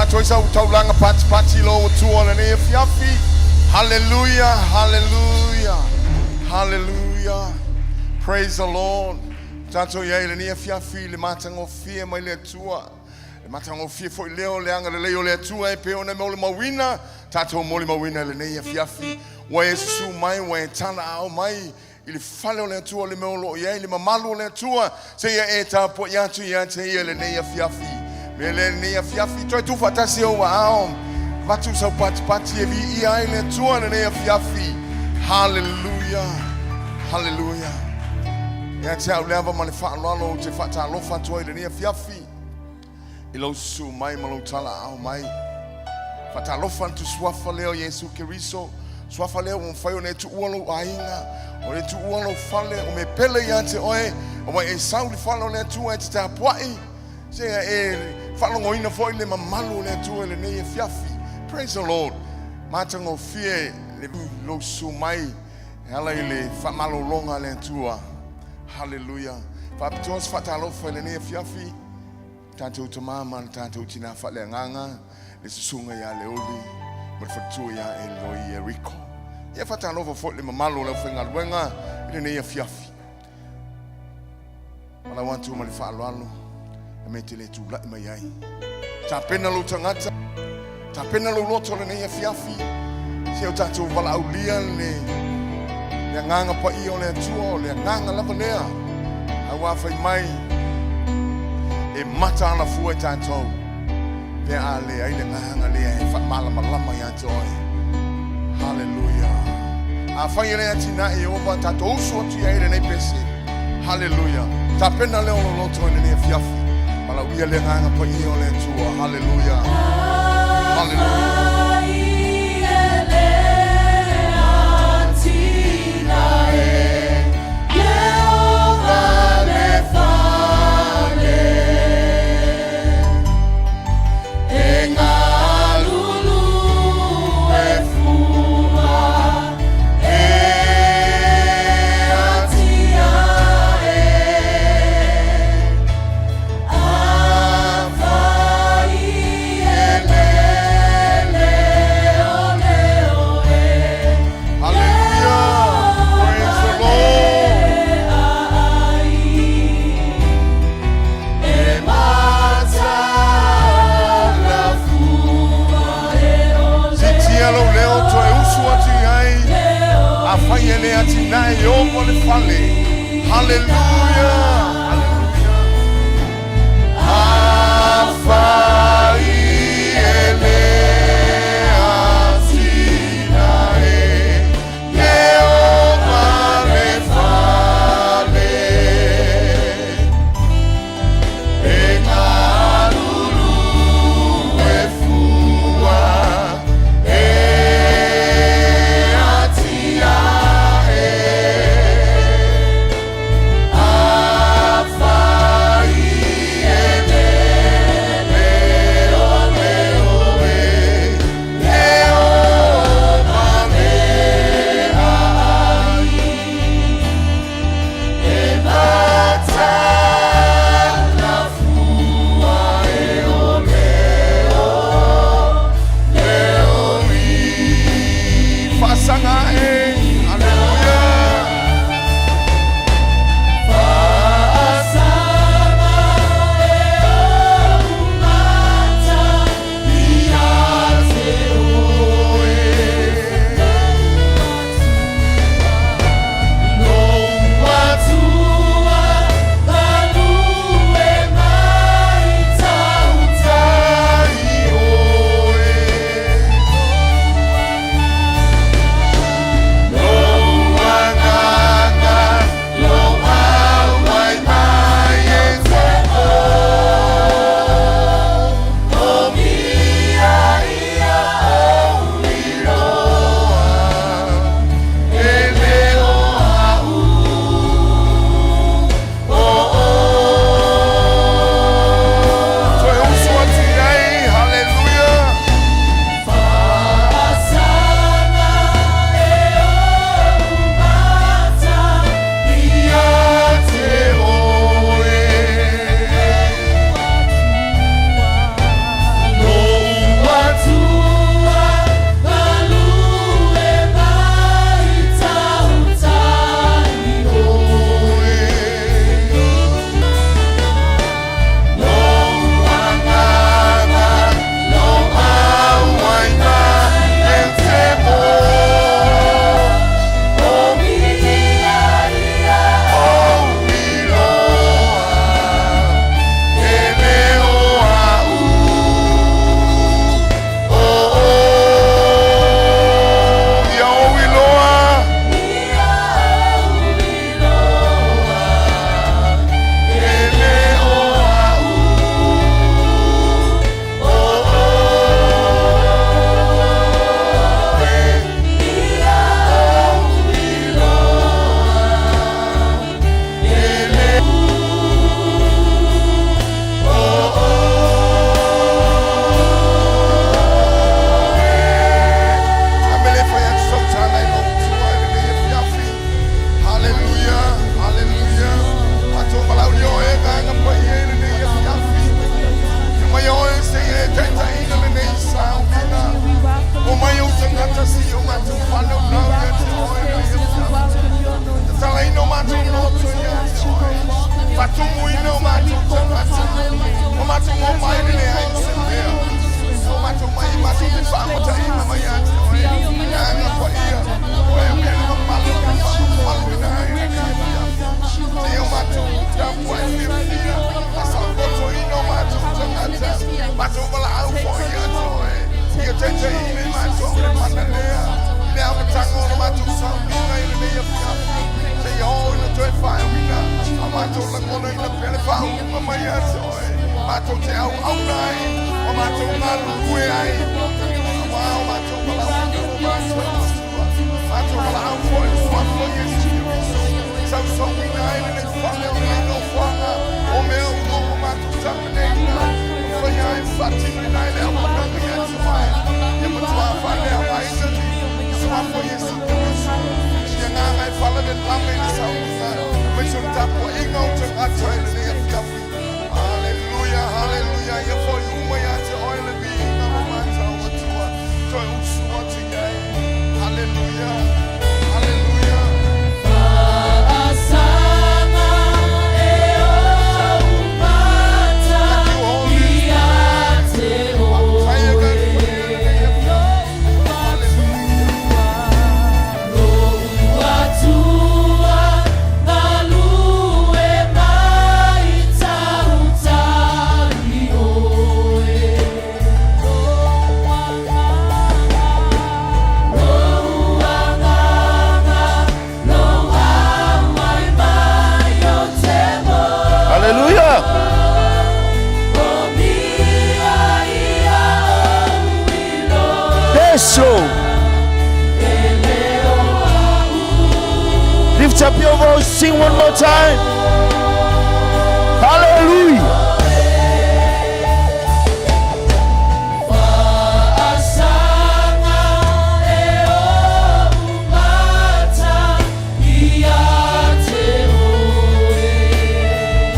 Avatu ai sau taulaga patipati i lou Atua lenei afiafi. Hallelujah, hallelujah, hallelujah. Praise the Lord. Tatou i ai i lenei afiafi i le matagofie mai le Atua. Le matagofie foi lea o le agalelei o le Atua e pei ona molimauina, tatou molimauina i lenei afiafi. Ua e susu mai, ua e talaaao mai i le fale o le Atua, le mea o lo o i ai le mamalu o le Atua, seia e tapuai atu ia te ia i lenei afiafi. Mea lea i lenei afiafi, toe tuufaatasi ou aao, avatu sau patipati e viia ai le Atua i lenei afiafi. Haleluia! Haleluia! Ia te au le ava ma le faaaloalo ou te faatalofa atu ai i lenei afiafi i lou susu mai ma lou talaaao mai. Faatalofa atu suafa lea o Iesu Keriso, suafa lea ua mafai ona e tuua lou aiga, ona e tuua lou fale, o mea pele ia te oe, aua e sau i le fale o le Atua e te tapuai, seia e faalogoina foi le mamalu o le Atua i lenei afiafi. Praise the Lord. Matagofie le lou susu mai e ala i le faamalologa a le Atua. Haleluia. Faapitoa se faatalofa i lenei afiafi. Tatou tama ma le tatou tina faaleagaga, le susuga ia Leoli ma le faletua ia Eloi Eriko. Ia faatalofa foi le mamalu o le aufaigaluega i lenei afiafi. Malau atu ma le faaaloalo, e mea te le tulai mai ai. Tapena lou tagata, tapena lou loto lenei afiafi, se o tatou valaaulia le, le agaga paia o le Atua, o le agaga lava lea. Aua fai mai, e mata alafua e tatou, pe a leai le agaga lea e faamalamalama ia te oe. Haleluia. Afai e le atinae Ieova, tatou usu atu i ai lenei pese. Haleluia. Tapena lea o lou loto i lenei afiafi. Valaaulia le agaga paia o le Atua. Haleluia. Haleluia. Siitia lou leo toe usu atu i ai, afai e le atinae Ieova le fale. Haleluia! Haleluia! Afai e le atinae Ieova le fale. E galulue fua e atiae. Afai e le Faatumuina o matou tagata. O matou omai e leai ma se mea. O matou omai matou te faamataina mai ia te Oe. Le Agaga Paia, o Oe o mea le mamalu e faamamaluina ai lenei afiafi. Seia o matou tapuai fiafia, faasaototoina o matou tagata, matou valaau foi ia te Oe. Ia taitaiina i matou i le mana lea, i le amataga o le matou sauniga i lenei afiafi, seia oo ina toe faaiuina, a matou lagonaina pea le faauuga mai ia te Oe, matou te auauna ai, ma matou galulue ai, auā o matou valaauina lo matou Atua, matou valaau foi i le Suafa o Iesu Keriso, sausauina ai lenei fale o lenei nofoaga, o mea uma ua matou tapenaina, ma faia ai ma faatinoina ai le auaunaga ia te Oe, ia matua faaleaogaina le Suafa o Iesu Keriso, i agaga e faalavelave i le sauniga, aemaise o le tapuaiga o tagata i lenei afiafi. Haleluia, haleluia, ia foi uma ia te Oe le viiga ma matau Atua, toe usu atu i ai. Haleluia, haleluia. Thank you, Holy Spirit. Faafetai Agaga Paia i lenei afiafi. Haleluia. Hallelujah. Yes, Lord. Lift up your voice, sing one more time. Hallelujah.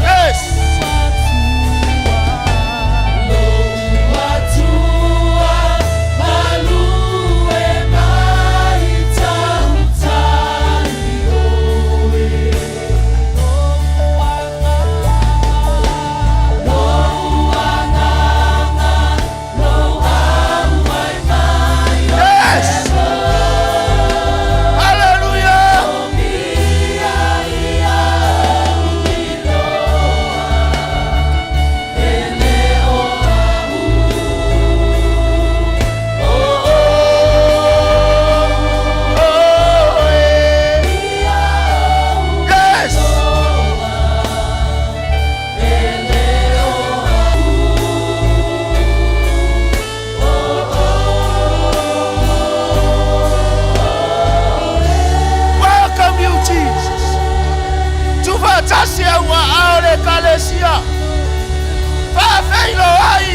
Yes. Yes. Hallelujah. Oh, yeah. Yes. Welcome you, Jesus. Tufaatasi ai ua ao le Ekalesia. Faafeiloai.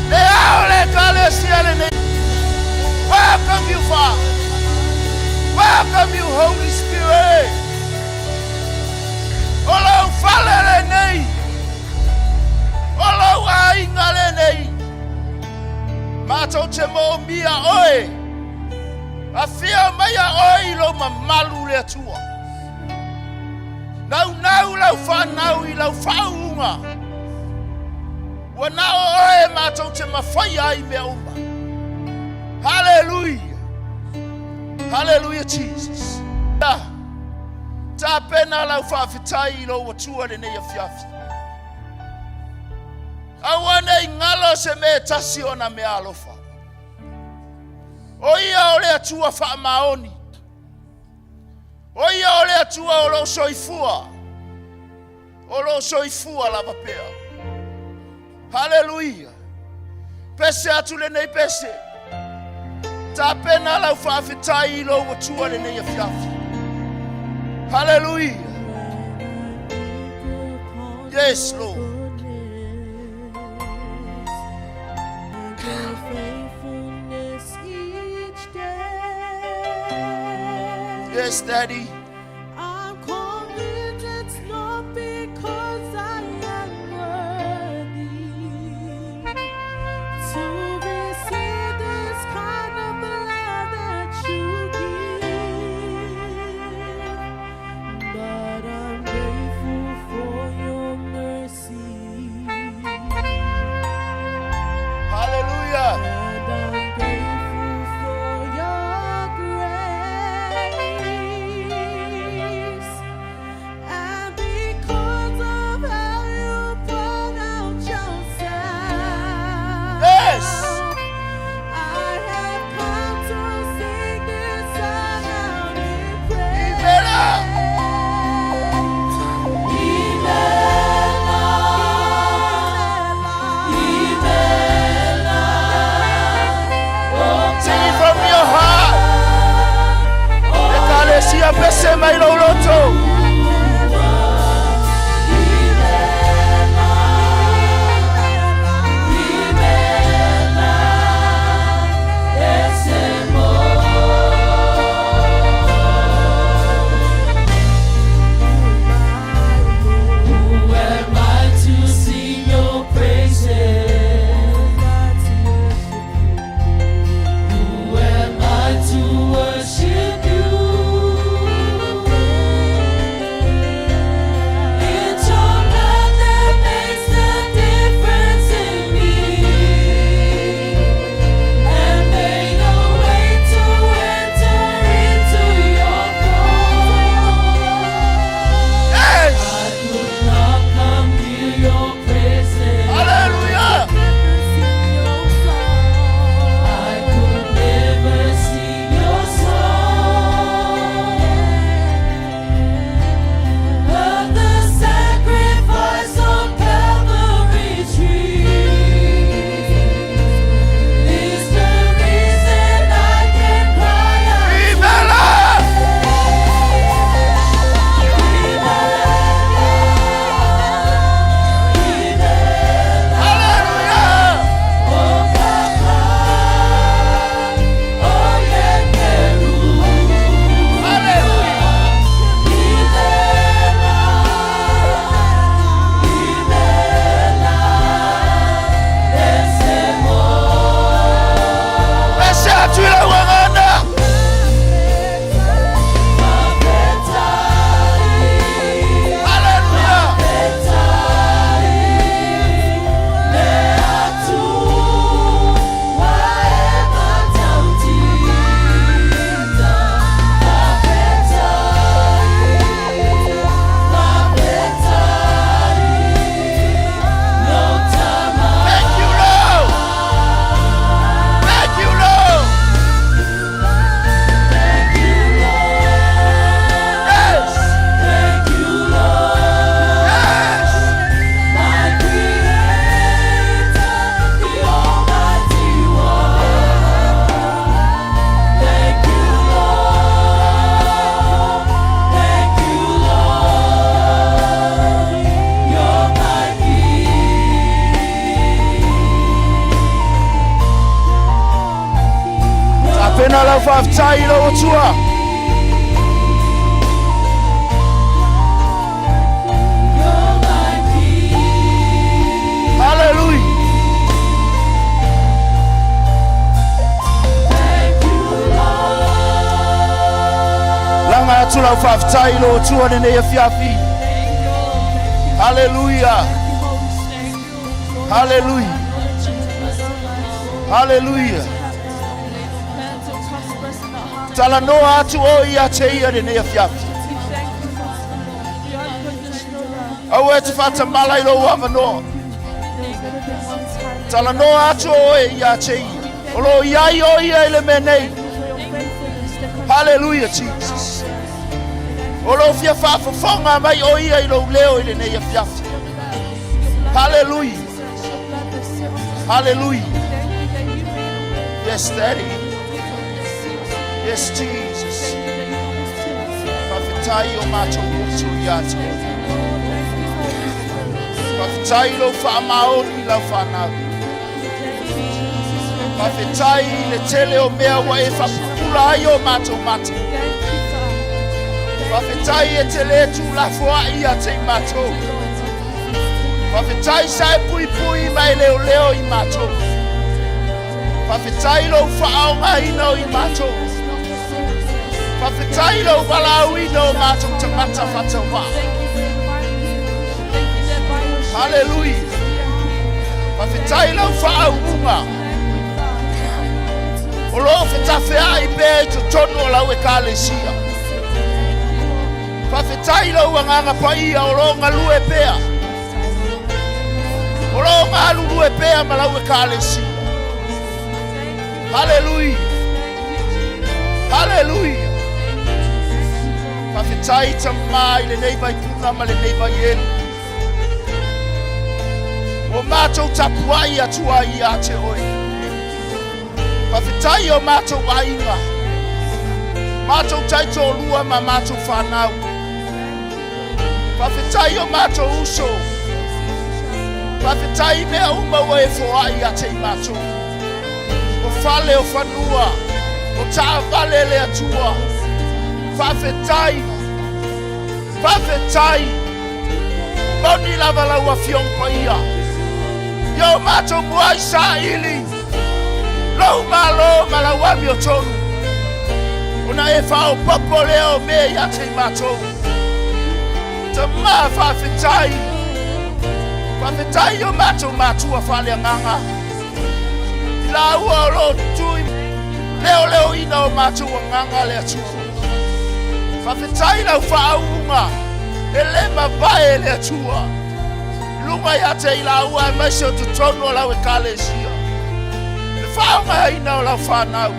Le ao le Ekalesia lenei. Welcome you, Father. Welcome you, Holy Spirit. O lou fale lenei. O lou aiga lenei. Matou te moomia oe. Afio maia oe i lou mamalu le Atua. Naunau lau whanau i lau whaunga. Ua na o oe matou te mafaia ai mea uma. Hallelujah. Hallelujah, Jesus. Tapena lau faafetai i lou Atua lenei afiafi. Aua nei galo se mea e tasi o na mea alofa. O ia o le Atua faamaoni. O ia o le Atua o loo soifua. O loo soifua lava pea. Haleluia. Pese atu lenei pese. Tapena lau faafetai i lou Atua lenei afiafi. Haleluia. Yes, Lord. Your faithfulness each day. Yes, Daddy. I'm convinced it's not because I am worthy to receive this kind of love that you give, but I'm grateful for ai lou loto. Who am I to sing your praises? Who am I to worship you? It's your love that makes the difference in me, and made a way to enter into your throne. Yes! I could not come near your presence. Hallelujah! I could never sing your song. But the sacrifice on Calvary tree is the reason I can cry out. Imela! Hallelujah! Hallelujah! Ese atu i lau agana. Hallelujah! Thank you, Lord. Thank you, Lord. Yes. Yes. Tapena lau faafetai i lou Atua. Hallelujah. Laga atu lau faafetai i lou Atua lenei afiafi. Hallelujah. Hallelujah. Hallelujah. Talanoa atu oe ia te ia lenei afiafi. Aua e te faatamala i lou avanoa. Talanoa atu oe ia te ia. O lo o i ai o ia i le mea nei. Hallelujah, Jesus. O lo o fia faafofoga mai o ia i lou leo i lenei afiafi. Hallelujah. Hallelujah. Yes, Daddy. Yes, Jesus. Faafetai o matou uso ia te oe. Faafetai i lou faamaoni i lau fanau. Faafetai i le tele o mea ua e faapupula ai o matou mata. Faafetai e te le tuulafoai ia te i matou. Faafetai sa e puipui ma e leoleo i matou. Faafetai lou faaaogaina o i matou. Faafetai lou valaauina o matou tagata faatauvaa. Haleluia. Faafetai lau faauuga o lo o fetafeai pea i totonu o lau ekalesia. Faafetai lou agaga paia o lo o galue pea. O lo o galulue pea ma lau ekalesia. Haleluia. Haleluia. Faafetai Tama i lenei vaipuna ma lenei vaielu. Ua matou tapuai atu ai ia te oe. Faafetai o matou aiga. Matou taitoalua ma matou fanau. Faafetai i o matou uso. Faafetai i mea uma ua e foai ia te i matou. O fale, o fanua, o taavale le Atua. Faafetai, faafetai. Moni lava lau Afioga Paia. Ia o matou muai saili lou malo ma lau amiotonu. Ona e faaopoopo lea o mea ia te i matou. Tama faafetai. Faafetai i o matou matua faaleagaga. I laua o lo o tui leoleoina o matou agaga le Atua. Faafetai lau faauuga e le mavae e le Atua. I luga ia te i laua aemaise o totonu o lau ekalesia. Le faaaogaina o lau fanau.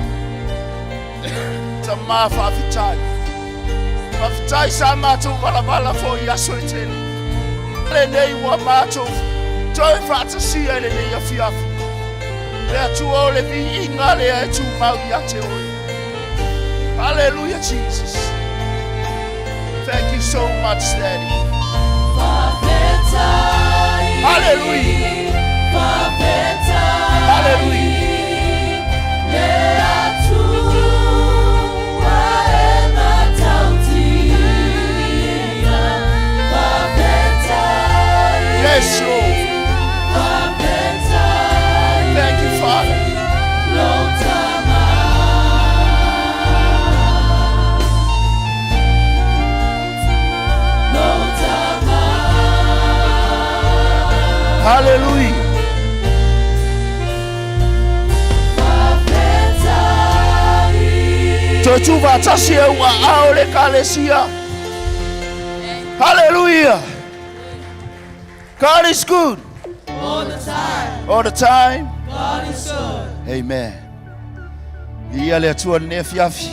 Tama faafetai. Faafetai sa matou valavala foi i aso e tele. Lenei ua matou toe faatasia i lenei afiafi. Le Atua o le viiga lea e tumau ia te oe. Hallelujah, Jesus. Thank you so much, Daddy. Hallelujah. Hallelujah. Yes, Lord. Thank you, Father. Hallelujah. Toe tū faatasi e ua ao le ekalesia. Hallelujah. God is good. All the time. All the time. God is good. Amen. Ia le Atua lenei afiafi.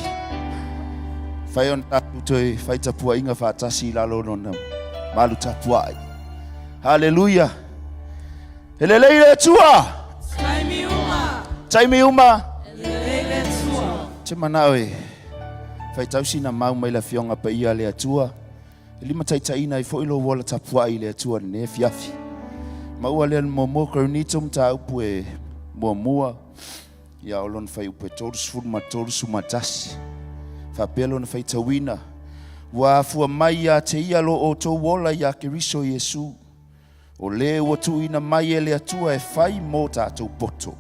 Fai ona tatou toe fai tapuaiga faatasi i lalo o lona malu tapuai. Haleluia. E lelei le Atua. Taimi uma. Taimi uma. E lelei le Atua. Te manao e faitau sina mau mai le Afioga Paia a le Atua. E limataitaiina ai foi lou ola tapuai i le Atua i lenei afiafi. Maua lea le muamua Korinito mataupu e muamua ia o lona fuaiupu e 30 ma 31. Faapea lona faitauina, Ua afua mai ia te ia lo outou ola iā Keriso Iesu, o le ua tuuina mai e le Atua e fai mō tātou poto.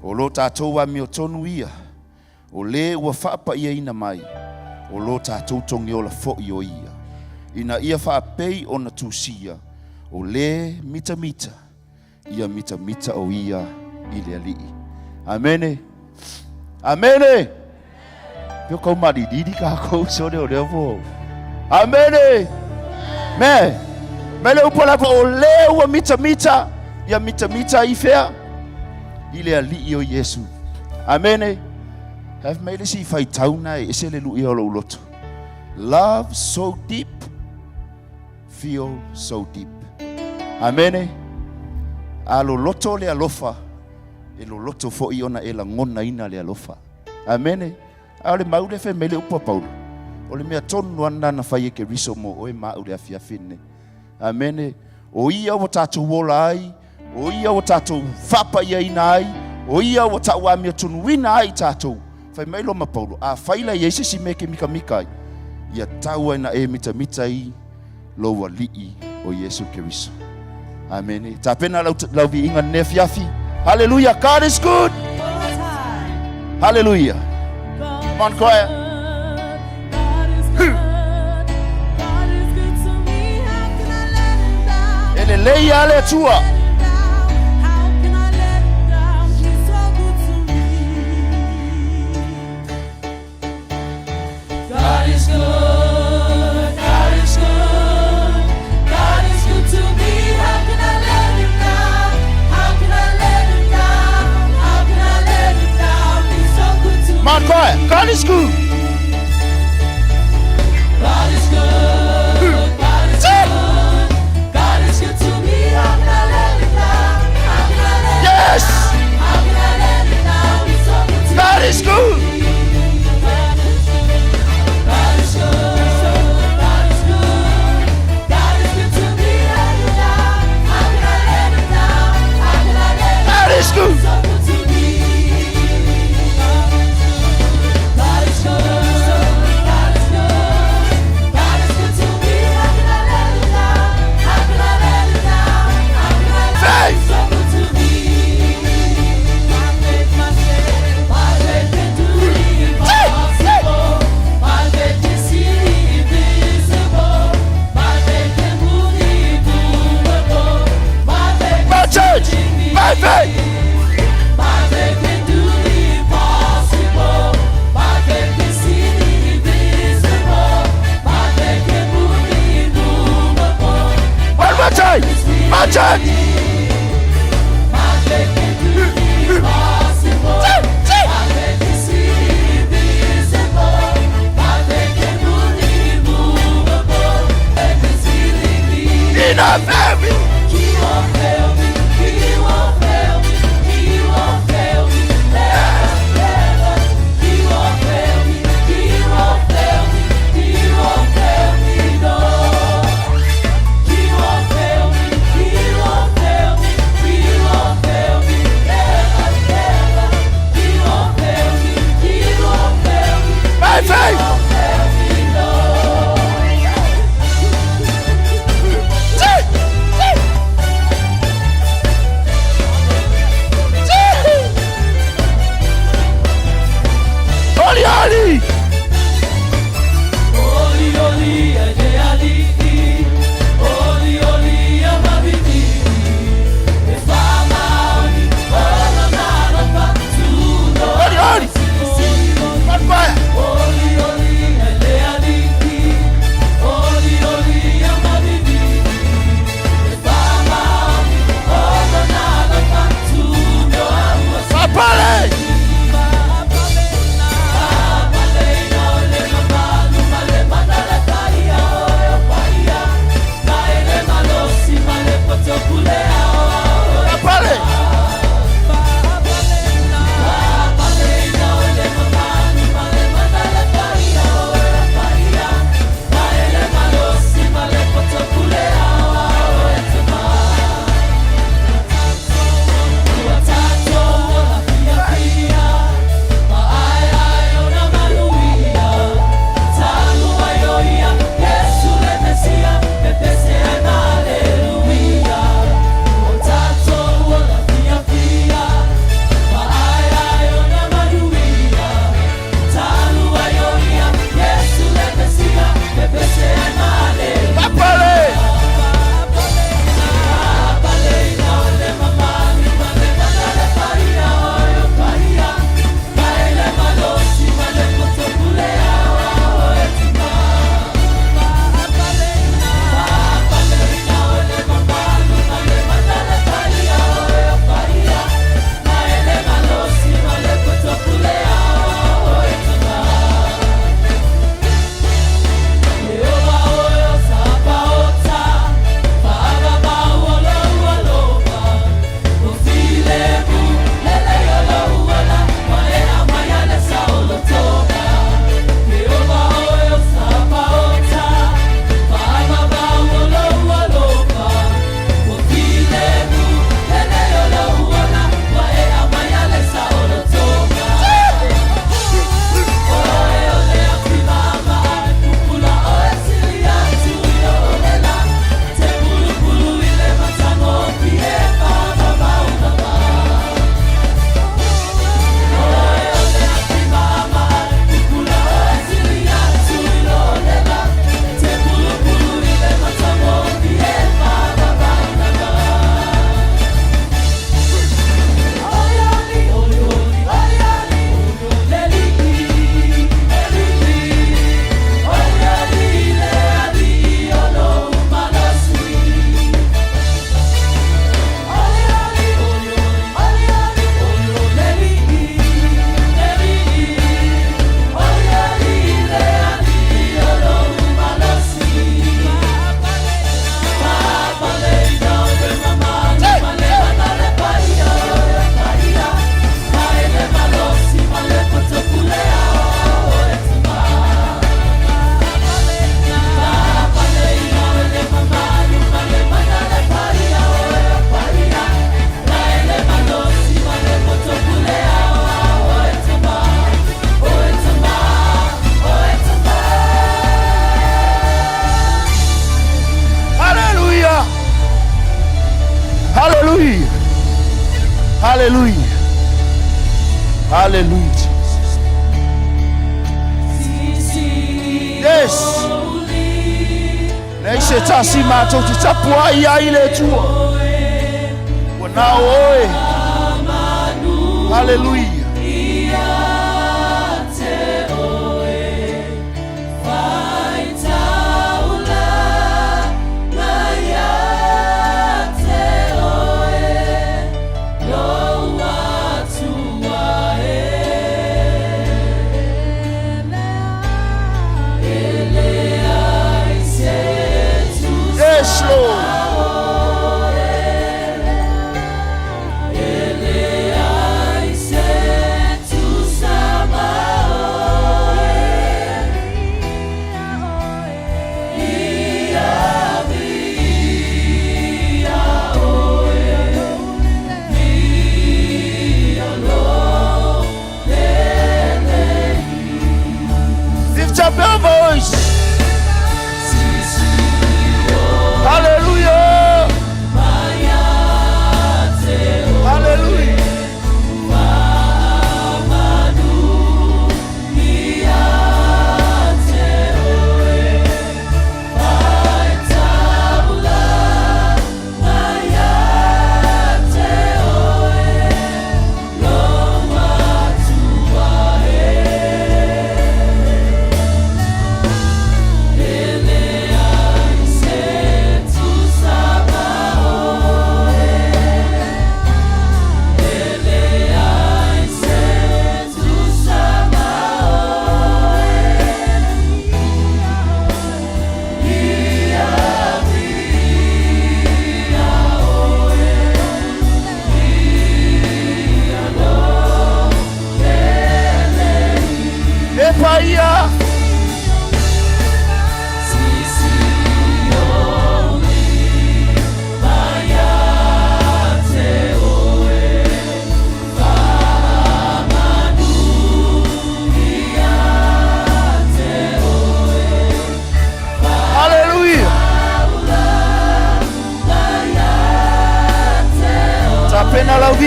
O lo tātou amiotonu ia, O lē ua faapaiaina mai, o lo tatou togiola foʻi o ia, ina ia faapei ona tusia, o lē mitamita, ia mitamita o ia i le Alii. Amene. Amene. Peo kau malilili kākou sole o lea po. Amene. Me. Me le upu lava o lē ua mitamita, ia mitamita i fea? I le Alii o Iesu. Amene. Have made le si faitauna e ese le luia o lou loto. Love so deep, feel so deep. Amene. A loloto le alofa, e loloto foʻi ona e lagonaina le alofa. Amene. A o le mau lea fai mai le upu a Paulo, o le mea tonu lava lena na fai e Keriso mo oe ma au i le afiafi lenei. Amene. O ia ua tatou ola ai, o ia ua tatou faapaiaina ai, o ia ua tauamiatonuina ai tatou. Fai mai loa ma Paulo, afai la e i ai se isi mea e ke mikamika ai, ia tau ai na e mitamita i lou Alii o Iesu Keriso. Amene. Tapena lau, lau viiga lenei afiafi. Hallelujah. God is good. Hallelujah. Come on, choir. E lelei lava le Atua. God is good, God is good, God is good to me. How can I let him down? How can I let him down? How can I let him down? He's so good to Come on, me. choir. God is good. God is good, God is good, God is good to me. How can I let him down? How can I let him Yes. down? How can I let him down? He's so good to God me. is good. Budget! Ina baby! My faith! Oli, oli! Oli, oli! Fire! Papale! Papale! Papale! Hallelujah! Hallelujah! Hallelujah! Hallelujah, Jesus. Yes! Nei se tasi mātou te tapua i ai le tua. Ua nao oe. Hallelujah.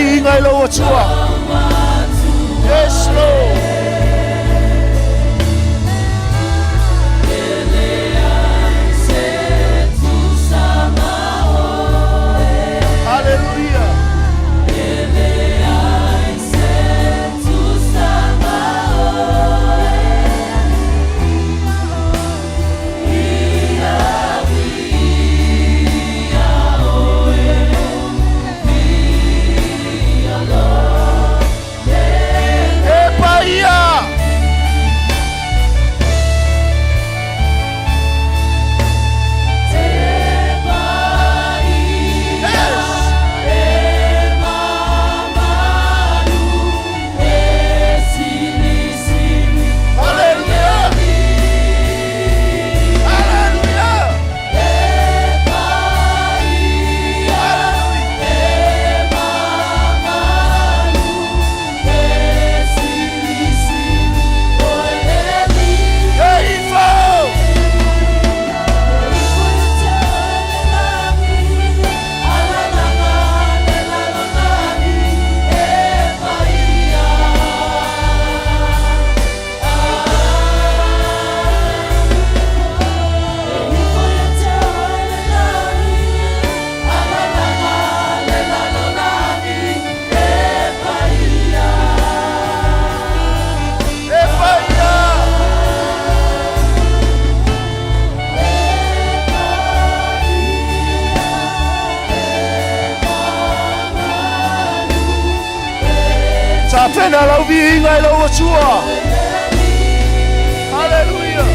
viiga i lou Atua. Yes, Lord. Hallelujah. E paia! Yes! Hallelujah! Hallelujah! Hallelujah! E ifo! E paia! Tapena lau viiga i lou Atua. Hallelujah.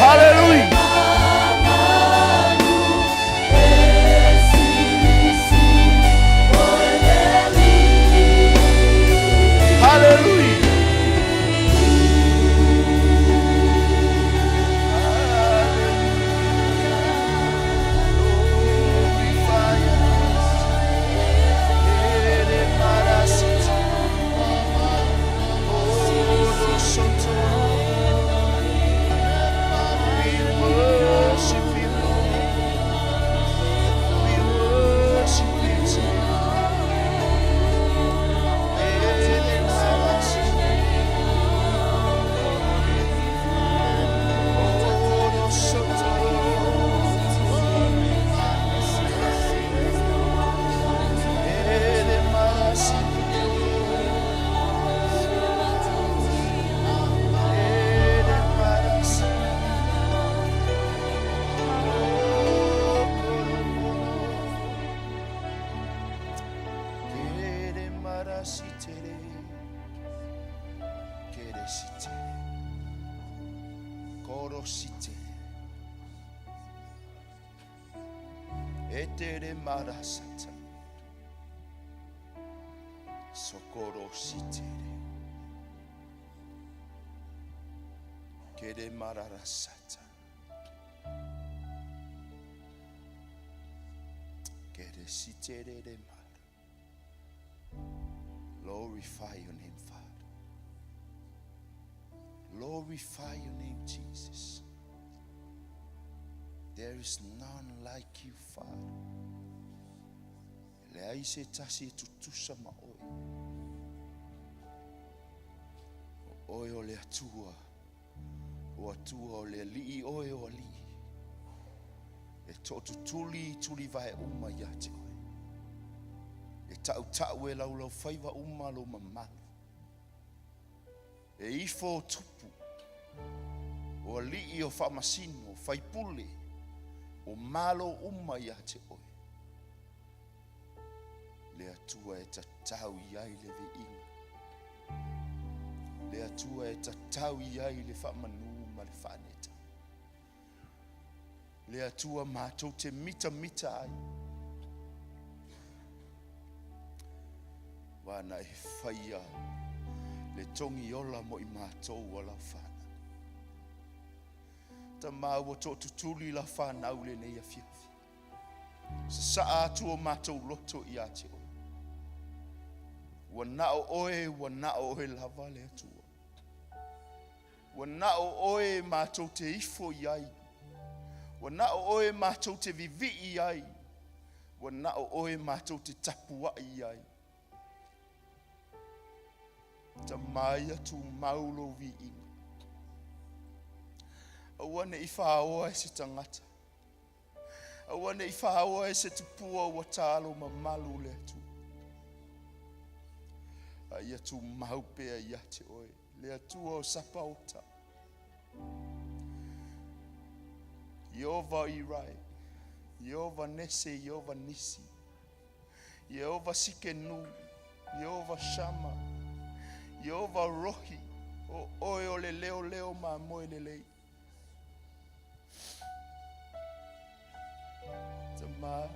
Hallelujah. Hallelujah. Etere marasata. Sokoro sitere. Kere mararasata. Kere sitere de mara. Glorify your name, Father. Glorify your name, Jesus. There is none like you, Father. E leai se tasi e tutusa ma oe. O oe o le Atua. O Atua o le alii oe o alii. E tootutuli i tulivae uma ia te oe. E tautau e laulaufaiva uma lou mamalu. E ifo o tupu, o alii o faamasino, o faipule, o malo uma ia te oe. Le Atua e tatau i ai le viiga. Le Atua e tatau i ai le faamanu ma le faaneta. Le Atua matou te mitamita ai. Wa na e faia le togi ola mo i matou o lau whanau. Ta māua tootutuli la whanau lenei afiafi. Sasaa atu o matou loto ia te oe. Ua na o oe, ua na o oe lava le Atua. Ua na o oe matou te ifo i ai. Ua na o oe matou te vivii ai. Ua na o oe matou te tapuai ai. Tama ia tumau lou viiga. Aua ne i fāoa e se tagata. Aua ne i fāoa e se tupua ua tā lou mamalu le Atua. A ia tumau pea ia te oe, le Atua o Sapaota. Ieova Irai, Ieova Nese, Ieova Nisi, Ieova Sikenu, Ieova Shama, Ieova Rohi, o oe o le leoleo mamoe lelei. Tama,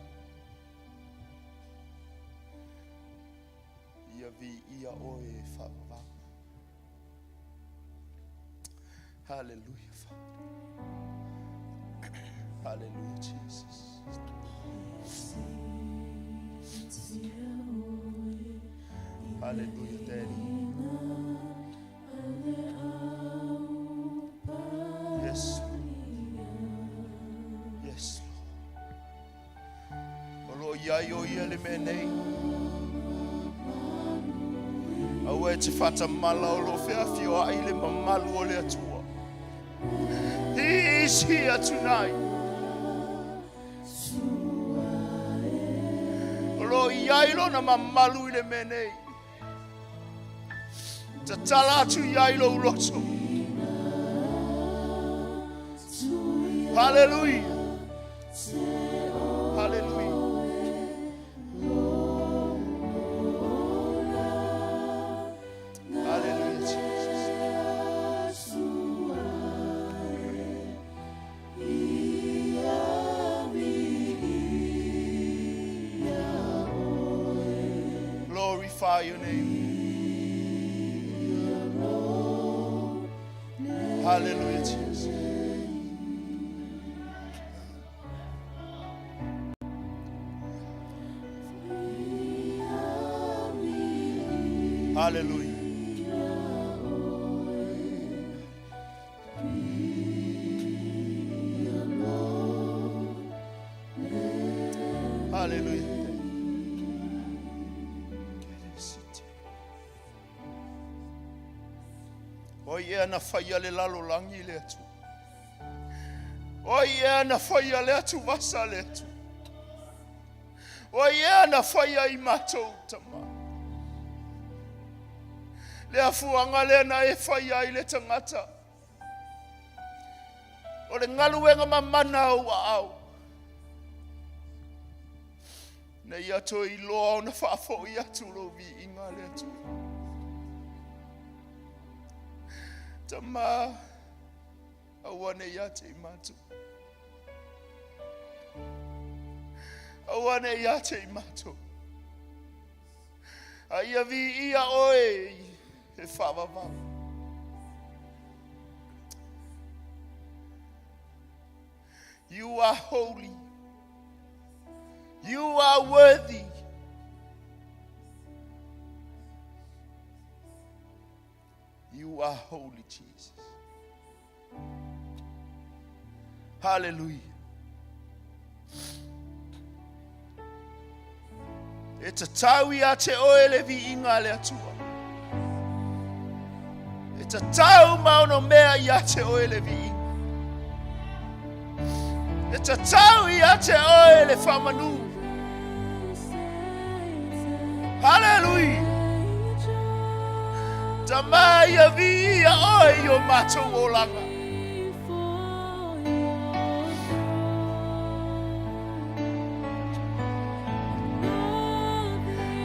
ia viia oe e faavavau. Hallelujah, Father. Hallelujah, Jesus. Hallelujah, Daddy. Yes, Yes, Lord. O lo o iai o ia le mea nei. Aua e te faatamala o lo o feafioai le mamalu o le Atua. He is here tonight. O lo o iai lona mamalu i le mea nei. Tatala atu iai lou loto. Hallelujah. Hallelujah. Hallelujah, Jesus. Glorify your name. Hallelujah, Jesus. Hallelujah. Hallelujah. O ia na faia le lalolagi le Atua. O ia na faia le atuvasa le Atua. O ia na faia i matou tama. Le afuaga lea na e faia ai le tagata. O le galuega mamana o ou aao. Ina ia toe iloa ona faafoi atu lou viiga le Atua. Tama, aua ne i ia te i matou. Aua ne i ia te i matou. A ia viia oe e faavavau. You are holy. You are worthy. You are holy, Jesus. Hallelujah. E tatau ia te oe le viiga a le Atua. E tatau ma ono mea ia te oe le viiga. E tatau ia te oe le faamanu. Hallelujah. Tama ia viia oe i o matou olaga.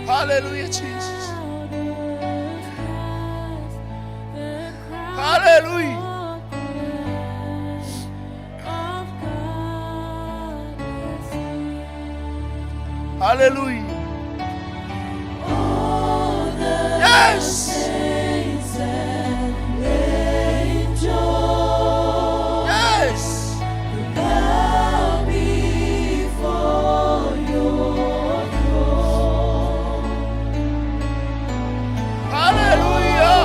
Hallelujah, Jesus. Hallelujah. Hallelujah. Yes. Yes. Hallelujah.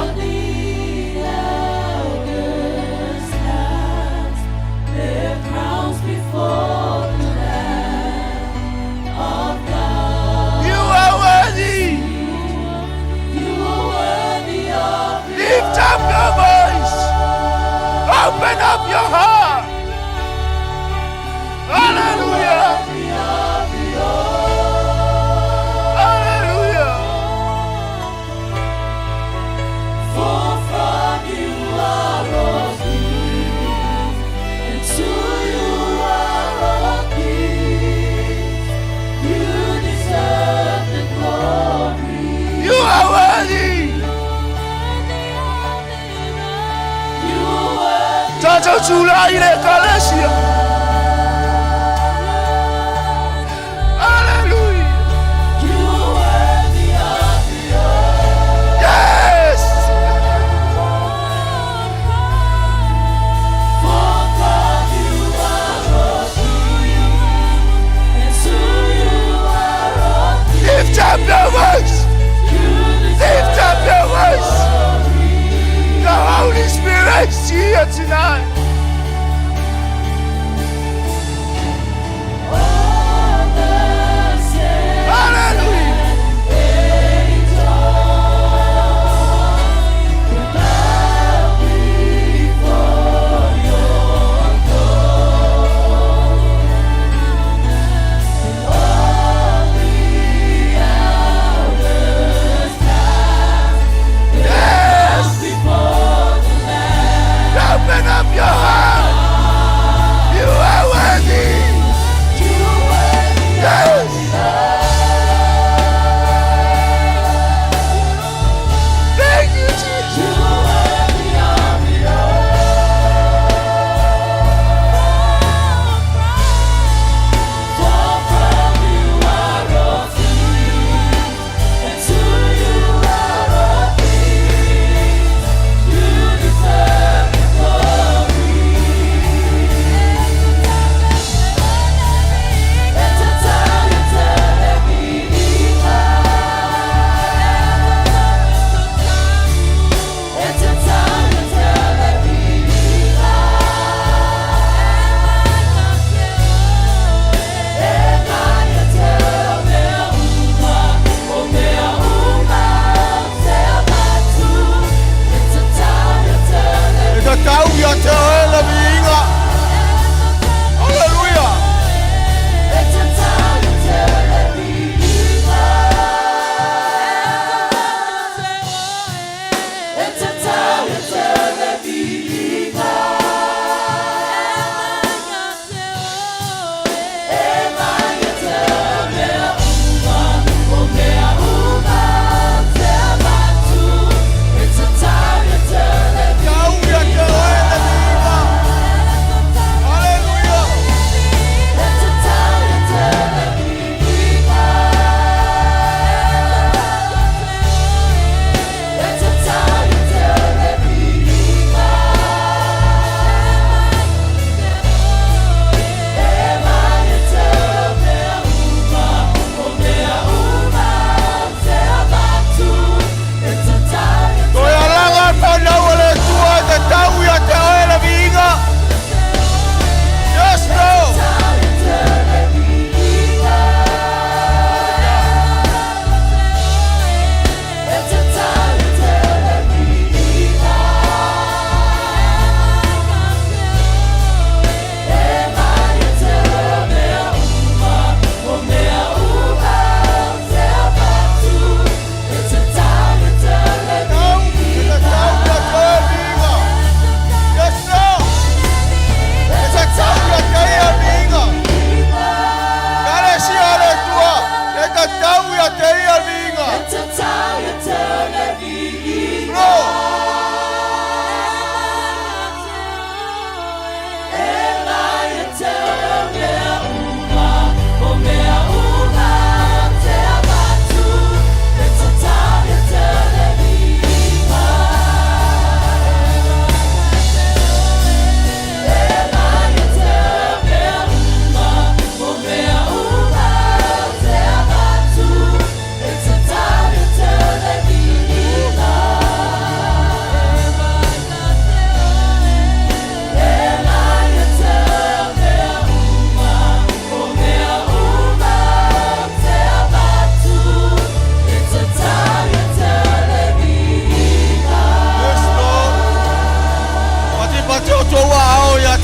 Open up your heart. Hallelujah. Hallelujah. For from you are all things, and to you are all things. You deserve the glory. You are worthy. You are worthy. Tatou tulai i le ekalesia. Hallelujah. You are worthy of the Yes. For from you are all things, and to you are all things. Lift up your voice. You Lift deserve up your voice. The Holy Spirit is here tonight. all the saints. Hallelujah. Bow before your throne. And all the elders cast Yes. before the Lamb. Open up your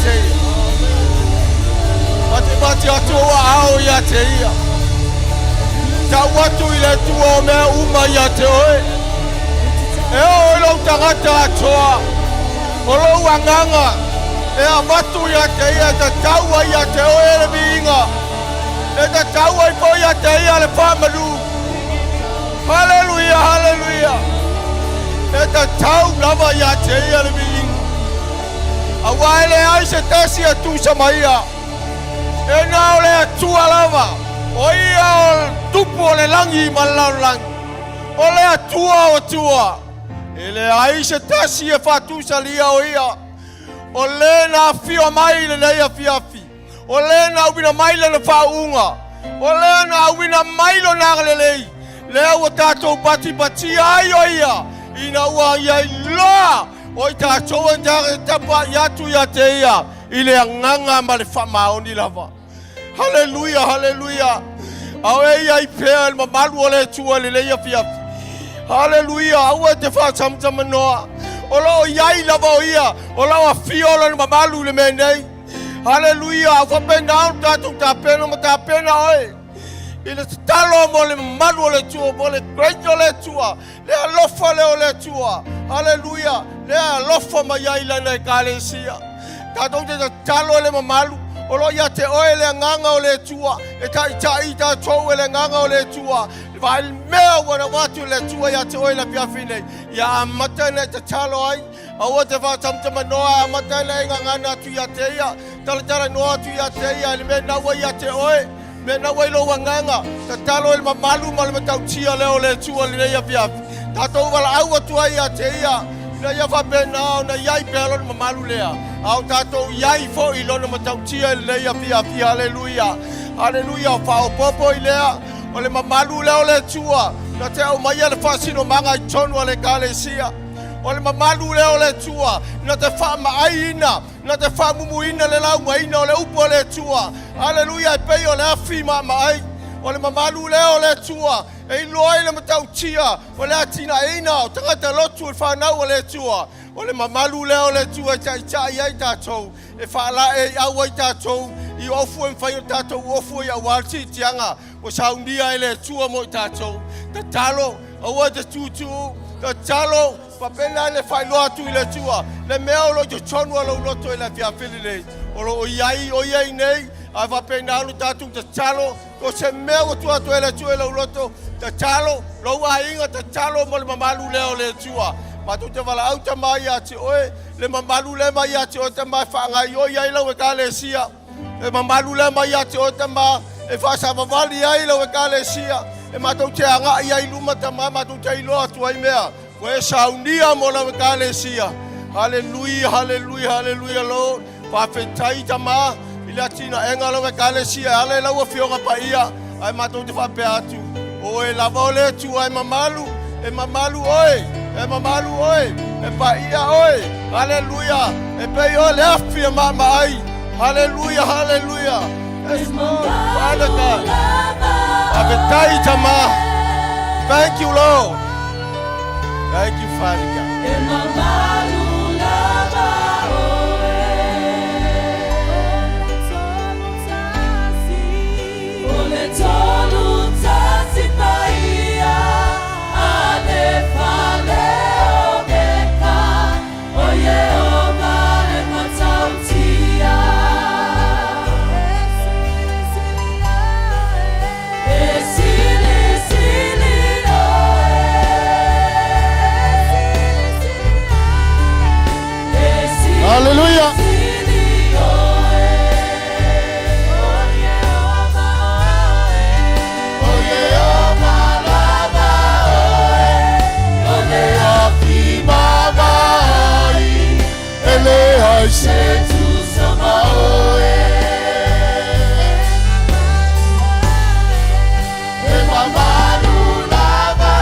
te ia. Patipati atu ou aao ia te ia. Tau atu i le Atua o mea uma ia te oe. E oo i lou tagata atoa, o lou agaga e avatu ia te ia e tatau ai ia te oe le viiga, e tatau ai foi ia te ia le faamalu. Haleluia, haleluia! E tatau lava ia te ia le viiga. Aua e leai se tasi e tusa ma ia. E na o le Atua lava, o ia o le Tupu o le lagi ma le lalolagi, o le Atua o atua. E leai se tasi e faatusalia o ia. O le na afio mai i lenei afiafi, o le na auina mai lana faauuga, o le na auina mai lona agalelei, lea ua tatou patipatia ai o ia, ina ua ia iloa o i tatou e tapaai atu ia te ia i le agaga ma le faamaoni lava. Haleluia, haleluia. A o e i ai pea le mamalu o le Atua i lenei afiafi. Haleluia, aua e te faatamtamanoa. O lo o i ai lava o ia, o lo o afio lona mamalu i le mea nei. Haleluia, a faapena ona tatou tapena ma tapena oe i le tatalo mo le mamalu o le Atua, mo le grace o le Atua, le alofa lea o le Atua. Haleluia, lea alofa mai ai lana ekalesia. Tatou te tatalo e le mamalu, o lo o ia te oe le agaga o le Atua, e taitai i tatou e le agaga o le Atua. Vaai le mea ua na atu le Atua ia te oe i le afiafi nei, ia amata ina e tatalo ai, aua te faatamtamanoa, amata ina e gagana atu ia te ia, talatala noa atu ia te ia, i le mea naua ia te oe, mea naua i lou agaga, tatalo i le mamalu ma le matautia lea o le Atua i lenei afiafi. Tatou valaau atu ai ia te ia, ina ia faapena ona i ai pea lona mamalu lea, a o tatou i ai foi i lona matautia i lenei afiafi. Haleluia, haleluia. Faaopoopo i lea, o le mamalu lea o le Atua, na te aumaia le faasinomaga i totonu o le ekalesia. O le mamalu lea o le Atua, na te faamaaiina, na te faamumuina le laugaina o le upu a le Atua. Aleluia, e pei o le afi maamaai. O le mamalu lea o le Atua, e iloa ai le matautia o le atinaeina o tagata lotu i le fanau a le Atua. O le mamalu lea o le Atua e taitai ai tatou, e faalaeiau ai tatou i ofu e mafai ona tatou ofu ai aua le siitiaga ua saunia e le Atua mo i tatou. Tatalo, aua te tutuu, tatalo, faapena le faailoa atu i le Atua le mea o lo o i totonu o lou loto i le afiafi lenei. O lo o i ai o ia i nei, ae faapena ona tatou tatalo, o se mea ua tuu atu e le Atua i lou loto, tatalo, lou aiga, tatalo mo le mamalu lea o le Atua. Matou te valaau Tama ia te oe, le mamalu lea mai ia te oe Tama e faagaoioi ai lau ekalesia. E mamalu lea mai ia te oe Tama e faasavavali ai lau ekalesia. E matou te agai ai i luma Tama, matou te iloa atu ai mea ua e saunia mo lau ekalesia. Haleluia, haleluia, haleluia, Lord. Faafetai Tama i le atinaega o lau ekalesia e ala i lau Afioga Paia, ae matou te faapea atu, o oe lava o le Atua e mamalu, e mamalu oe, e mamalu oe, e paia oe. Haleluia, e pei o le afi e maamaai. Haleluia, haleluia. Yes, Lord. Father God. Faafetai Tama. Thank you, Lord. Thank you, Father God. E mamalu lava oe. O le tolu tasi paia Alefa le Omeka O Ieova e matautia. E sili sili oe. E sili Hallelujah. sili oe. O Ieova oe. O Ieova lava oe. O le afi maamaai, E leai se tusa ma oe. E mamalu lava.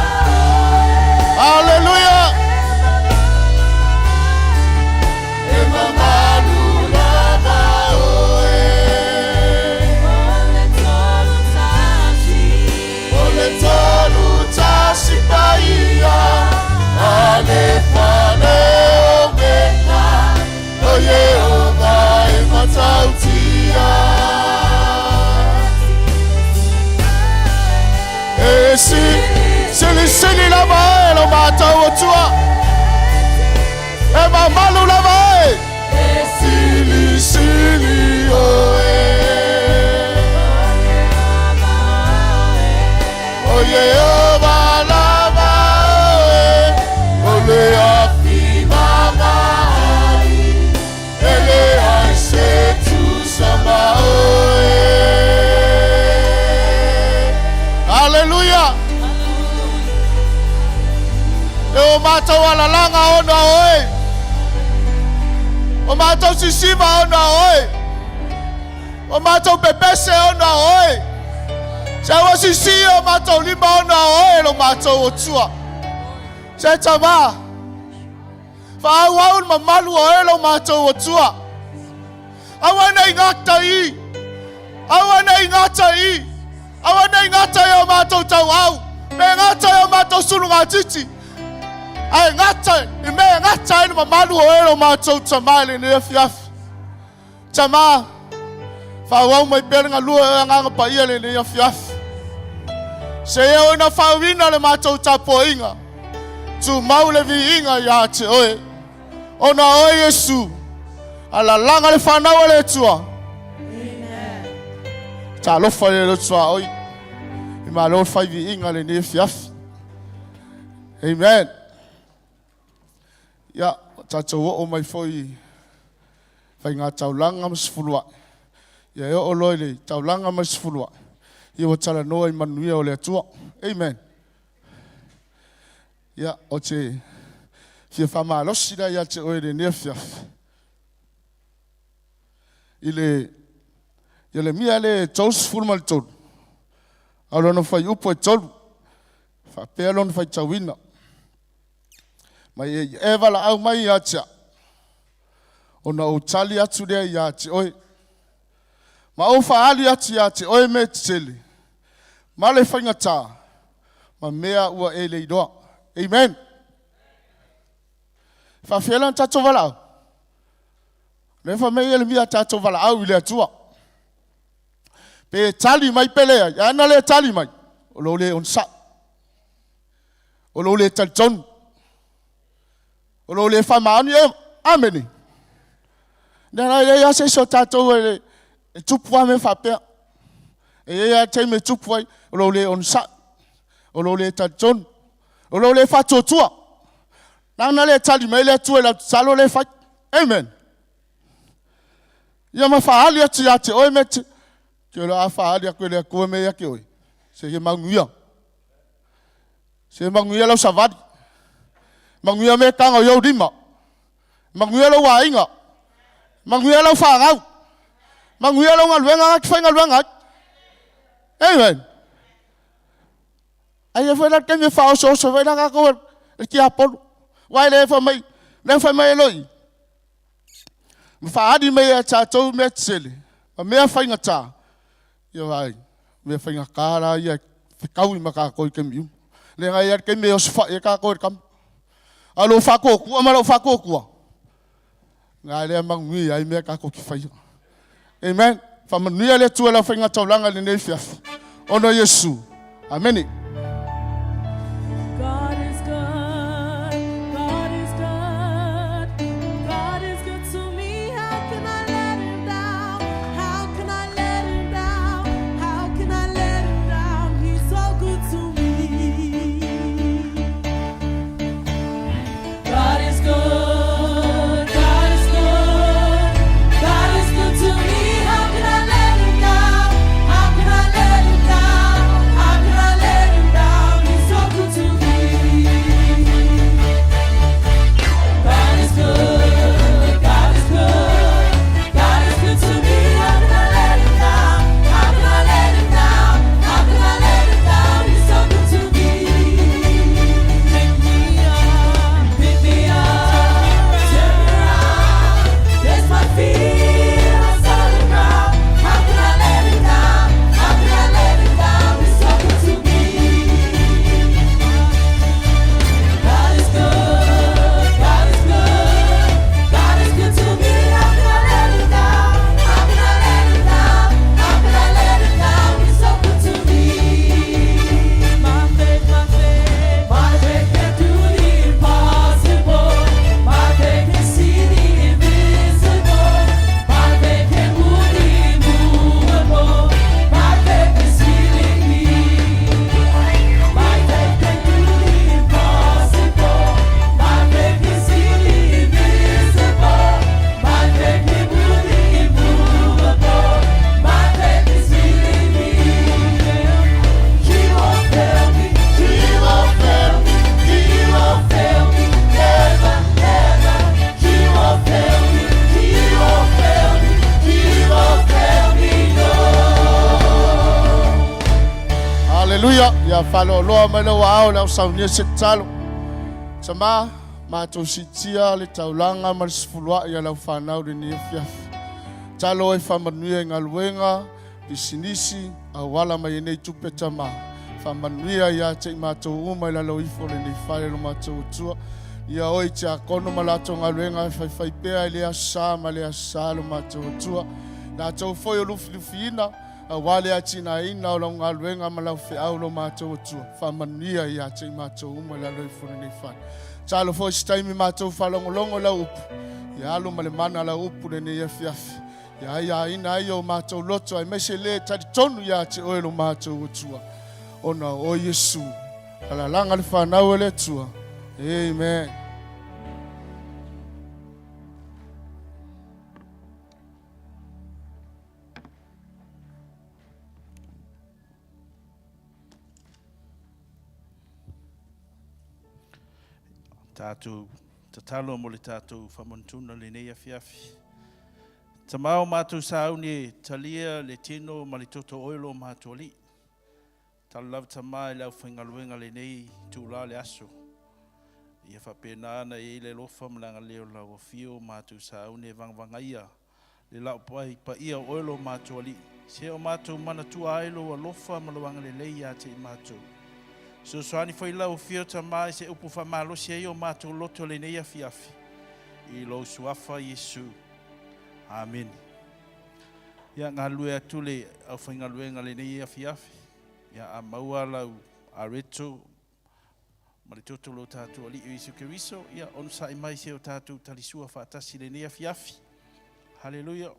Haleluia. E mamalu lava oe. O le tolu tasi. O le tolu tasi paia, Alefa le Omega, O Ieova. matautia. E si, silisili lava e lo matou Atua. E mamalu lava e. E silisili oe. O Iehova lava oe. O le afi mamai. E leai se tusa ma oe. Haleluia! E o matou alalaga ona o oe. O matou sisiva ona o oe. O matou pepese ona o oe. Se ua sisi o matou lima ona o oe lo matou Atua. Se tama. Faaauau le mamalu o oe lo matou Atua. Aua nei gata i. Aua nei gata i. Aua nei gata i o matou tauau. Me gata i o matou sulugatiti. Ae gata i mea e gata ai le mamalu o oe lo matou Tama i lenei afiafi. Tama, faaauau mai pea le galue o oe Agaga Paia i lenei afiafi. Seia oe na faauina le matou tapuaiga. Tumau le viiga ia te oe. Ona o oe Iesu, alalaga le fanau a le Atua. Amen. Talofa i le tuaoi. I malo le fai viiga i lenei afiafi. Amen. Ia, tatou oo mai foi i faiga taulaga ma sefuluai. Ia e oo loa i le taulaga ma le sefuluai, ia ua talanoa i manuia o le Atua. Amen. Ia, ou te fia faamalosi la ia te oe i lenei afiafi. I le Ieremia le 33, a o lona fuaiupu e 3, faapea lona faitauina, Mai e e valaau mai ia te au, ona ou tali atu lea ia te oe, ma ou faaali atu ia te oe mea tetele, ma le faigata, ma mea ua e le iloa. Amen. E faafefea la ona tatou valaau? Lea fai mai Ieremia tatou valaau i le Atua. Pe tali mai pe leai, ae ana le tali mai, o lou le onosai, o lou le talitonu, o lou le faamaoni. E, amene. Lea la e leai lava se isi o tatou e, e tupu lava mea faapea. E i ai lava taimi e tupu ai, o lou le onosai, o lou le talitonu, o lou le faatuatua. Leaga le tali mai le Atua i lau tatalo lea e fai. Amen. Ia ma faaali atu ia te oe mea te... Te o a faaali atu e le Atua mea ia te oe. Se he manuia. Se manuia lau savali. Manuia mea taga o iou lima. Manuia lou aiga. Manuia lau fanau. Manuia lau galuega na te faigaluega ai. Amen. Ai e foi la le taimi e faaosooso foi la tatou e le tiapolo. Aua e le fai mai, lea fai mai e loi, ma faaali mai ia tatou mea tetele, ma mea faigata, ia vaai, mea faigata la ia e fetaui ma tatou i taimi uma. Leaga e i ai le taimi e osofai ai tatou e le tama. A o lou faatuatua ma lou faatuatua, na lea manuia ai mea tatou te faia. Amen. Faamanuia le Atua i lau faiga taulaga i lenei afiafi. Ona o Iesu. Amene. God is good. God is good. God is good to me. How can I let him down? How can I let him down? How can I let him down? He's so good to me. God is good. God is good. God is good to me. How can I let him down? How can I let him down? How can I let him Haleluia. Ia faaloaloa mai lou aao i le au saunia se tatalo. Tama, matou siitia le taulaga ma le sefuluai a lau fanau i lenei afiafi. Tatalo e faamanuia i galuega, pisinisi, auala mai enei tupe Tama. Faamanuia ia te i matou uma i lalo ifo o lenei fale lo matou Atua. Ia oe tiakono ma latou galuega e faifai pea i le aso sa ma le aso sa lo matou Atua. Latou foi o lufilufiina, aua le atinaeina o lau galuega ma lau feau lo matou Atua. Faamanuia ia te i matou uma i lalo ifo o lenei fale. Tatalo foi se taimi matou faalogologo i lau upu, ia alu ma le mana lau upu lenei afiafi. Ia aiaina ai o matou loto aemaise le talitonu ia te oe lo matou Atua. Ona o oe Iesu, alalaga le fanau e le Atua. Amen. Tatou tatalo mo le tatou faamanatuina lenei afiafi. Tamā o matou sauni e talia le tino ma le toto o oe lo matou Alii. Talo lava Tamā i le aufaigaluega lenei itulā o le aso. Ia faapena ona i ai le alofa ma le agalelei o lau afio o matou sauni e vagavagaia le laopai paia o oe lo matou Alii. Se o matou manatua ai lou alofa ma lou agalelei ia te i matou. Fesoasoani foi lau afio Tamā i se upu faamalosi ai o matou loto lenei afiafi. I lou suafa Iesu. Amene. Ia galulue atu le aufaigaluega lenei afiafi. Ia a maua lau areto ma le toto o lo tatou Alii o Iesu Keriso, ia onosai mai se o tatou talisua faatasi lenei afiafi. Haleluia.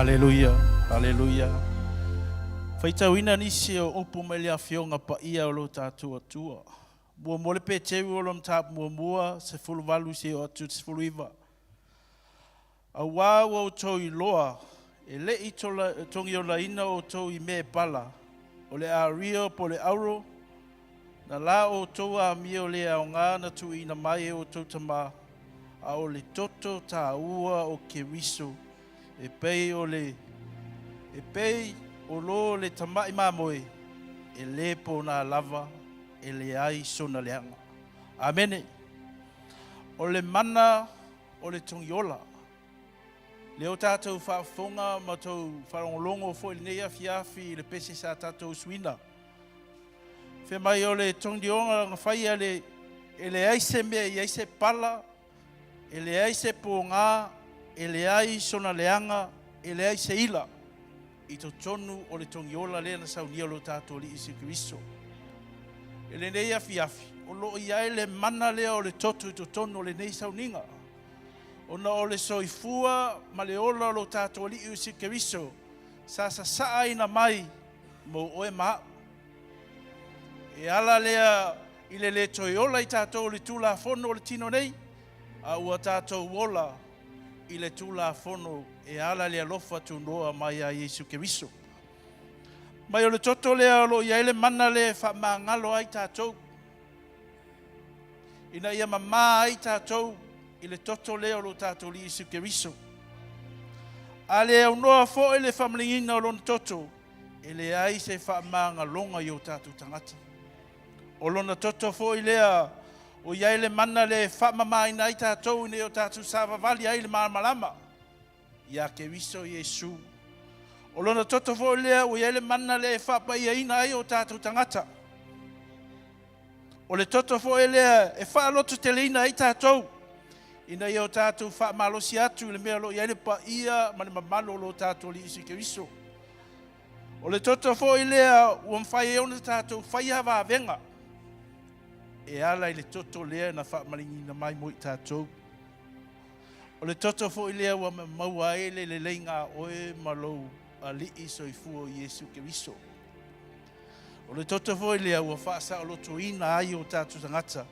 Haleluia, haleluia. Faitauina nisi o upu mai le Afioga Paia o lo tatou Atua. Muamua le Peteru o lo mataupu muamua, 18 seia oo atu i le 19. Auā ua outou iloa, e le i togiolaina outou i mea e pala, o le ario po o le auro, na la outou amio le aoga na tuuina mai e outou tamā, a o le toto taua o Keriso, e pei o le e pei o lo le tama'i mamoe, e lē pōnā lava, e leai sona leaga. Amene. O le mana o le togiola. Lea ua tatou faafofoga ma tou faalogologo foi i lenei afiafi i le pese sa tatou usuina. Fai mai o le togiola na faia le, e leai se mea e i ai se pala, e leai se pōgā, e leai sona leaga, e leai se ila i totonu o le togiola lea na saunia lo tatou Alii Iesu Keriso. I lenei afiafi, o lo o i ai le mana lea o le toto i totonu o lenei sauniga. Ona o le soifua ma le ola o lo tatou Alii Iesu Keriso sa sasaaina mai mo oe ma a'u. E ala lea i le lē toe ola i tatou o le Tulafono o le tino nei, a ua tatou ola i le Tulafono e ala le alofa tunoa mai ia Iesu Keriso. Mai o le toto lea o lo o i ai le mana lea e faamagalo ai tatou, ina ia mamā ai tatou i le toto lea o lo tatou Alii Iesu Keriso. A le aunoa foi le faamaligiina o lona toto, e leai se faamagaloga i o tatou tagata. O lona toto foi lea o i ai le mana lea e faamamāina ai tatou ina ia o tatou savavali ai i le malamalama iā Keriso Iesu. O lona toto foi lea ua i ai le mana lea e faapaiaina ai o tatou tagata. O le toto foi lea e faalototeleina ai tatou ina ia o tatou faamalosi atu i le mea o lo o i ai le paia ma le mamalu o lo tatou Alii Iesu Keriso. O le toto foi lea ua mafai ai ona tatou faia vavega e ala i le toto lea na faamaligiina mai mo i tatou. O le toto foi lea ua maua ai le leleiga a oe ma lou Alii soifua o Iesu Keriso. O le toto foi lea ua faasaolotoina ai o tatou tagata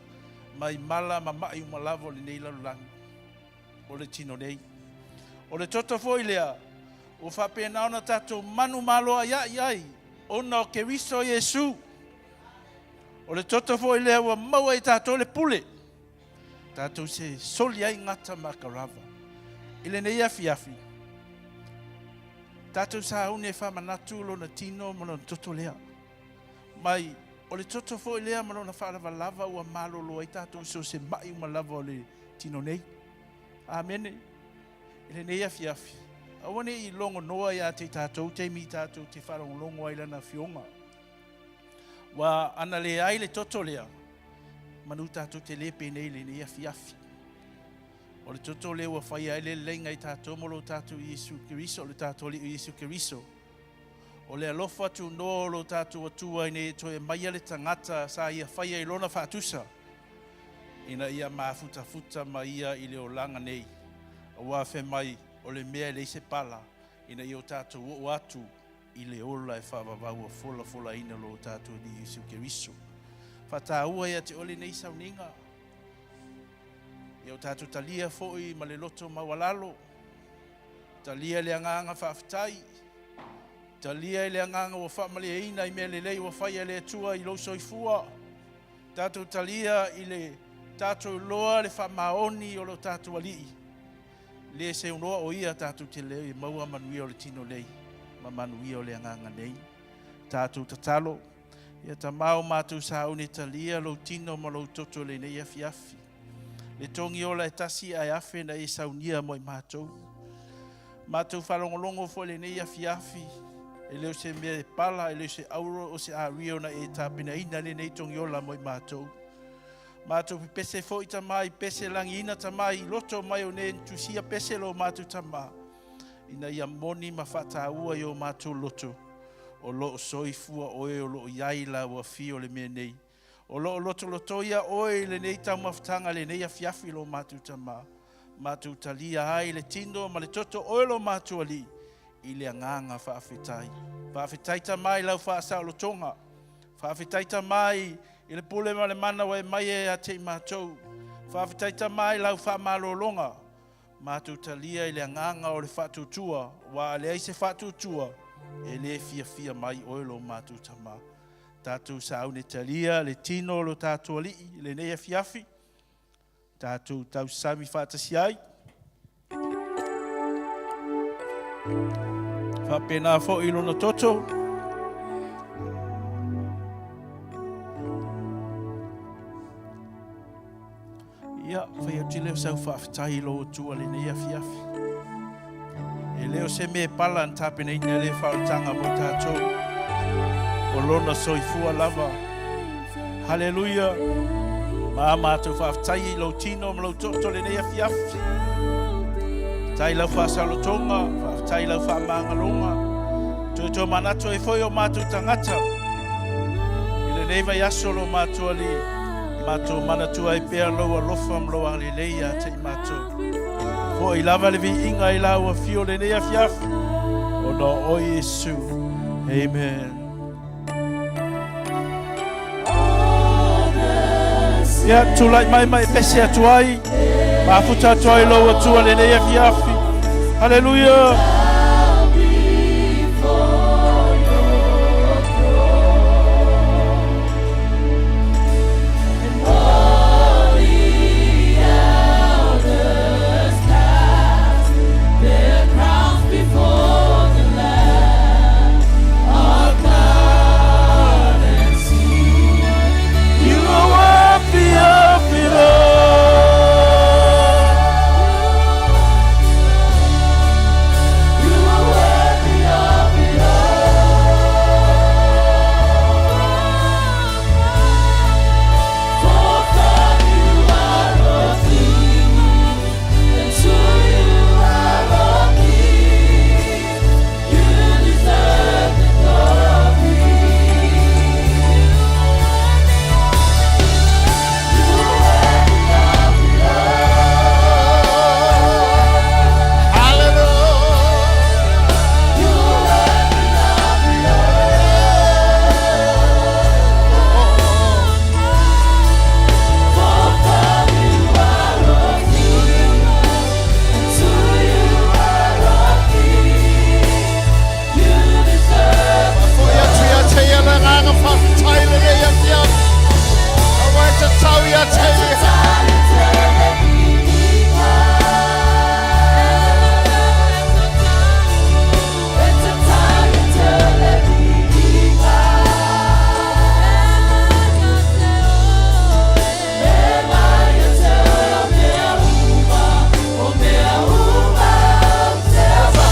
mai mala ma ma'i uma lava o lenei lalolagi o le tino nei. O le toto foi lea ua faapena ona tatou manumaloaia'i ai ona o Keriso Iesu. O le toto foi lea ua maua i tatou le pule tatou se soli ai gata ma akarava. I lenei afiafi, tatou sauni e faamanatu lona tino ma lona toto lea. Mai o le toto foi lea ma lona faalavalava ua malolo ai tatou i so o se ma'i uma lava o le tino nei. Amene. I lenei afiafi, aua ne i logonoa ia te tatou taimi tatou te faalogologo ai lana afioga. Ua ana leai le toto lea, manu tatou te lē penei i lenei afiafi. O le toto lea ua faia ai le leleiga i tatou mo lo tatou Iesu Keriso, o le tatou Alii o Iesu Keriso. O le alofa tunoa o lo tatou Atua ina ia toe aumaia le tagata sa ia faia i lona faatusa, ina ia mafutafuta ma ia i le olaga nei, aua fai mai o le mea e leai se pala, ina ia o tatou oo atu i le ola e faavavau ua folafolaina lo tatou Alii Iesu Keriso. Faataua ia te oe lenei sauniga. Ia o tatou talia foi ma le loto maualalo. Talia le agaga faafetai. Talia i le agaga ua faamalieina i mea lelei ua faia e le Atua i lou soifua. Tatou talia i le tatou iloa le faamaoni o lo tatou Alii. Le seunoa o ia tatou te le maua manuia o le tino nei ma manuia o le agaga nei. Tatou tatalo, ia Tama o matou sauni talia lou tino ma lou toto i lenei afiafi. Le togi ola e tasi ae afe na e saunia mo i matou. Matou faalogologo foi lenei afiafi, e le o se mea e pala, e le o se auro o se ario na e tapenaina lenei togi ola mo i matou. Matou pepese foi Tama i pese lagiina Tama i loto mai o nei tusia pese lo matou Tama, ina ia moni ma faataua i o matou loto, o lo o soifua oe o lo o i ai la ua fia o le mea nei. O lo o lotolotoia oe i lenei taumafataga lenei afiafi lo matou Tama. Matou talia ai le tino ma le toto oe lo matou Alii. i le agaga faafetai. Faafetai Tama i lau faasaolotoga. Faafetai Tama i le pule ma le mana ua e mai ai ia te i matou. Faafetai Tama i lau faamalologa. Matou talia i le agaga o le faatuatua, aua a leai se faatuatua, e le fiafia mai oe lo matou Tama. Tatou sauni e talia le tino o lo tatou Alii i lenei afiafi. Tatou tausami faatasi ai. Faapena foi i lona toto. Ia, fai atu lea o sau faafetai i lou Atua lenei afiafi. E le o se mea pala na tapenaina lea faaolataga mo tatou. O lona soifua lava. Haleluia. Ma a matou faafetai i lou tino ma lou toto lenei afiafi. Faafetai i lau faasalotoga, faafetai i lau faamagaloga. Toe toe manatu ai foi o matou tagata i lenei vaiaso lo matou Alii. Matou manatua ai pea lou alofa ma lou agalelei ia te i matou. Foi lava le viiga i lau afio lenei afiafi, ona o oe Iesu. Amen. Ia, tulai mai ma e pese atu ai, mafuta atu ai lou Atua lenei afiafi. Haleluia! You are worthy of it all. Foi atu ia te ia le agaga faafetai lenei afiafi. Aua e tatau ia te ia.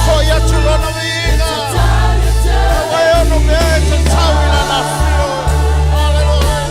Foi atu lona viiga. Aua e ono mea e tatau i lana afio. Haleluia.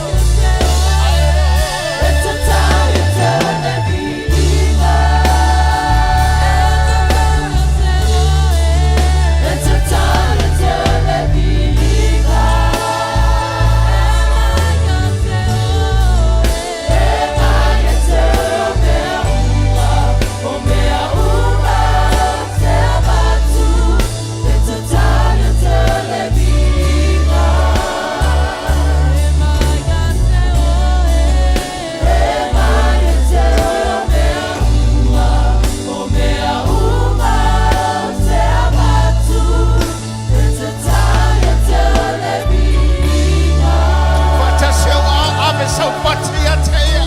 Faatasi au a ave sau pati ia te ia.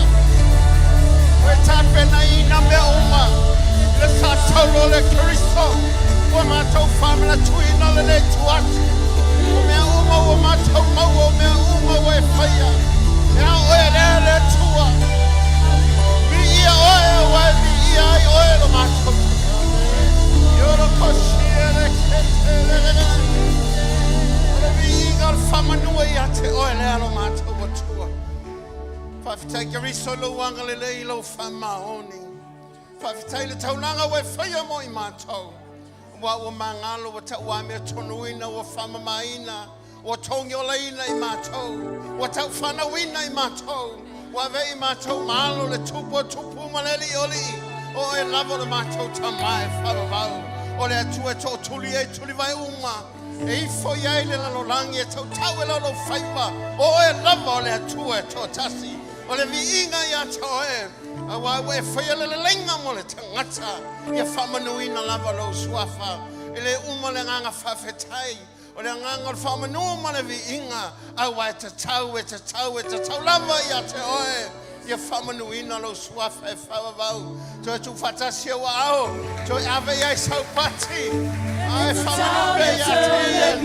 Ua e tapenaina mea uma i le faatauro o le Keriso ua matou faamanatuina lenei itu atu. O mea uma ua matou maua, o mea uma ua e faia, e a oe lea le Atua. Viia oe aua e viia ai oe lo matou O le viiga o le faamanua ia te oe lea lo matou Atua. Faafetai Keriso i lou agalelei i lou faamaoni. Faafetai i le taulaga ua e faia mo i matou. Aua ua magalo, ua tauamiatonuina, ua faamamaina, ua togiolaina i matou, ua taufanauina i matou, ua avea i matou ma alo le Tupu o tupu ma le Alii o alii, o oe lava o le matou Tama e faavavau. O le Atua e tootuli ai tulivae uma, e ifo i ai le lalolagi e tautau e laulaufaiva, o oe lava o le Atua e toatasi, o le viiga ia te oe, auā ua e faia le leleiga mo le tagata, ia faamanuina lava lou suafa. E le uma le agaga faafetai, o le agaga o le faamanu ma le viiga, auā e tatau, e tatau, e tatau lava ia te oe, ia faamanuina lou suafa e faavavau. Toe tuufaatasi ou aao, toe ave i ai sau pati, a e faamanu pea ia te ia.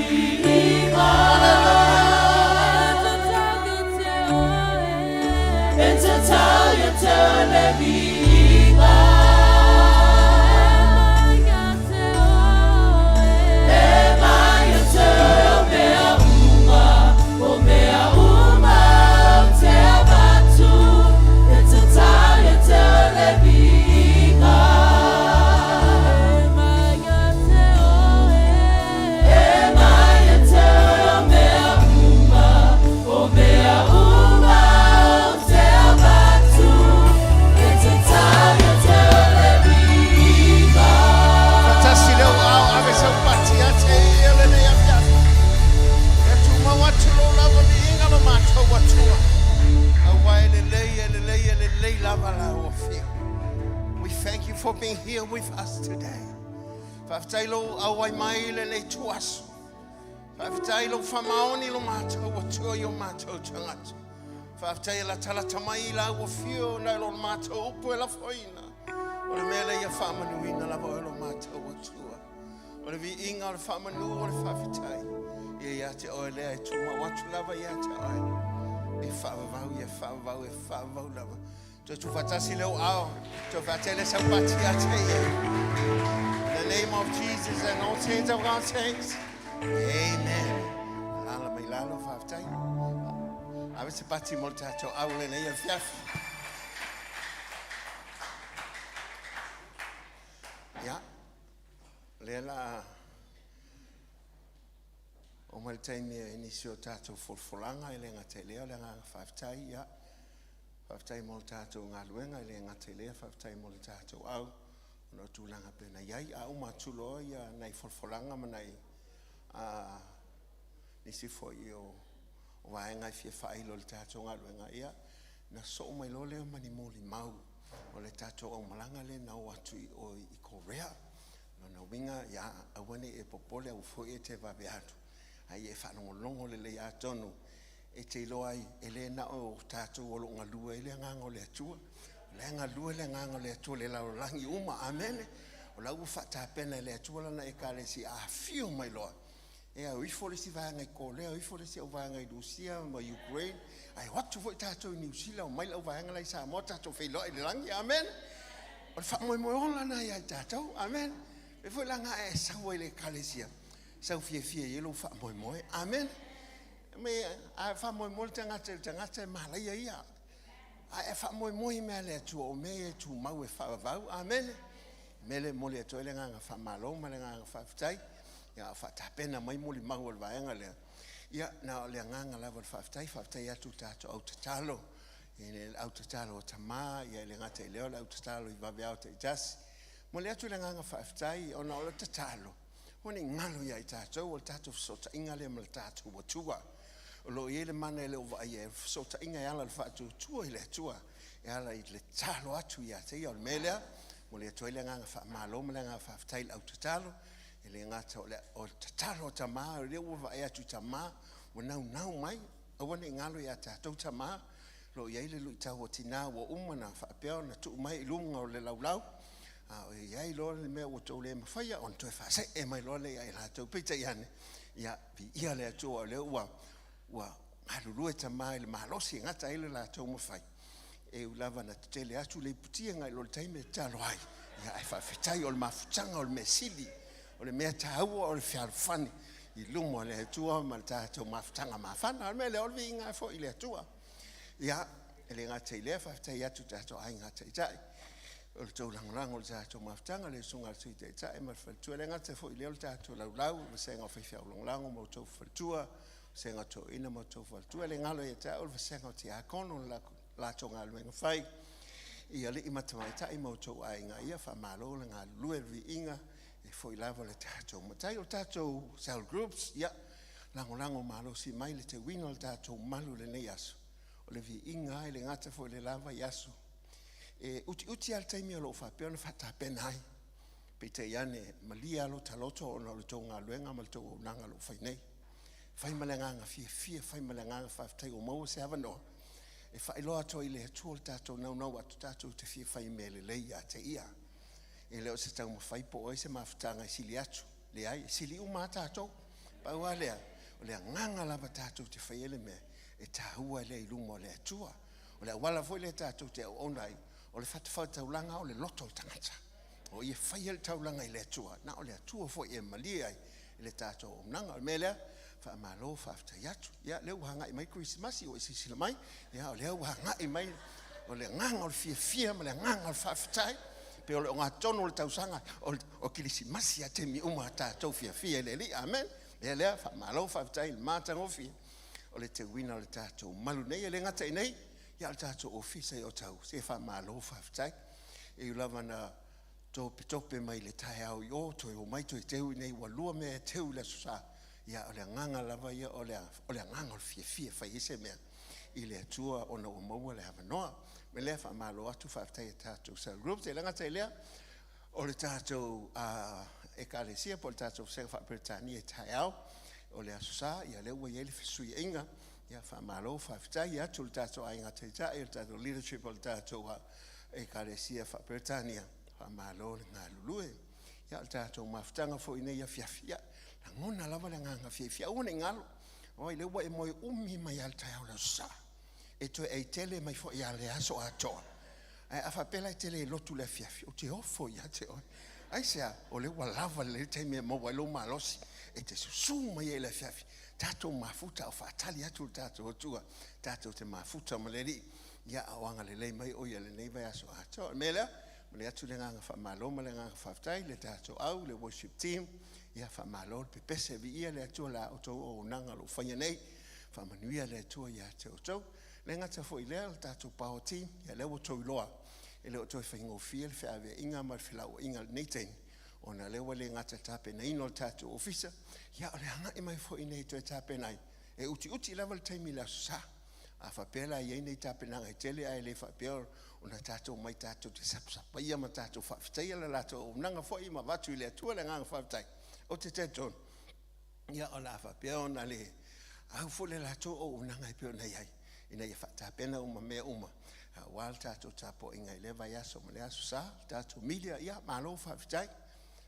Faatasi lea ua ao ave sau pati ia te ia lenei afiafi. Ia tumau atu lou lava viiga lo matou Atua. Aua e lelei, e lelei, e lelei lava lau afio. We thank you for being here with us today. Faafetai lou auai mai i lenei tuaso. Faafetai lou faamaoni lo matou Atua i o matou tagata. Faafetai e latalata mai i lau afio nai lo matou upu e lafoina. O le mea lea ia faamanuina lava oe lo matou Atua. O le viiga, o le faamanu, o le faafetai, ia ia te oe lea e tumau atu lava ia te oe. E faavavau, ia faavavau, e faavavau lava. Toe tuufaatasi leo ao, toe faatele sau pati ia te ia. In the name of Jesus and all saints of God saints. Amen. Lala mai lalo, faafetai. Ave se pati mo le tatou au lenei afiafi. Ia, lea la oo mai le taimi e nisi o tatou folafolaga e le gata i lea o le agaga faafetai. Ia, faafetai mo le tatou galuega e le gata i lea, faafetai mo le tatou au ona o tulaga pei ona i ai. A uma atu loa ia nai folafolaga ma nai nisi foi o vaega e fia faailo i le tatou galuega, ia, na sosoo mai loa lea ma ni molimau o le tatou aumalaga lea na o atu i o i Korea. Lona uiga, ia, aua ne i e popole, aua foi e te vave atu, a ia e faalogologo lelei atonu e te iloa ai e le na o tatou o lo o galue ai le agaga o le Atua. O la e galue le agaga o le Atua i le lalolagi uma. Amene. O la ua faatapena e le Atua lana Ekalesia a afio mai loa. E au ifo le isi vaega i Korea, au ifo le isi au vaega i Rusia ma Ukraine, ae o atu foi tatou i Niu Sila, omai le auvaega la i Samoa, tatou feiloai i le lagi. Amene. O le faamoemoe ola lena ia i tatou. Amene. E foi la nga e sau ai i le Ekalesia, sau fiafia i ai lou faamoemoe. Amene. Me a faamoemoe le tagata i le tagata e malaia ia. A e faamoemoe i mea a le Atua, o mea ia e tumau e faavavau. Amene. Mea lea e momoli atu ai le agaga faamalo ma le agaga faafetai. Ia, a o faatapena mai molimau o le vaega lea. Ia, na o le agaga lava o le faafetai, faafetai atu i le tatou au tatalo, i le au tatalo a tama, ia e le gata i lea o le au tatalo i vaveao taitasi. Momoli atu le agaga faafetai ona o le tatalo, ua ne i galo ia i tatou o le tatou fesootaiga lea ma le tatou Atua. O lo o i ai le mana e le o vaaia e fesootaiga e ala i le faatuatua i le Atua, e ala i le tatalo atu ia te ia. O le mea lea, momoli atu ai le agaga faamalo ma le agaga faafetai i le au tatalo, e le gata o le, o le tatalo a tama, o lea ua vaai atu i tama, ua naunau mai, aua ne i galo ia tatou tama, o lo o i ai le luitau o tina ua uma ona faapea ona tuu mai i luga o le laulau, a o i ai loa le mea ua tou le mafaia ona toe faasee mai loa lea ia i latou. Peitai ane, ia, viia le Atua o lea ua, ua galulue tama i le malosi e gata ai le latou mafai. E ui lava na tetele atu le iputi agai loa i le taimi e tatalo ai, ia ae faafetai o le mafutaga o le mea sili, o le mea taua o le fealofani i luma o le Atua ma le tatou mafutaga mafana. O le mea lea o le viiga foi i le Atua. Ia, e le gata i lea, faafetai atu i tatou aiga taitai o le tou lagolago i le tatou mafutaga, le Susuga i le Sui Taitai ma le faletua. E le gata foi i lea o le tatou laulau, le vasega o faifeau lagolago ma outou faletua, vasega o toeaiina ma outou faletua. E le galo ia te au le vasega o tiakono, le latou galuega fai i alii ma tamaitai ma outou aiga. Ia faamalo le galulue, le viiga. E foi lava le tatou matai o tatou cell groups, ia lagolago malosi mai le teuina o le tatou malu i lenei aso. O le viiga ai le gata foi le lava i aso. E utiuti lava le taimi o lo o faapea ona faatapena ai. Peitai ane, malie lava lo ta loto ona o le tou galuega ma le tou auaunaga o lo o fai nei. Fai ma le agaga fiafia, fai ma le agaga faafetai ua maua se avanoa e faailoa atu ai i le Atua le tatou naunau atu tatou te fia fai mea lelei ia te Ia. E le o se taumafai po o ai se mafutaga e sili atu. Leai, e sili uma lava tatou. Pau lava lea, o le agaga lava tatou te faia le mea e taua lea i luma o le Atua. O le auala foi lea tatou te auauna ai, o le fatafaitaulaga o le loto o le tagata. O ia faia le taulaga i le Atua, na o le Atua foi e malie ai i le tatou auaunaga. O le mea lea, faamalo faafetai atu. Ia, lea ua agai mai Kerisimasi, ua e silasila mai, ia o lea ua agai mai o le agaga o le fiafia ma le agaga o le faafetai, pei o le ogatotonu o le tausaga o Kerisimasi a taimi uma a tatou fiafia i le Alii. Amen. O le mea lea, faamalo faafetai i le matagofie o le teuina o le tatou malu nei. E le gata i nei, ia o le tatou ofisa i Otahuhu, se faamalo faafetai. E ui lava na topetope mai i le taeao i o, toe omai toe teu i inei, ua lua mea e teu i le Aso Sa. Ia o le agaga lava ia o le agaga o le fiafia e fai ai se mea i le Atua ona ua maua le avanoa. O le mea lea, faamalo atu faafetai i tatou cell groups. E le gata i lea, o le tatou Ekalesia po o le tatou Vasega Faa-Peretania i taeao o le Aso Sa, ia lea ua i ai le fesuiaiga. Ia faamalo faafetai atu i le tatou Aiga Taitai, o le tatou leadership o le tatou Ekalesia Faa-Peretania, faamalo le galulue. Ia o le tatou mafutaga foi i lenei afiafi, ia lagona lava le agaga fiafia, aua ne i galo, oi lea ua e moe umi mai lava i le taeao o le Aso Sa, e toe ai tele mai foi lava i le aso atoa. Ae a faapea la e te le lotu i le afiafi, ou te ofo ia te oe. Aisea? O lea ua lava lelei le taimi e maua ai lou malosi e te susu mai ai i le afiafi, tatou mafuta a o faatali atu le tatou Atua tatou te mafuta ma le Alii. Ia, a o agalelei mai o Ia i lenei vaiaso atoa. O le mea lea, momoli atu le agaga faamalo ma le agaga faafetai i le tatou au, le worship team. Ia, faamalo le pepese, viia le Atua i la outou auaunaga o lo o faia nei. Faamanuia le Atua ia te outou. E le gata foi i lea, o le tatou power team, ia lea ua outou iloa, e le o toe faigofie le feaveaiga ma le felauaiga i lenei taimi, ona o lea ua le gata i le tapenaina o le tatou ofisa, ia o le agai mai foi i inei e toe tapena ai. E utiuti lava le taimi i le Aso Sa. A faapea la e i ai nei tapenaga e tele ae le faapea ona tatou omai tatou te sapasapaia ma tatou faafetaia le latou auaunaga foi ma avatu i le Atua le agaga faafetai, ou te talitonu, ia o le a faapea ona le au foi le latou auaunaga e pei ona i ai, ina ia faatapena uma mea uma aua le tatou tapuaiga i lea vaiaso ma le Aso Sa. Le tatou media, ia malo faafetai.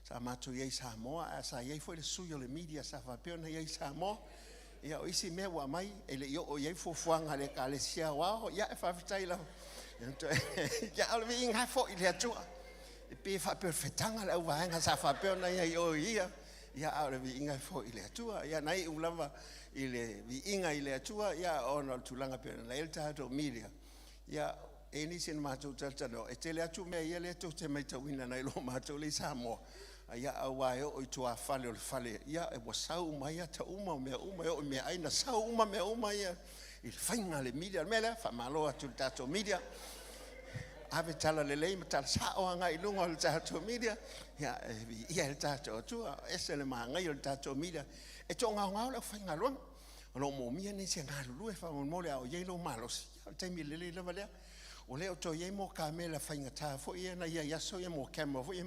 Sa matou i ai i Samoa, ae sa i ai foi le sui o le media sa faapea ona i ai i Samoa. Ia o isi mea ua aumai e le i oo i ai fuafuaga a le Ekalesia Aoao, ia e faafetai lava. Ia o le viiga lava foi i le Atua. E pei e faapea o le fetaga le auvaega sa faapea ona i ai i o i ia, ia a o le viiga e foi i le Atua. Ia na iu lava i le viiga i le Atua, ia ona o le tulaga pei ona i ai le tatou media. Ia, e i ai nisi na matou talatalanoa, e tele atu mea ia lea tou te matauina nai lo matou lea i Samoa, ia aua e oo i tuafale o le fale, ia ua sau uma ai ata uma, o mea uma e oo i meaai na sau uma mea uma ia i le faiga a le media. O le mea lea, faamalo atu i le tatou media, ave tala lelei ma tala sao agai i luga o le tatou media, ia e viia ai le tatou Atua. E ese le manaia o le tatou media, e toagaogao le aufaigaluega. O lo o moomia nisi e galulue faamolemole a o i ai lou malosi, ia o le taimi lelei lava lea. Ua le o toe i ai mo kamela faigata foi ia na i ai i aso ia mo camera foi ia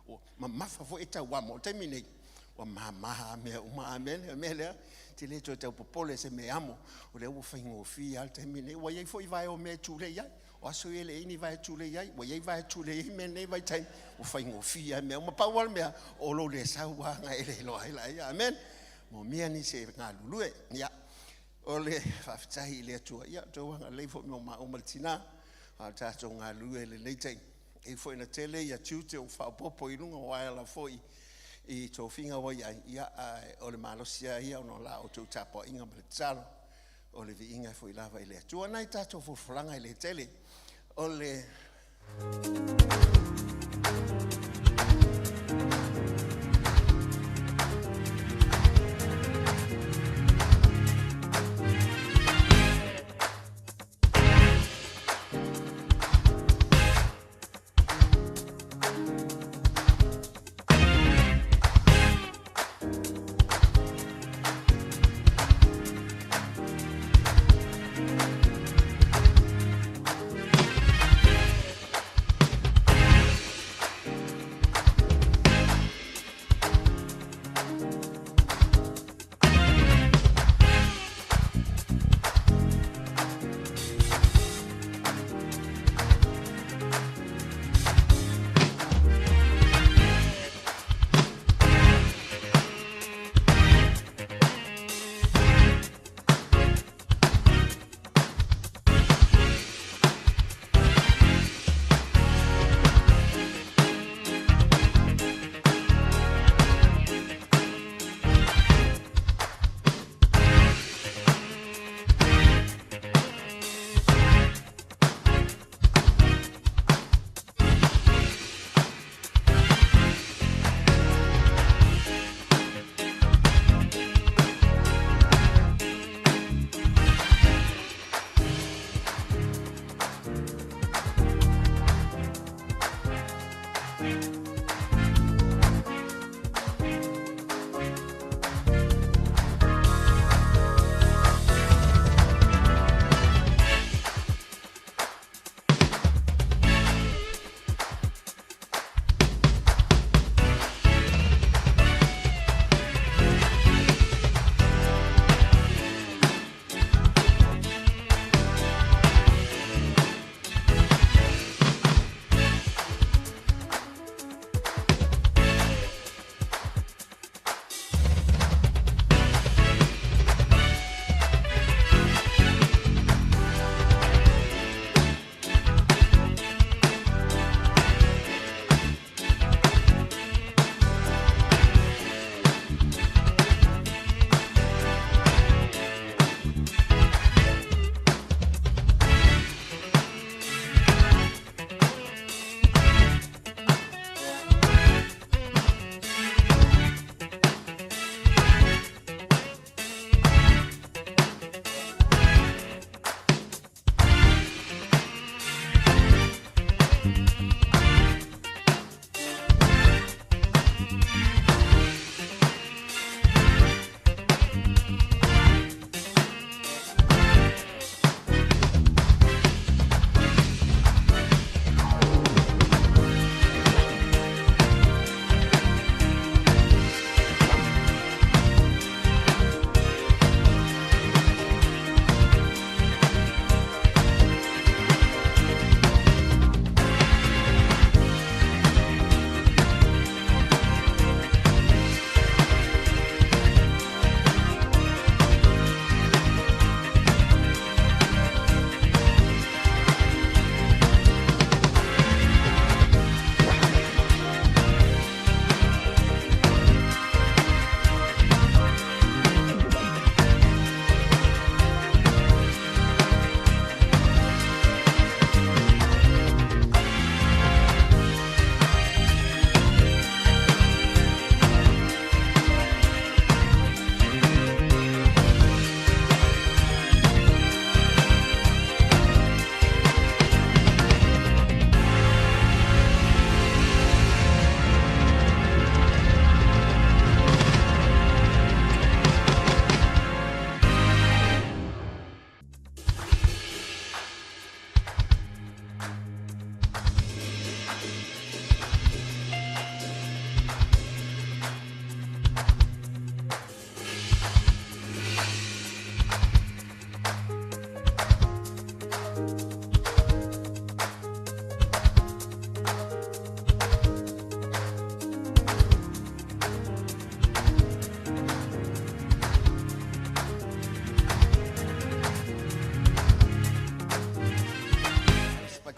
ua mamafa foi e tau amo. O le taimi nei, ua mama lava mea uma. Amene. O le mea lea, e te le toe tau popole i se mea e amo, o lea ua faigofie lava le taimi lenei. Ua i ai foi vae o mea e tulei ai. O aso ia e leai ni vae e tulei ai, ua i ai vae e tulei ai mea i lenei vaitaimi, ua faigofie lava mea uma. Pau lava le mea, o lou le sau lava ona e le iloa ai laia. Amene. Moomia nisi e galulue. Ia, o le faafetai i le Atua, ia outou agalelei foi mo maua ma le tina, a o tatou galulue i lenei taimi. E ui foi ina tele ia tiute ua faaopoopo i luga o ala foi i tofiga ua i ai, ia, ae o le malosi lava ia ona o la outou tapuaiga ma le tatalo, o le viiga e foi lava i le Atua. Nai tatou folafolaga e le tele, o le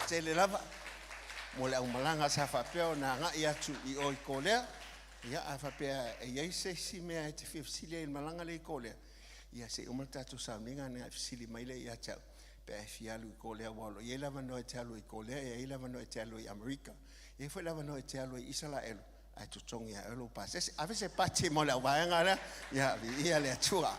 Tele lava mo le aumalaga sa faapea ona agai atu i o i Kolea. Ia a faapea e i ai se isi mea e te fia fesili ai i le malaga lea i Kolea, ia se i uma le tatou sauniga ona e fesili mai lea ia te au pe a e fia alu i Kolea, aua o lo o i ai le avanoa e te alu ai i Kolea, e i ai le avanoa e te alu ai i Amerika, e i ai foi le avanoa e te alu ai i Isalaelu, ae totogi lava e oe lou pasese. Ave se pati mo le auvaega lea, ia viia le Atua.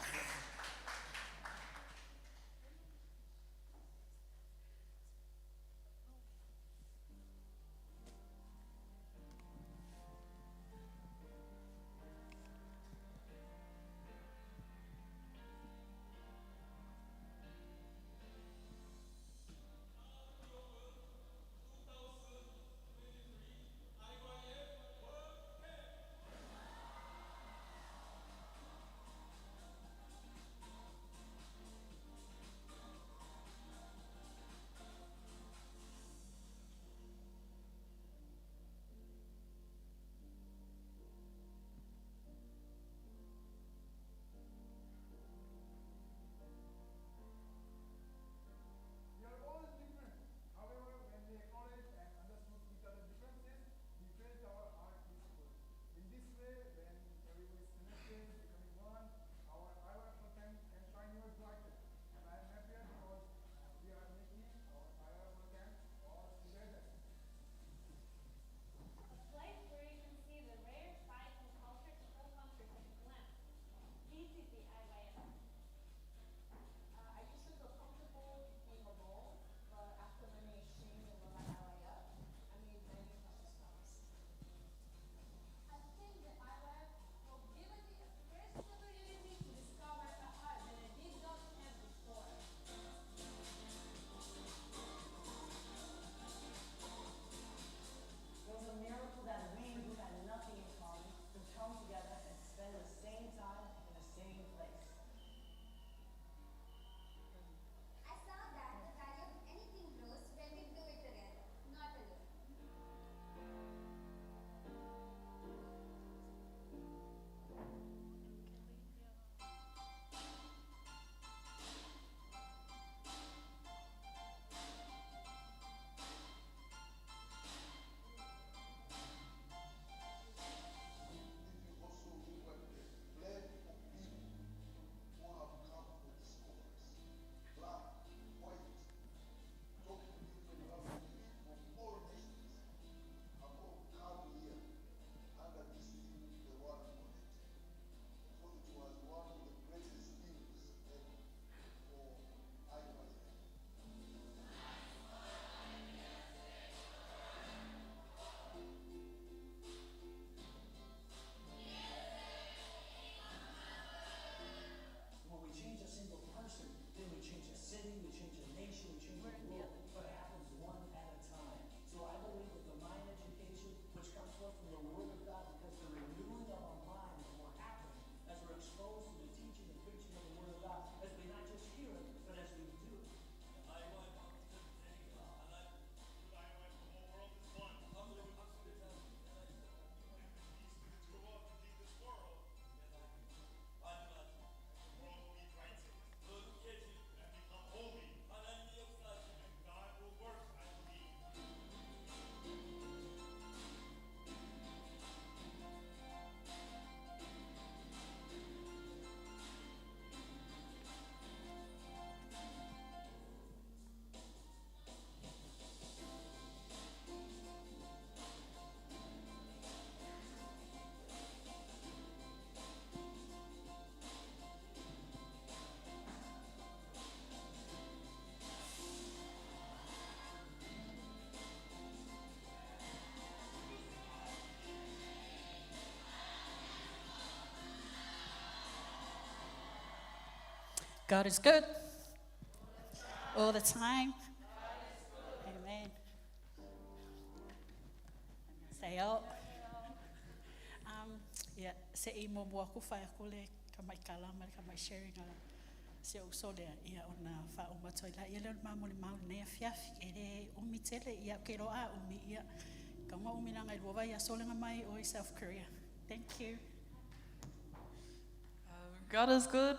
God is good all the time. Amen. Say oh. Ia, se i muamua aku fai aku le tamaikala ma le tamai sharing a si ou uso lea, ia ona faauma atu ai laia lea o le ma molimau i lenei afiafi. E le umi tele, ia ou te iloa a umi, ia, tatau ona umi leaga e lua vaiaso le mai o i South Korea. Thank you. God is good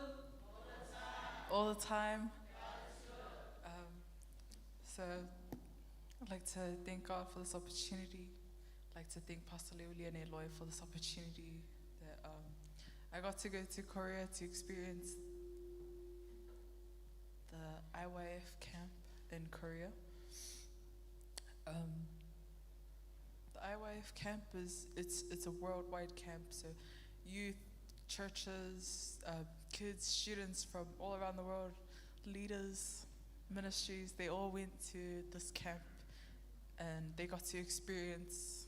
all the time. So I'd like to thank God for this opportunity. I'd like to thank Pastor Leuli'i and Eloy for this opportunity that I got to go to Korea to experience the IYF camp in Korea. The IYF camp is it's a worldwide camp, so youth, churches, kids, students from all around the world, leaders, ministries, they all went to this camp and they got to experience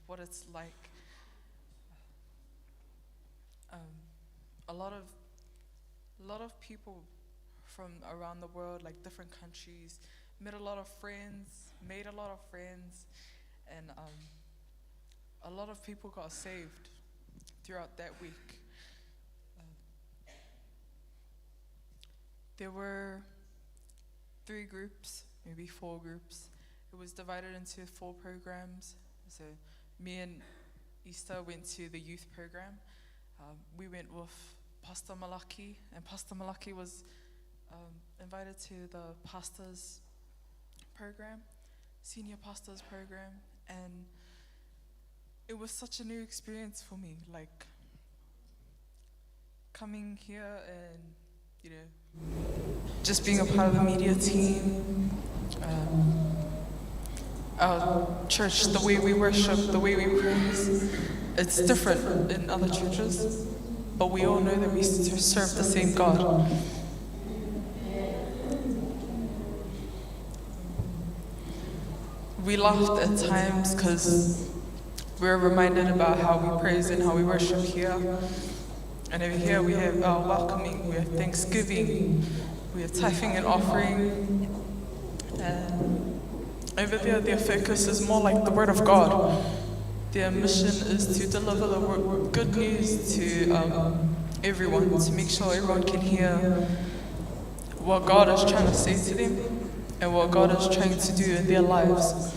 what it's like. A lot of people from around the world, like different countries, met a lot of friends, made a lot of friends, and a lot of people got saved throughout that week. There were 3 groups, maybe 4 groups. It was divided into 4 programs. So me and Easter went to the youth program. We went with Pastor Malaki, and Pastor Malaki was invited to the pastors program, senior pastors program, and it was such a new experience for me, like coming here and, you know, just being a part of the media team, our church, the way we worship, the way we praise, it's different in other churches, but we all know that we serve the same God. We laughed at times because we were reminded about how we praise and how we worship here. And over here we have our welcoming, we have thanksgiving, we have tithing and offering. And over there, their focus is more like the Word of God. Their mission is to deliver the good news to everyone, to make sure everyone can hear what God is trying to say to them and what God is trying to do in their lives.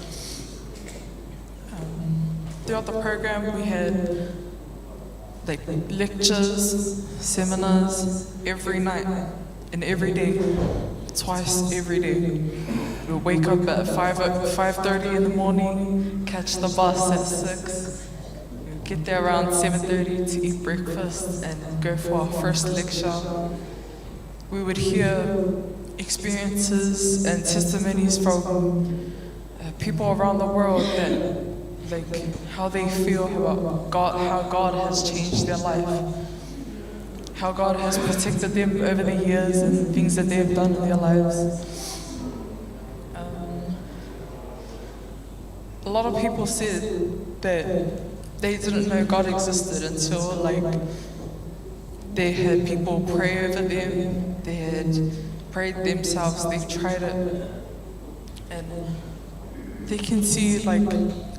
Throughout the program, we had like lectures, seminars every night and every day, twice every day. We would wake up at 5:30 in the morning, catch the bus at 6. We would get there around 7:30 to eat breakfast and go for our first lecture. We would hear experiences and testimonies from people around the world that, like, how they feel about God, how God has changed their life, how God has protected them over the years and things that they have done in their lives. A lot of people said that they didn't know God existed until like they had people pray over them, they had prayed themselves, they've tried it, and they can see like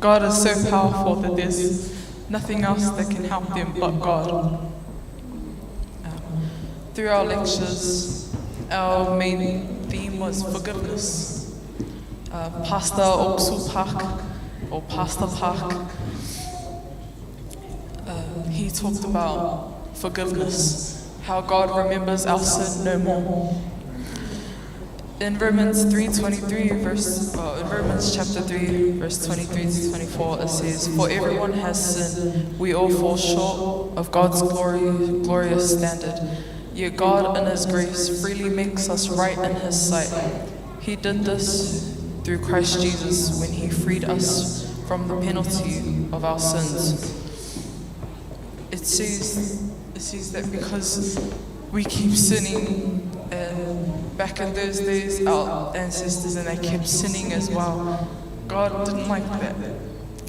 God is so powerful that there's nothing else that can help them but God. Through our lectures, our main theme was forgiveness. Pastor Oksu Park, or Pastor Park, he talked about forgiveness, how God remembers our sin no more. In Romans 3:23 in Romans chapter 3 verse 23 to 24, it says, "For everyone has sinned; we all fall short of God's glorious standard. Yet God, in His grace, freely makes us right in His sight. He did this through Christ Jesus when He freed us from the penalty of our sins." It says that because we keep sinning, and back in those days our ancestors and they kept sinning as well. God didn't like that.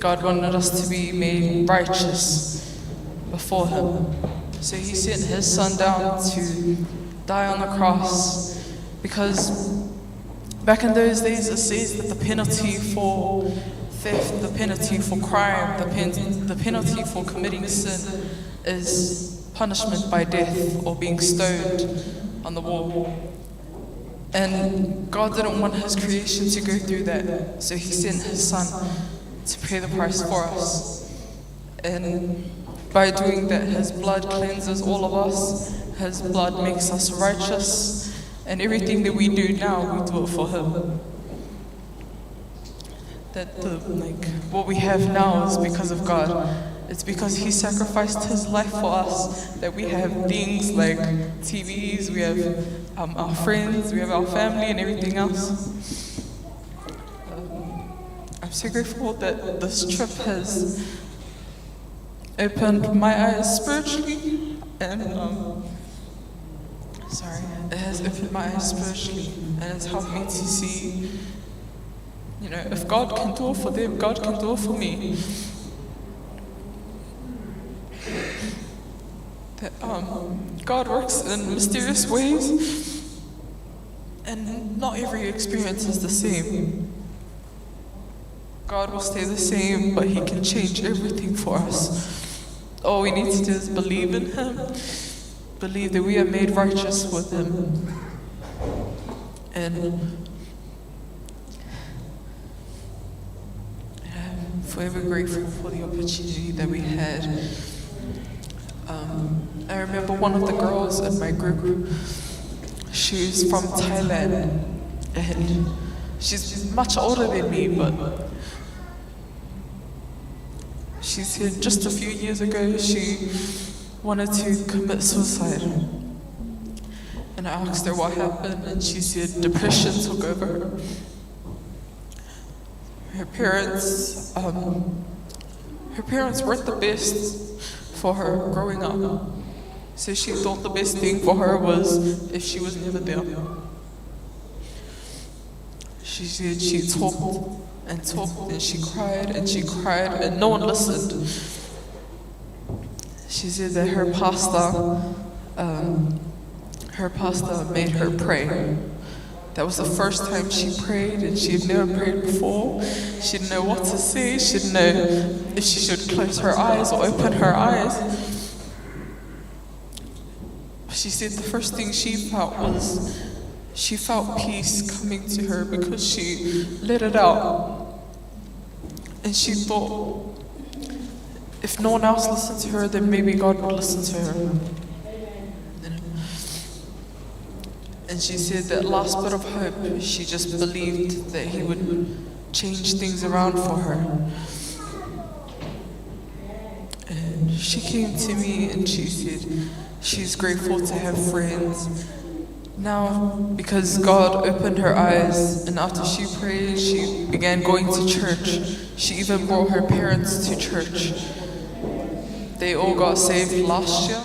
God wanted us to be made righteous before Him. So He sent His Son down to die on the cross. Because back in those days, it says that the penalty for theft, the penalty for crime, the, pen- the penalty for committing sin is punishment by death or being stoned on the wall. And God didn't want his creation to go through that, so he sent his son to pay the price for us. And by doing that, his blood cleanses all of us, his blood makes us righteous, and everything that we do now, we do it for him. That the like what we have now is because of God. It's because he sacrificed his life for us that we have things like TVs, we have our friends, we have our family, and everything else. I'm so grateful that this trip has opened my eyes spiritually and sorry, it has opened my eyes spiritually and has helped me to see, you know, if God can do it for them, God can do it for me. That God works in mysterious ways, and not every experience is the same. God will stay the same, but He can change everything for us. All we need to do is believe in Him, believe that we are made righteous with Him. And I'm forever grateful for the opportunity that we had. I remember one of the girls in my group, she's from Thailand, and she's much older than me, but she said just a few years ago she wanted to commit suicide. And I asked her what happened, and she said depression took over her. Her parents, her parents weren't the best for her growing up. So she thought the best thing for her was if she was never there. She said she talked and talked and she cried and she cried and no one listened. She said that her pastor made her pray. That was the first time she prayed, and she had never prayed before. She didn't know what to say. She didn't know if she should close her eyes or open her eyes. She said the first thing she felt was she felt peace coming to her because she let it out. And she thought if no one else listened to her, then maybe God would listen to her. And she said that last bit of hope, she just believed that he would change things around for her. And she came to me and she said she's grateful to have friends now because God opened her eyes, and after she prayed, she began going to church. She even brought her parents to church. They all got saved last year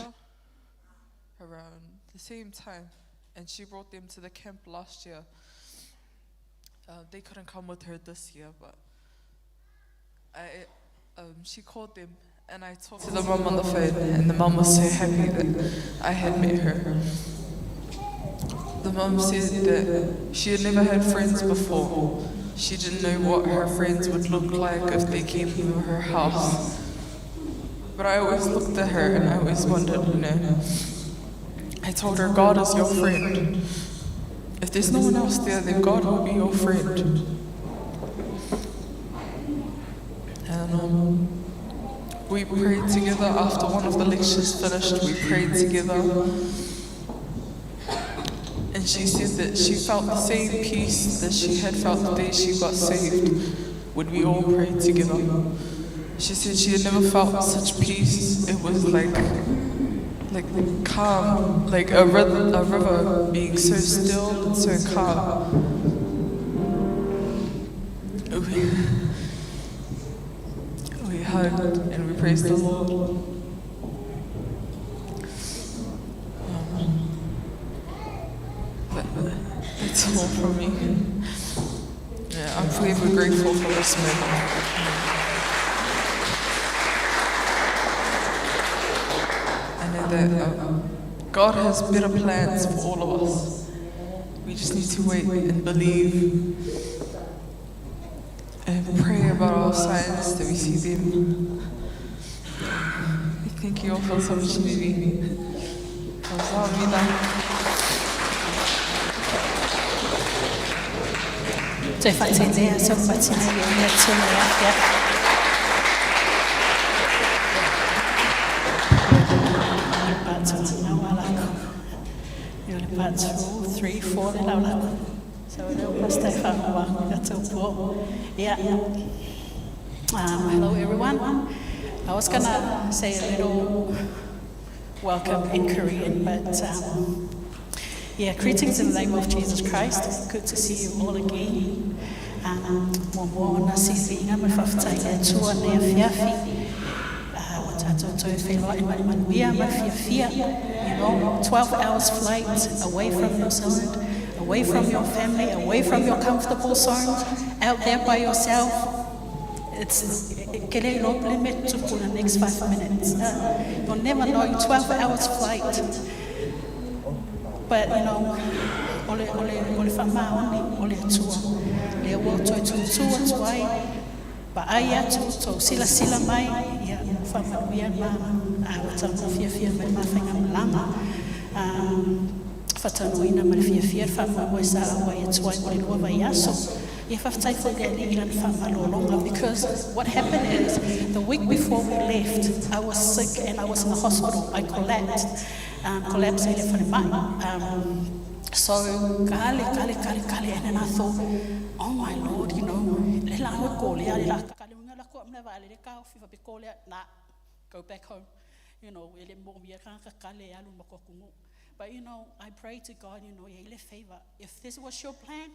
around the same time, and she brought them to the camp last year. They couldn't come with her this year, but she called them, and I talked to the mum on the phone, and the mum was so happy that I had met her. The mum said that she had never had friends before. She didn't know what her friends would look like if they came to her house. But I always looked at her and I always wondered, you know, I told her, God is your friend. If there's no one else there, then God will be your friend. And we prayed together after one of the lectures finished. We prayed together. And she said that she felt the same peace that she had felt the day she got saved when we all prayed together. She said she had never felt such peace. It was like calm, like a river being so still and so calm. We hugged and we praised the Lord. But that's all from me. Yeah, I'm forever grateful for this moment. I know that God has better plans for all of us. We just need to wait and believe and pray about our signs that we see them. Thank you all for this opportunity. 감사합니다. Toe faatetea sau faatino i le Atua le afiafi. Part 1 now alako. Yo le part 2, 3, 4 le lau lako. So le pastor fa wa ka tau po. Yeah. Hello everyone. I was gonna say a little welcome in Korean, but yeah, greetings in the name of Jesus Christ. Good to see you all again. Mo mo na si vinga ma faafetai le Atua nei afiafi. Ua tatou toe feiloai ma le manuia ma fiafia. 12 hours flight away from New Zealand, away from your family, away from your comfortable zone, out there by yourself. It's kele lo ple tupu the next 5 minutes. You'll never know, 12 hours flight. But o le whamaoni, o le Atua. Le ua toe tūtū atu ai, pa ai atu, tō sila sila mai, ia whamanuia ma, a o tau fiafia mai mawhainga malanga. Whatanuina ma le fiafia, whamoe sa awa i atu ai mo le lua vai aso. Ia whawhtai fo le ali ilan whamalolonga, because what happened is, the week before we left, I was sick and I was in the hospital. I collapsed. Collapsed i le whare mai. So, kale, kale, kale, kale, and then I thought, oh my Lord, le la ho ko le la kale unga la ko amna va le ka fi fa pe ko le na go back home. Ele mo mi ka ka kale alu ma ko kungu. But I pray to God, ia ile favor. If this was your plan,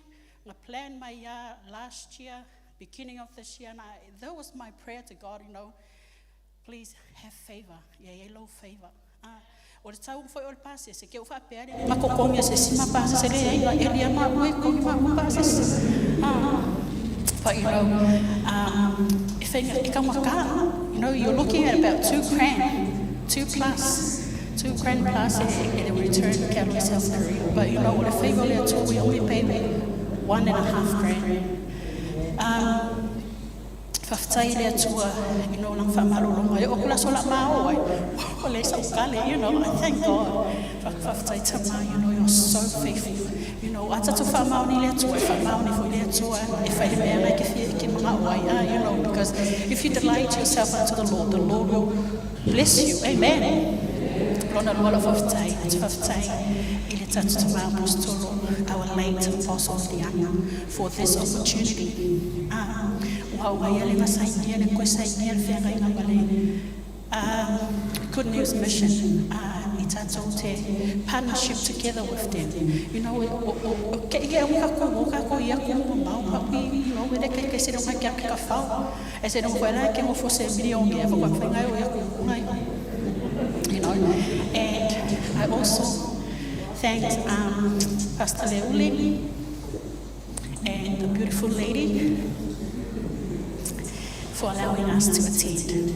the plan my year last year, beginning of this year, and that was my prayer to God, please have favor. Ia ia low favor. Ah, o le tau foi o le pasese, ke o whapea le makokongi se sima pasese le ai, e lia ma ue kongi ma ua pasese. Ah, but if I ka waka, you're looking at about 2 grand, two plus, 2 grand plus e le return ke alo South Korea. But o le favor le atu, we only pay 1.5 grand. Whawhtai le atua, lang whamalolonga, e o kula sola mao ai, o le sa ukale, I thank God. Whawhtai tama, you're so faithful. Ata tu whamao ni le atua, e whamao ni fo le atua, e whai mea ngai ke fia ke mga o ai, because if you delight yourself unto the Lord will bless you. Amen. Lona lua la whawhtai, atu whawhtai, i le tatu tama apostolo, our late apostle Liana, for this opportunity. Ah, ua ua ia le masainia le koe sainia le whenga inga ma le Good News Mission. I tātou te partnership together with them. Ke ia o ka ko o ka ko ia ko mo mau pa we we le ke ke se no ka ke ka fau. E se no fue la ke mo fo se million ke fa kwa whenga o ia ko ngai. And I also thank Pastor Leuli and the beautiful lady for allowing us to attend.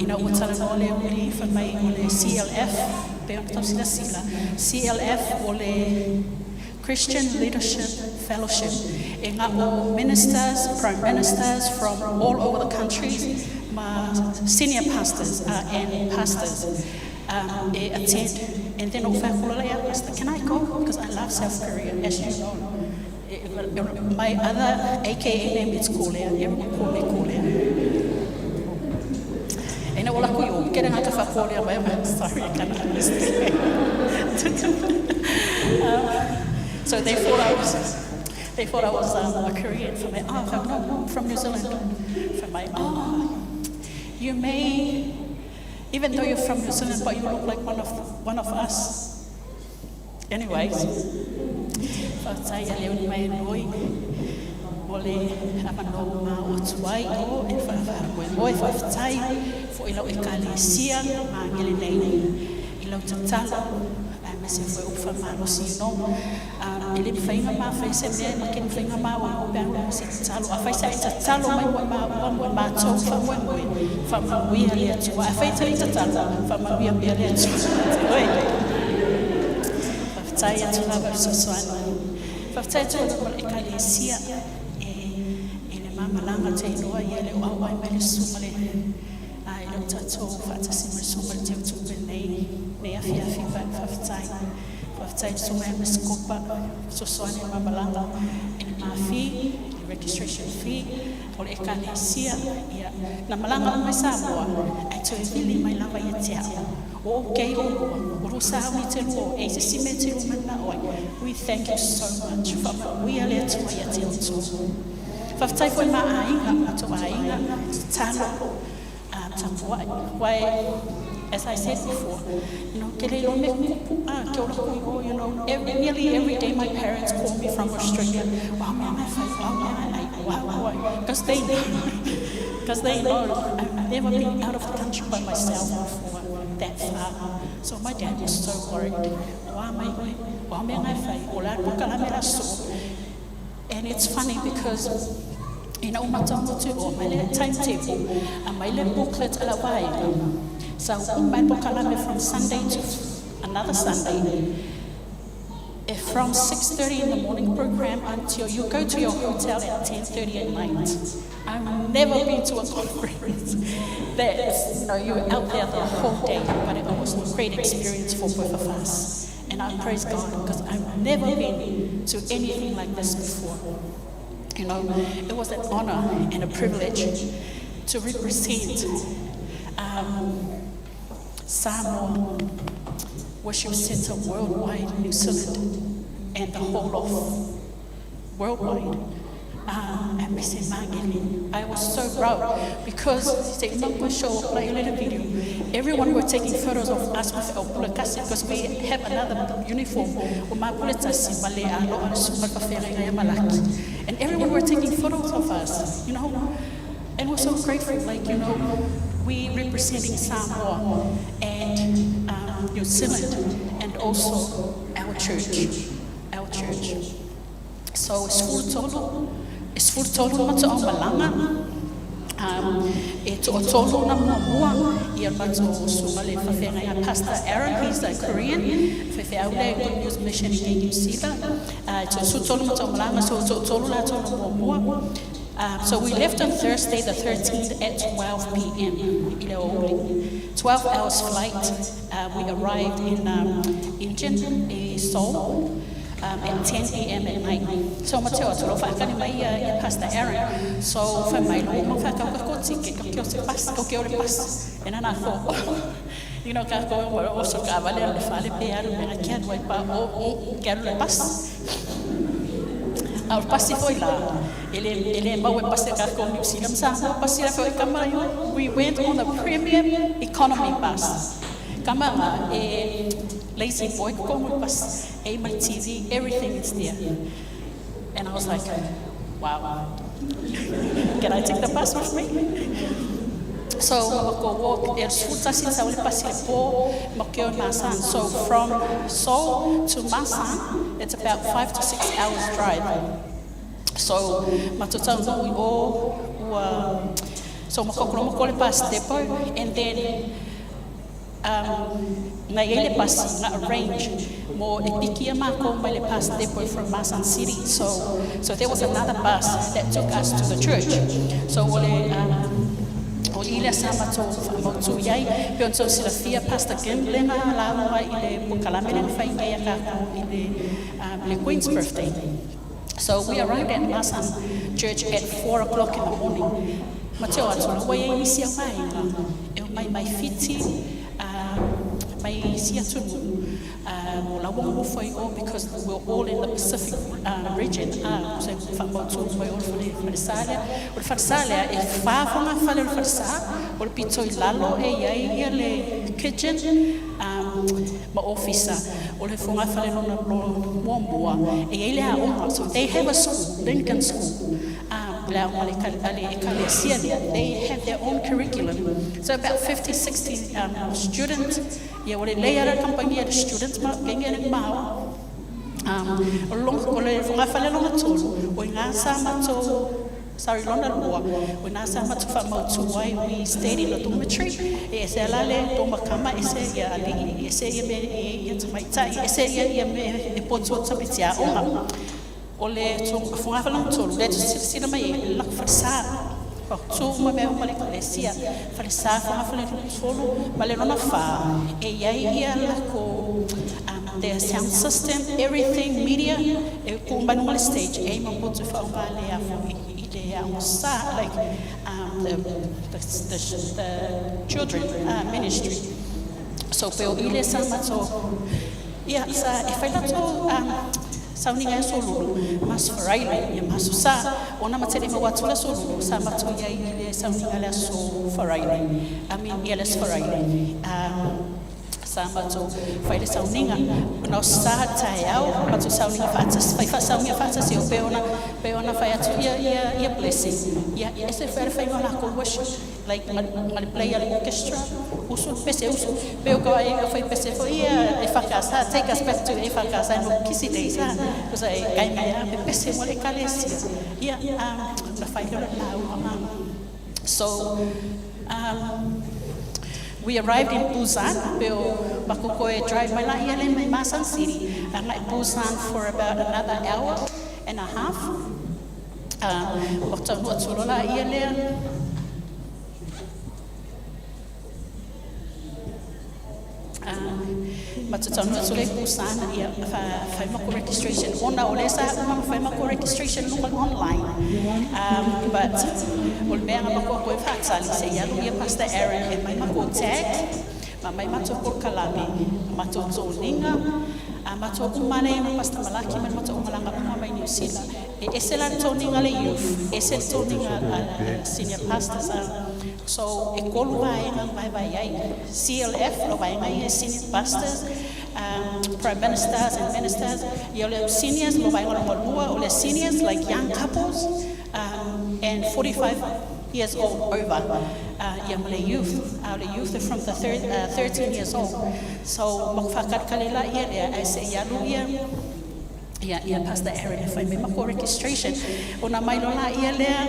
Ua tala no le uli fa mai o le CLF, pe ona tau sila sila. CLF o le Christian Leadership Fellowship. E ngā o ministers, prime ministers from all over the countries, ma senior pastors and pastors e attend. And then o whakulala ia, Pastor, can I go? Because I love South Korea, as you know. My other AKA name is Kolea. Everyone call me Kolea. E na wala ko yo, kere nga ka fa Kolea mai, I'm sorry, I cannot understand. So they thought I was a Korean. For my, oh, no, I'm from New Zealand. For my, oh, you may, even though you're from New Zealand, but you look like one of us. Anyways, whātai a leo ni mai noi, o le amano ma o tuai o e whaawha moe whawhtai fo i lau e ka le sia ma ngele nei i lau tatalo a me Aemaise foi o upu faamalosi, E le mafai ona ma faia se mea ma ke mafai ona ma o pe a se tatalo. Afai sa e tatalo mai mo maua mo matou faamoemoe, faamanuia le Atua. Afai e te le tatalo, faamanuia pea le Atua. Oi. Faafetai atu lava i fesoasoani. Faafetai atu lava i le Ekalesia e i le mamalaga te iloa ia le o au ai mai le susuga le a e le o tatou faatasi mai le susuga le teutupe nei afiafi. Faafetai. Faafetai le susuga ia Meskopa, fesoasoani i le mamalaga i le ma fee, le registration fee, o le Ekalesia, ia, na malaga uma i Samoa, ae toe vili mai lava ia te au. O okay o lua, o lua sauni te lua, e se si me te lua mana oi. We thank you so much. Faamanuia le Atua ia te outou. Faafetai foi ma aiga, matou aiga, tatalo, tapuai. Wai, as I said before, ke le ilo me kupu, ke ola kui o, nearly every day my parents call me from Australia. Wow, mea ngai whai, wow, mea ngai ai, wow. Because they know I've never been out of the country by myself before that far. So my dad was so worried. Wow, mai koe, wow, mea ngai whai, o la puka la me la so. And it's funny because ina o matamotu o mai le timetable, a mai le booklet ala wai. So mai pokalame from Sunday to another Sunday. From 6:30 in the morning program until you go to your hotel at 10:30 at night. I've never been to a conference that, you're out there the whole day, but it was a great experience for both of us. And I praise God because I've never been to anything like this before. It was an honor and a privilege to represent Samoa Worship Centre worldwide, New Zealand, and the whole of worldwide. And Mr. Mangeli, I was so proud because say, show up like a little video. Everyone were taking photos of us with our pulakasi because we have another uniform. And everyone were taking photos of us. And we're so grateful, we representing Samoa and New Zealand and also our church, our church. So it's full tolu mata o malanga. E to o tolu na mua mua ia mato o sunga le whawhenga ia Pastor Aaron, he's a Korean, whawhe au le Good News Mission i New Zealand. To su tolu mata o malanga, so to tolu la tolu mua mua. So we left on Thursday the 13th at 12 p.m. i le Ouli. 12 hours flight. We arrived in Incheon, i Seoul, at 10 p.m. at night. So mateo atu lo whaakani mai ia Pastor Aaron. So whai mai lo ma whakau ka ko tike, ka kio se pas, ka kio le pas. And then I thought, ka ko wa o so ka vale le fale pe aru me kia dua pa o kia le pas. A o pasi foi la. Ele mau e pasi ka ko New Zealand sa pasi la foi kamara yo. We went on the premium economy bus. Kama e lazy boy ko mo bus, e my TV, everything is there. And I was like, wow. Can I take the bus with me? So ko walk e sfuta si sa le pasi le po mo ke o Masan. So from Seoul to Masan, it's about 5 to 6 hours drive. So matutau nui o ua so makokolo mo le bus depot, and then ngai ele bus na arrange mo e piki a mako mai le bus depot from Masan City. So there was another bus that took us to the church. So ole o ile sa mato mautu iai pe on so silafia Pastor Kim lena la i le pokalame le whai nei a kako i le Queen's birthday. So we arrived at Masan Church at 4 o'clock in the morning. Mateo atu la wai e nisi au mai e o mai mai fiti mai si atunu mo la wonga mo foi o because we're all in the Pacific region. So whamautu mai o le whare salea. O le whare salea e whāwhanga whale o le whare sa o le pito i lalo e iai ia le kitchen ma ofisa o le whonga whale lona lo mua mua e iai le aonga. So they have a school, Lincoln School. Le aoga a le ekalesia lea, they have their own curriculum. So about 50, 60 students, ia ua lelei lava le kamupani a le students ma kenge le mau. O le lona, o le fogafale lona tolu, o i ina sa matou, sorry, lona lua, o ina sa matou faamautu ai, we stayed in a dormitory, e ese la le dorm a tama, ese ia alii, ese ia me ia tamaitai, ese ia me e potu o tamaiti aoga. O le fogafale lona tolu, le silasila mai ai, le lako falesa, fautu uma mea uma le ekalesia, falesa fogafale lona tolu, ma le lona fa, e iai ia lako their sound system, everything, media, e ku mai luga le stage, e ma potu whaonga le afo i le aoga sa, like the children ministry. So pe o ile sa mato, ia sa e whai lato sauniga e solulu, maso faraile, ia maso sa, ona matele ma watu la solulu, sa mato ia i le sauniga le aso faraile, I mean, ia le aso faraile. Sa matou fai le sauniga ona o sa taeao matou sauniga faatasi fai faasaunia faatasi o pe ona fai atu ia blessing ia ese fai le faiga o lakou worship like ma le play a le orchestra usu le pese usu pe o ka ai fai pese foi ia e whakasa take us back to e whakasa no kisi days ha because e kai mai a pe pese mo le ekalesia ia na fai le lauga. So we arrived in Busan, pe o makoko e drive mai la ia le mai Masan City, agai Busan for about another hour and a half. Wa taunuu atu loa la ia lea. Ma taunuu atu le Busan ia fai mako registration ona o le sa uma ma fai mako registration luga online. But o le mea nga mako ko e whaatali se ialu ia Pastor Aaron e mai mako tag ma mai matou polokalame matou toniga a matou uma le ma Pastor Malaki ma matou umalanga uma mai New Zealand e ese la le toniga le youth, ese le toniga a senior pastors. So e kolu vaega vai vai ai CLF lo vaega ia senior pastors, prime ministers and ministers, ia o le seniors lo vaega lo malua o le seniors, like young couples and 45 years old over, ia ma le youth, le youth from the 13 years old. So mako whakarekale la ia lea ai se ialu ia Pastor Aaron e fai mai mako registration ona mai lo la ia lea.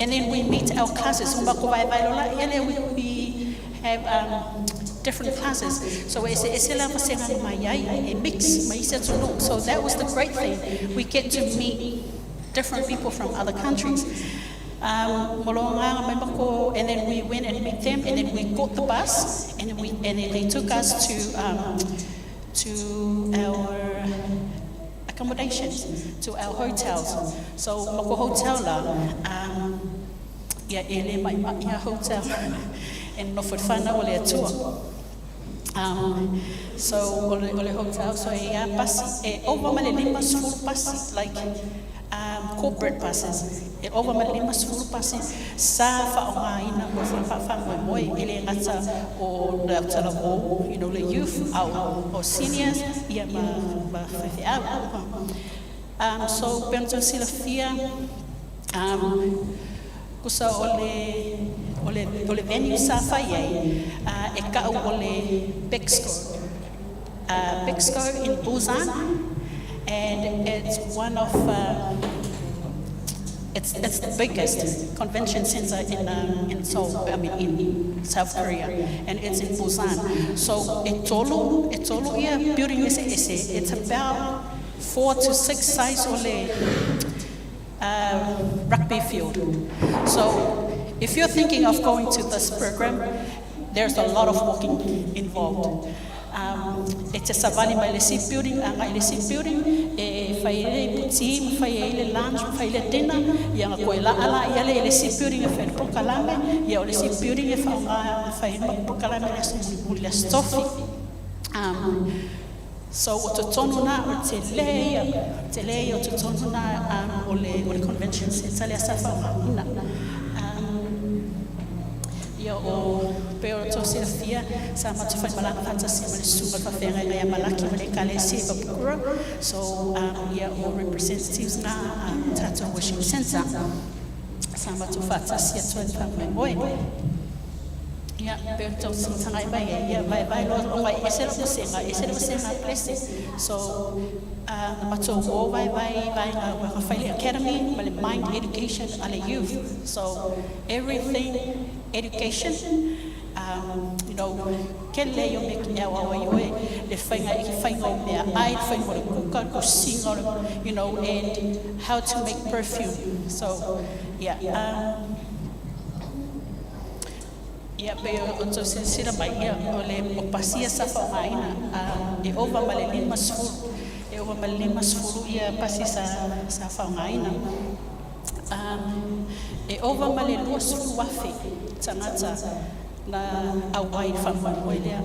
And then we meet our classes. Umako vai vai lola ia lea we have different classes. So ese ese la vasenga mai ai e mix mai ise tunu. So that was the great thing. We get to meet different people from other countries. Molonga mai mako, and then we went and met them, and then we got the bus, and then they took us to our accommodations, to our hotels. So mako hotel la, ia e le mai mai ia hotel, and no for whana o le atua. So o le hotel, so e ia pasi, e ova ma le 50 pasi, like corporate buses. E ova ma le 50 pasi, sa whaonga mo wha wha moe moe, e le ngata o le autala o, le youth, au, o seniors, ia ma whawhi au. So, pena silafia, kusa o le venue sa fai ai, e kau o le Bexco. Bexco in Busan, and it's one of it's the biggest convention center in Seoul, I mean in South Korea, and it's in Busan. So e tolu ia building ese ese. It's about 4 to 6 size o le rugby field. So if you're thinking of going to this program, there's a lot of walking involved. E te savali mai le isi building, a ngai le isi building, e fai le puti, ma fai ai le lunch, ma fai le dinner, ia nga koe la ala ia le isi building e fai le polokalame, ia o le isi building e whaonga fai le polokalame le aso mulimuli le aso tofi. So o totonu na o te le ia, te le ia o totonu na o le convention center le asa whaonga. Ia o pe o tō. silafia sa matou faimalaga faatasi ma le susuga i le faafeagaiga ia Malaki ma le Ekalesia i Papakura. So ia o representatives na tatou worship center sa matou faatasi atu ai le faamoemoe. Ia, pe o le tou tagai mai ai, ia vaevae loa ona e ese le vasega, ese le vasega a Blessing. So, na matou o vaevae i vaega ua na fai le academy ma le mind education a le youth. So, everything education, kele lea o mea e aoao ai oe, le faiga i faiga o meaai, le faiga o le kuka, le kosina o le, and how to make perfume. So, yeah. Ia, pe o tou silasila mai, ia, o le o pasi ia sa faaaogaina, e ova ma le 50, e ova ma le 50 ia pasi sa faaaogaina. E ova ma le 20,000 tagata na auai i le faamoemoe lea,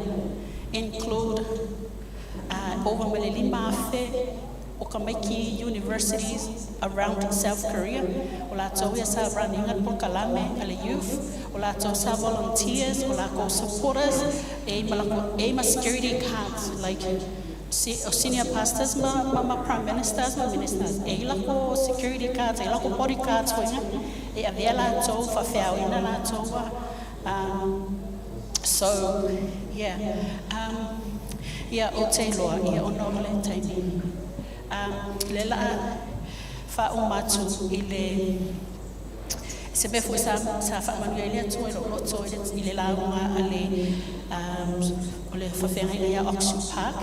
include ova ma le 5,000 o tamaiti universities around South Korea. O latou ia sa running le polokalame a le youth, o latou sa volunteers, o lakou supporters, e ma, lako, e ma security cards, like o senior pastors ma prime ministers ma ministers e i lako security cards, e i lako body cards foiga e avea latou faafeaoina latou so yeah, ia o te iloa ia ona o le taimi le la faauma atu i le se mea foi sa faamanuia ai le Atua i lou loto i le lauga a le o le faafeagaiga ia Oxford Park.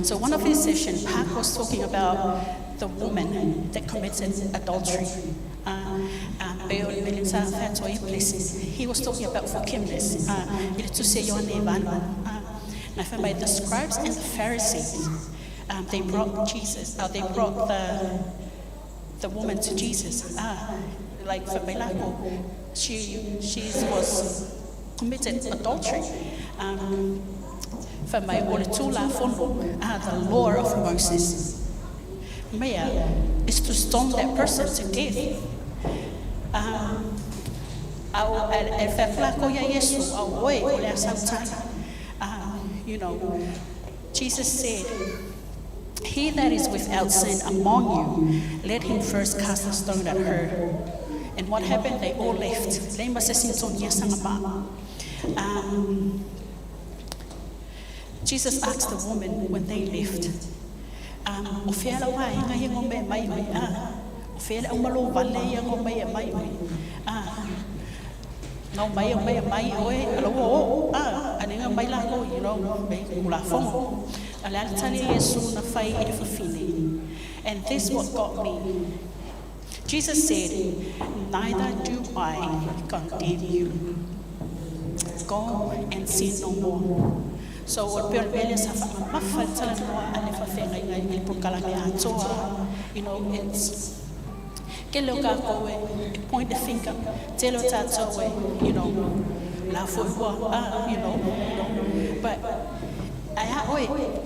So one of his sessions, Park was talking about the woman that committed adultery. Pe o le mele sa whaatoa i blessing. He was talking about forgiveness. I le tusi a Ioane e 8. Na whai mai, the scribes and the Pharisees, they brought Jesus, they brought the woman to Jesus. Like for lako, she was committed adultery. Fai mai o le tulafono, the law of Moses. Mea is to stone that person to death. Au e whai ia Yesu au oe o le asautala. Jesus said, "He that is without sin among you, let him first cast a stone at her." And what happened? They all left. Le ma se sintonia sanga ma. Jesus asked the woman when they left, "O fea la wa inga ia ngome mai oi? Ah, o fea le aumalo vale ia ngome ia mai oi? Ah, ngau mai o mai mai oe, ala ua o, ah, anenga mai la ko, mai kula fongo." A le tali Yesu na fai i le fafine. And this what got me. Jesus said, "Neither do I condemn you. Go and sin no more." So o le pele sa fa mafa le tala noa a le fawhenga i le polokalame atoa. It's ke leo ka koe, e point the finger, te leo tātou e, la fo ua, ah, but ai a oe,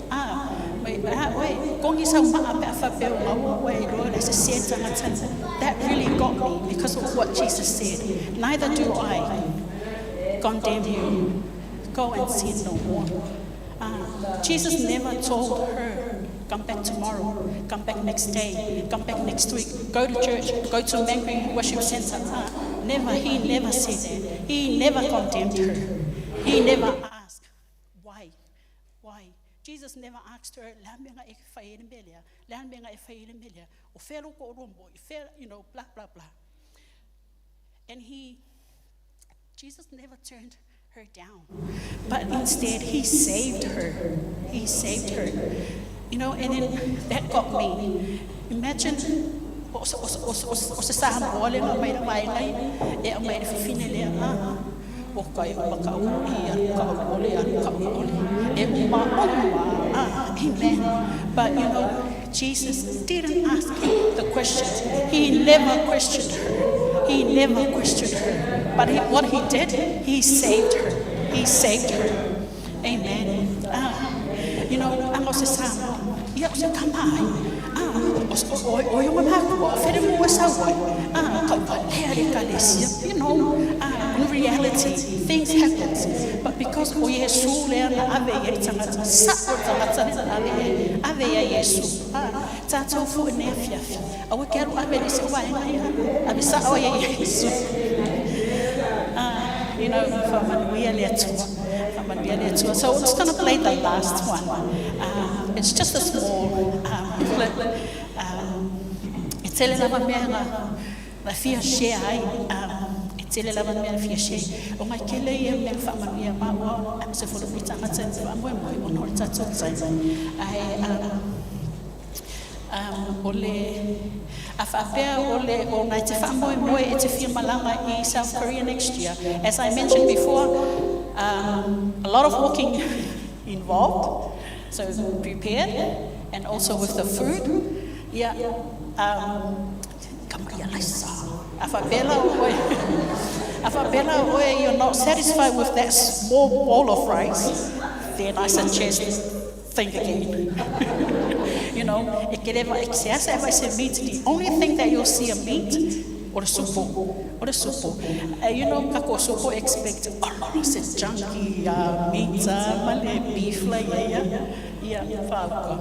ah, mai a oe, kongi sa maa pe a whapeo ngau oe i loa le se se tangata. That really got me because of what Jesus said. "Neither do I condemn you. Go and sin no more." Jesus never told her, "Come back tomorrow, come back next day, come back next week, go to church, go to Mangri Worship Center." Never, he never said that. He never condemned her. He never asked, "Why? Why?" Jesus never asked her, "Le menga e whai e melea, le menga e whai e melea, o whero ko rombo, blah, blah, blah." And Jesus never turned her down. But instead, he saved her. He saved her. And then that got me. Imagine, o se Samoa le nga mai mai ngai, e au mai le fifine lea, ah, o kai o maka o i alu ka o ole, alu ka o ole, e uma uma, ah, amen. But Jesus didn't ask the questions. He never questioned her. He never questioned her. But what he did, he saved her. He saved her. Amen. Ah, anga o se Samoa, ia o se tamai. Ah, O o o ma o fere mo sa wai. Ah, ka pa le le kalesia. In reality, things happen. But because o Yesu le na ave ia tangata, sa o tangata na ave ia, ave ia Yesu. Ah, tātou fo ne fiafi. Aua ke aru ave le se wa ia. Ave sa o ia Yesu. Ah, whamanuia le atua. Whamanuia le atua. So I'm just going to play the last one. It's just a small clip. E tele lava mea na fia share ai. E tele lava mea na fia share. O ngai kele ia mea whamanuia ma ua a se folo pita ngata te wa moe moe o no tātou tai. Ai, o le a whaapea o le o ngai te whaamoe moe e te fia malanga i South Korea next year. As I mentioned before, a lot of walking involved, so prepared, and also with the food. Yeah, come here, Lisa. A whaapela oe, a whaapela oe, you're not satisfied with that small bowl of rice, then I suggest think again. E ke leva e se asa e vai se meat, the only thing that you'll see a meat, or the supo, or the supo. Ka ko supo expect, oh, se junky meat, male beef la ia, ia, ia, whauka.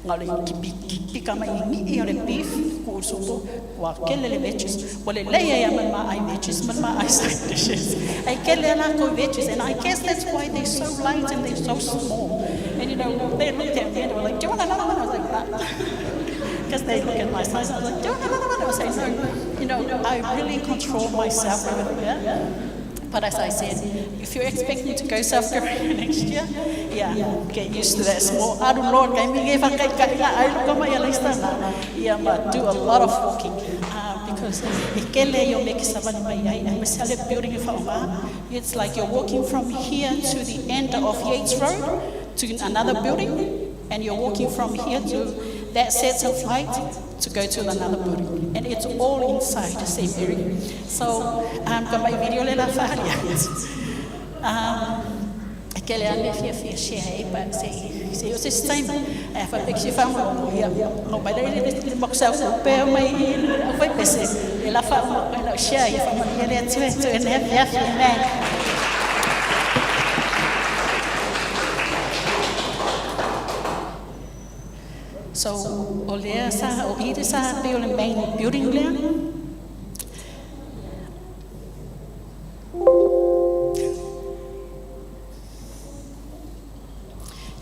Ngā le kipi, kipi ka mai ni i o le beef, ku o supo, wa kele le veggies. Wa le leia ia man ma ai veggies, man ma ai side dishes. Ai kele la ko veggies, and I guess that's why they're so light and they're so small. And they looked at me and they were like, do you want another one? I was like, nah. Because they look at my size, I was like, do you want another one? I was like, no. I really control myself over there. But as I said, if you're expecting to go South Korea next year, yeah, get used to that small. I don't know, kay mi fa kai kai nga ai luka mai ala istana. Yeah, but do a lot of walking. Because e kele yo make savani mai ai ai masale building fa. It's like you're walking from here to the end of Yates Road to another building, and you're walking from here to that set of light to go to another building. And it's all inside the same area. So, ka mai video le la whaharia. Kele a me fia fia share e pa se se o se time e fa pe si fa mo ia no mai le le le mo sa o pe mai o fai pese e la fa mo la share ia fa mo ia le tu tu ne fia fia me. So, o lea sa, o i sa pe o le main building lea.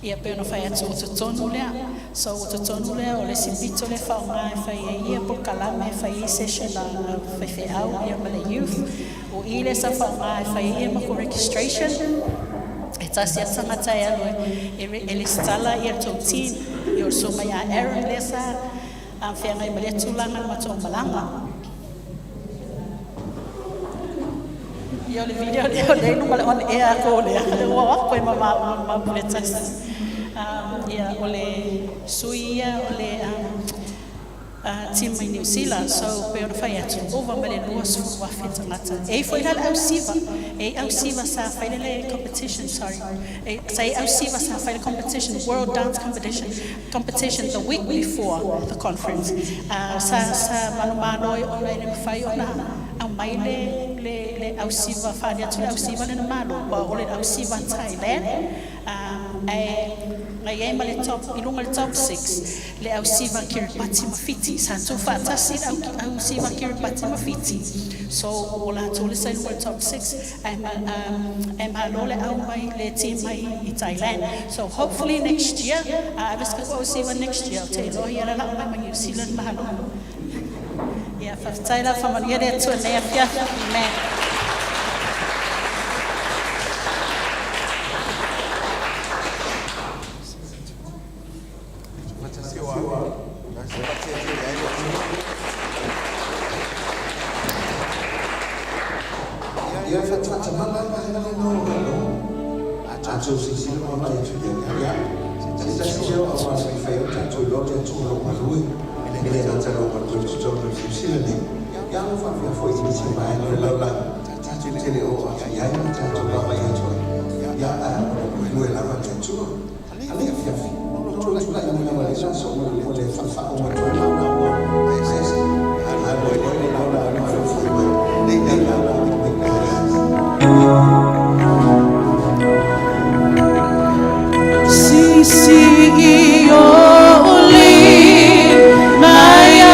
Ia pe ona whai atu o te tonu lea. So o te tonu lea o le sipito le whaonga e whai e ia po kalame e whai i session a whai whai au ia ma le youth. O i le sa whaonga e whai ia mako registration. E tasi a tangata e alo e le stala ia tau team. I o so mai a Aaron lea sa whianga i ma le tūlanga ma tō malanga. Ia o le video lea o le inu ma le on air ko lea. Le ua wako e ma ma ma ma le tasi. Ia o le sui ia o le team mai New Zealand. So pe ona whai atu ova ma le lua suru wa tangata. E foi la au siva. E au siva sa whai le competition, sorry. E sa au siva sa whai le competition, World Dance Competition the week before the conference. Sa manu manoi ona i le mwhai ona au mai le au siva whaali atu le au siva le na malo. Wa o le au siva Thailand. E ngai e ma le top, i lunga le top 6, le au siva Kiribati ma Fiti. Sa tū whaatasi le au siva Kiribati ma Fiti. So, o la tō le sa i lunga le top 6, e ma lo le au mai le team mai i Thailand. So, hopefully next year, aviska ko au siva next year, te loa ia la lau mai ma New Zealand mahalo. Ia, whawhtai la whamania le atua nei a fia. Amen. Ia whatamanga le no no. A tātou si si no mai tu ia ia. Se ta si o ma se whai o tātou lo te tu lo malue. Le le ta lo ma tu tu tu si si le ni. Ia no wha fia foi ti ti mai no la la. Tātou te le o a ia ia tātou la mai atu. Ia a o le la va te tu. Ale fia fi. No tu la ia mo le sa so mo le Sisi i o li mai a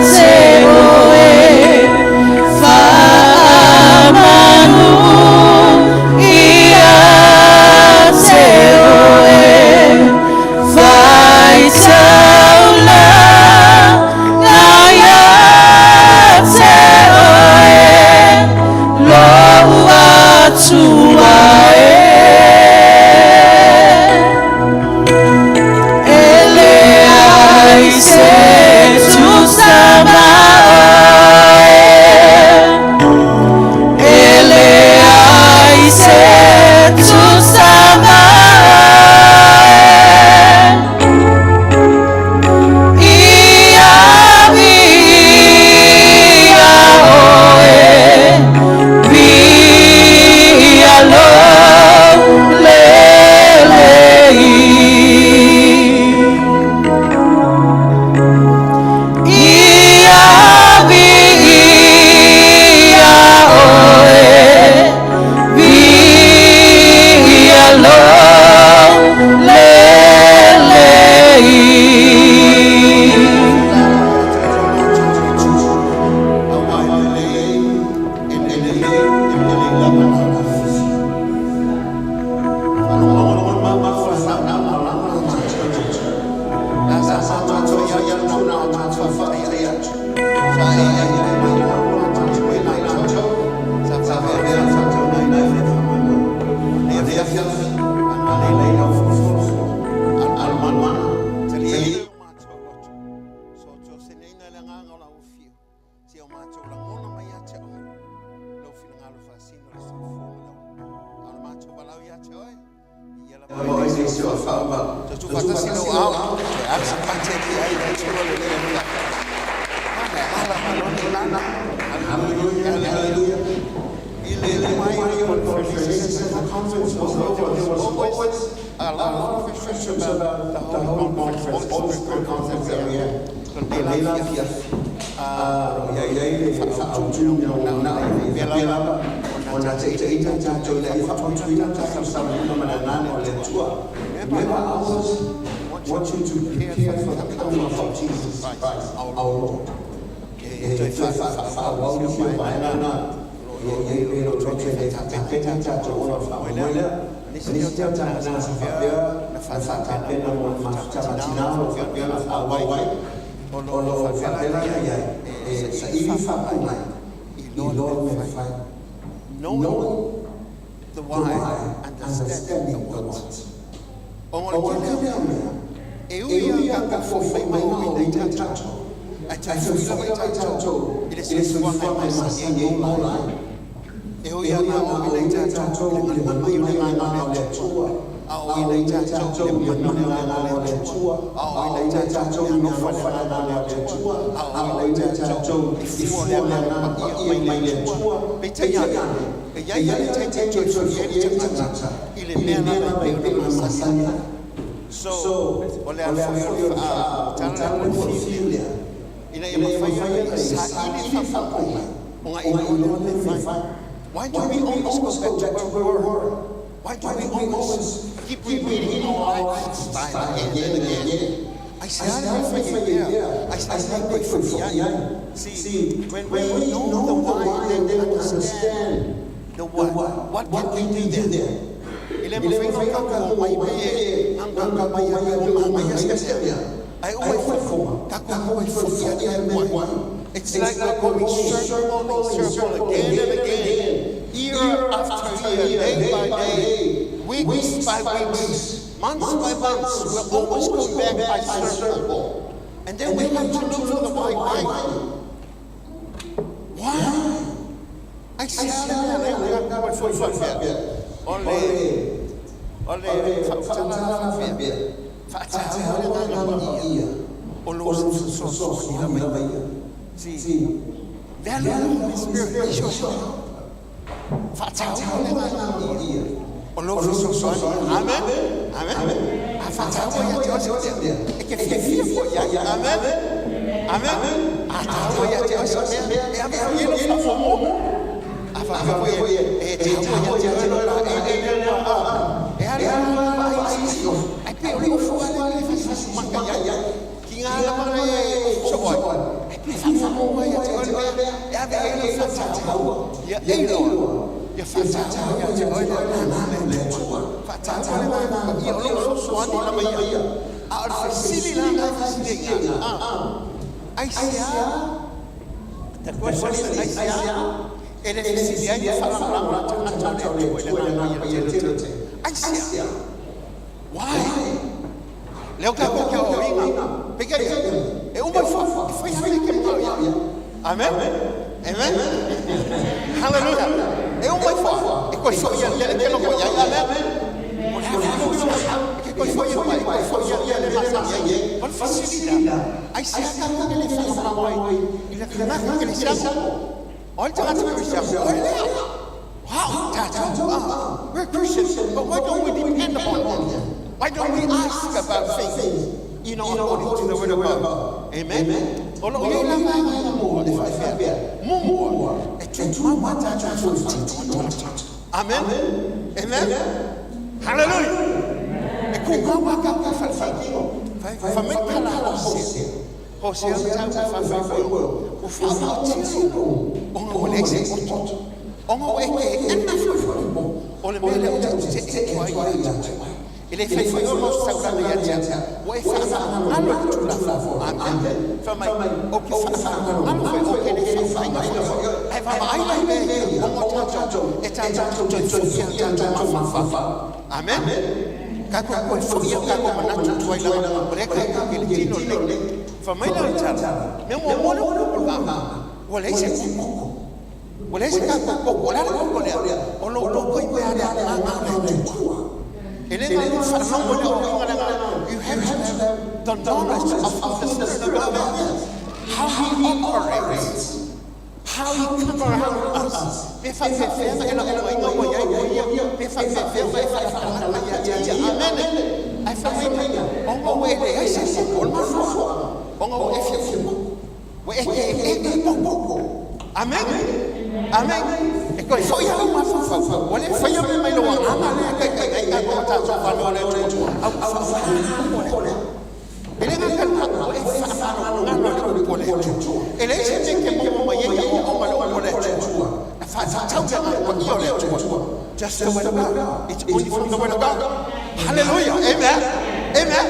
te oe Whaamanu i a te oe Whai taula ngai a te oe Lou atua e Ele ai se tusa ma oe Ele ai se tusa ma oe Ia ia oe Via lo le le Ia via oe Via lo le le Want you to prepare for the coming of Jesus Christ, our Lord. E toe whaawau mai na lo ye le lo toe te tapena tatou ona whaamoe lea. Nisi o tau tanga na sa whaapea, na whaatapena mo mafutamatina o whaapea na whaawai, o lo whaapea na iai, e sa iwi whaapu mai, i loa me whai. Knowing the why, understanding the what. O le kele mea, e ui a ka fofo mai na o i tatou, ai tai fui lava i tatou, i le soifuaga e masani ai ma ola ai. E ui ana o i tatou i le mai o le agaga o le Atua, a o i tatou i le mana o le agaga o le Atua, a o i tatou i le alofa o le agaga o le Atua, a o i tatou i fua o le agaga paia mai le Atua. Peitai ane, e iai le taimi e toe foi ai le tagata i le mea lena e pei ona masani ai. So, o le a foi o le faamatala lea mo le fiu lea, ina ia mafai ona saili faafofoga mai, ona i loa le mea fai. Why do we always go back to where we were? Why do we always keep repeating our lifestyle again and again? I say, I say, See, when we know the why, then we understand the what. What can we do then? E le mawhai ngā ka mai pe, ngā mai mai ai o ka ko mai. It's like we're going circle and circle again and again, year after year, day by day, weeks by weeks, months by months. We're always going back by circle. And then we have to look for the why. Why? Why? I say, Ole, ole, whautala whaapea, o lo fesoasoani. See, value the Holy Spirit is your help. Whaatau le ngā ia. O lou fesoasoani. Amen. Amen. A faataua ia te oe se mea, e te fiafia foi i ai. Amen. Amen. A taua ia te oe se mea, e ave foi i ai lou faamuamua. A faapea foi e taua ia te oe lou laei lea ua e alu alu lava vaai isi ofu. Ae pei o le ofu lava lea e fasimaka i ai. Tiga lava le ofu soo ai. Ae pei e faamuamua ia te oe le mea e ave i ai lau faataua. Ia e iloa, ia faataua ia te oe le agaga o le Atua. Faataua le agaga paia o lou fesoasoani lava ia. A o le fesili la na e fesili ai i ina, aisea? The question is, aisea? E le fesili ai ma faalagolago le tagata o le Atua i le agaga paia i le tele. Aisea? Why? Lea o tatou ke aoaoina. Peitai, e uma i fafo, e fai lava le ke manao ia. Amen? Amen? Hallelujah. E uma i fafo, e koe foi ia le ke loko iai. Amen? O le a foi lou sao, e ke koe foi ia mai, e koe foi ia le masani ai. O le fesili lea, aisea tatou te le faalagolago ai i le tagata kerisiano? O le tagata kerisiano, o lea. Wow, tatou, we're Christians, but why don't we depend upon Him? Why don't we ask about things, according to the Word of God? Amen. O lo o i ai la vaega mua e faapea, muamua, e tumau a tatou faitino o tagata. Amen. Amen. Hallelujah. E tumau a tatou faitino. Fa mai tala a Hosea. Hosea le tau e whawhai koe ua whaawhaatino o nga ua leai se poto. O nga ua e keena foi o le mea lea ou te tetee atu ai ia te oe. E le fai foi oe ma se taulaga ia te au, ua e faagalogalo i le Tulafono. Amen. Fai mai, ou te faagalogalo foi, ou te le faafaiga foi oe. Ae vaavaai la i mea ia, ona o tatou, e tatou te toe foi ia tatou mafaufau. Amen. Tatou toe foi ia tatou manatu tuai lava, o lea tatou te le tino lenei. Fai mai la le tala, mea muamua lea ua tupu i le vaega, ua leai se koko. Ua leai se tatou koko. O le a le koko lea? O lou koko i mea le agaga o le Atua. E le gata i faalogo i le auaunaga le agaga, you have to have the knowledge of who the Spirit of God is, how He operates, how He comes around us. Pe faapefea e lagonaina ua i ai o ia, pe faapefea e faatalata ia te ia. Amene. Ae fai mai, ona ua e leai se koko o le mafuaaga, ona ua e fia koko. Ua e ke'eke'e i poko. Amen. Amen. E toe foi lava lou mafaufau. Ua le faia mea mai lou agaga lea e taitai ai tatou a tatou fanau a le Atua. A ua faaaoga le upu lea. E le gata i lena, ua e faagalogalo i le upu a le Atua. E leai se mea e te maua mai ai aoaoga i le upu a le Atua. E faatatau le agaga paia o le Atua. Just the word of God. It's only from the word of God. Hallelujah. Amen. Amen.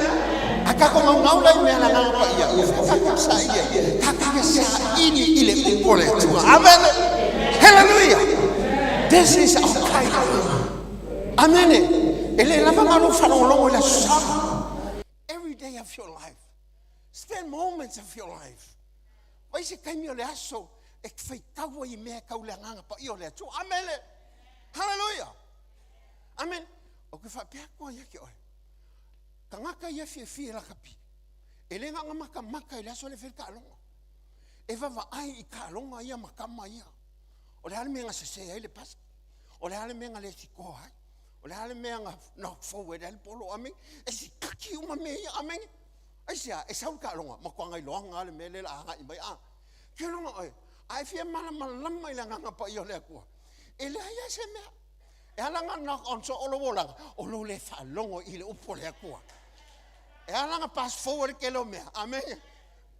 A tatou naunau la i mea le agaga paia, o fea tatou saili ai? Tatou te saili i le upu a le Atua. Amen. Hallelujah. This is our time. Amen. E le lava na lou faalogologo i le aso Sa. Every day of your life. Spend moments of your life. Vai se taimi o le aso e faitau ai i mea e tau le agaga paia o le Atua. Amene. Hallelujah. Amen. Ou te faapea atu ai ia te oe. Tagata ia fiafia i lakapi. E le na ona matamata i le aso lea e fai le taaloga. E vaavaai i taaloga ia ma tama ia. O le a le mea na sese ai le pasi? O le a le mea na le sikoa ai? O le a le mea na knock forward ai le polo? Amene. E sikaki uma mea ia. Amene. Aisea? E sau le taaloga, matua gailoaga lava le mea lea o le a agai mai. A, ke loga oe, a e fia malamalama i le Agaga Paia o le Atua, e leai lava se mea. E ala ona knock on soo lou olaga, o lou le faalogo i le upu a le Atua. E ala ona pass forward le tele o mea. Amene.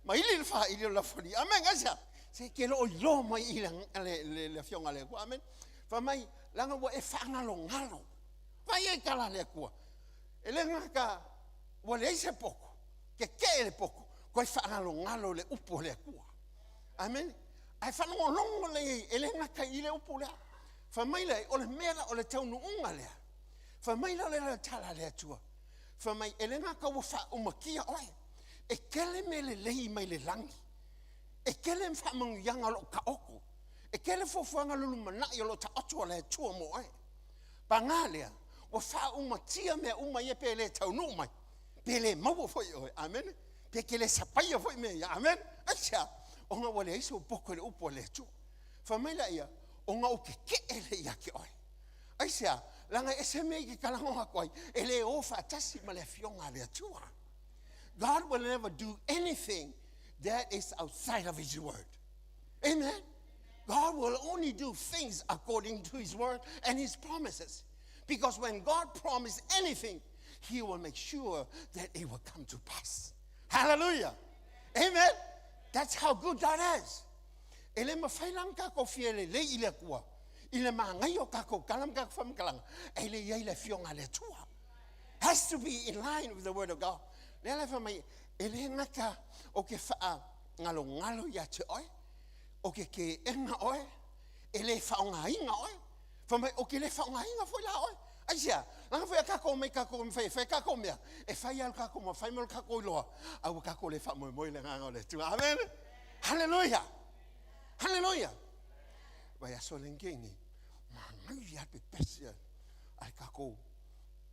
Ma ili le faili o le lafoni. Amene. Aisea? Se e te le o iloa mai i le, le, le, le Afioga a le Atua. Amene. Fai mai, leaga ua e faagalogalo. Vaai ai tala a le Atua. E le gata ua leai se poto, keke'e le poto, toe faagalogalo le upu a le Atua. Amene. Ae faalogologo lelei e le gata i le upu lea. Fai mai lea, o le mea la, o le taunuuga lea. Fai mai la le tala a le Atua. Fai mai, e le gata ua faaumatia oe. E tele mea lelei mai le lagi. E tele faamanuiaga o lo o taoto. E tele fuafuaga lulumanai o lo o taoto a le Atua mo oe. Paga lea, ua faaumatia mea uma ia pe le taunuu mai, pe le maua foi e oe. Amene. Pe te le sapaia foi mea ia. Amene. Aisea? Ona ua leai sou poto i le upu a le Atua. Fai mai laia, ona ou keke'e lea ia te oe. Aisea? Leaga e ese mea i ke kalago aku ai, e le o faatasi ma le Afioga a le Atua. God will never do anything that is outside of His Word. Amen. God will only do things according to His Word and His promises. Because when God promises anything, He will make sure that it will come to pass. Hallelujah. Amen. That's how good God is. E le mafai la ona tatou fia lelei i le Atua i le magaia o tatou tala ma tatou faamatalaga, e le i ai le Afioga a le Atua. Has to be in line with the word of God. Lea la e fai mai, e le gata o ke faagalogalo ia te oe, o ke keena oe, e le faaaogaina oe. Fai mai, ou te le faaaogaina foi la oe. Aisea? Leaga foi a tatou omai tatou e fai, e fai tatou mea, e fai lava lo tatou mafai ma lo tatou iloa, a ua tatou le faamoemoe i le Agaga o le Atua. Amene? Haleluia! Haleluia! Vaiaso lea na tea nei, manaia lava le pepesi a le tatou,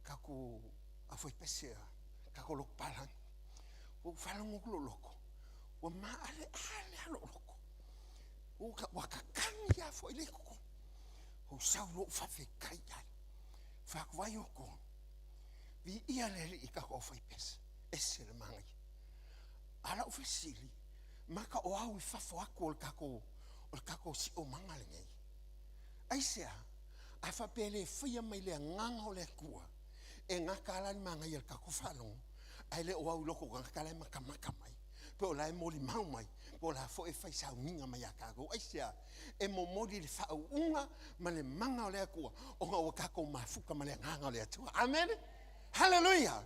tatou aufaipese a tatou lotu palagi. Ua ou faalogo atu lou loto, ua maaleale lava lou loto. Ua kakagi lava foi le totonu. Ou sau loa ou faafetai i ai. Fai atu, Vaai outou, viia le Alii i tatou aufaipese, ese le manaia. A o lau fesili, maka o au i fafo atu o le tatou, o le tatou siomaga lenei? Aisea? A faapea e le faia mai le Agaga o le Atua, e gata la le manaia i le tatou faalogo, ae le o au i loko o tagata la e matamata mai, pe o la e molimau mai, po o la foi e fai sauniga mai ia tatou. Aisea? E momoli le faauuga ma le mana o le Atua, ona ua tatou mafuta ma le Agaga o le Atua. Amene! Haleluia!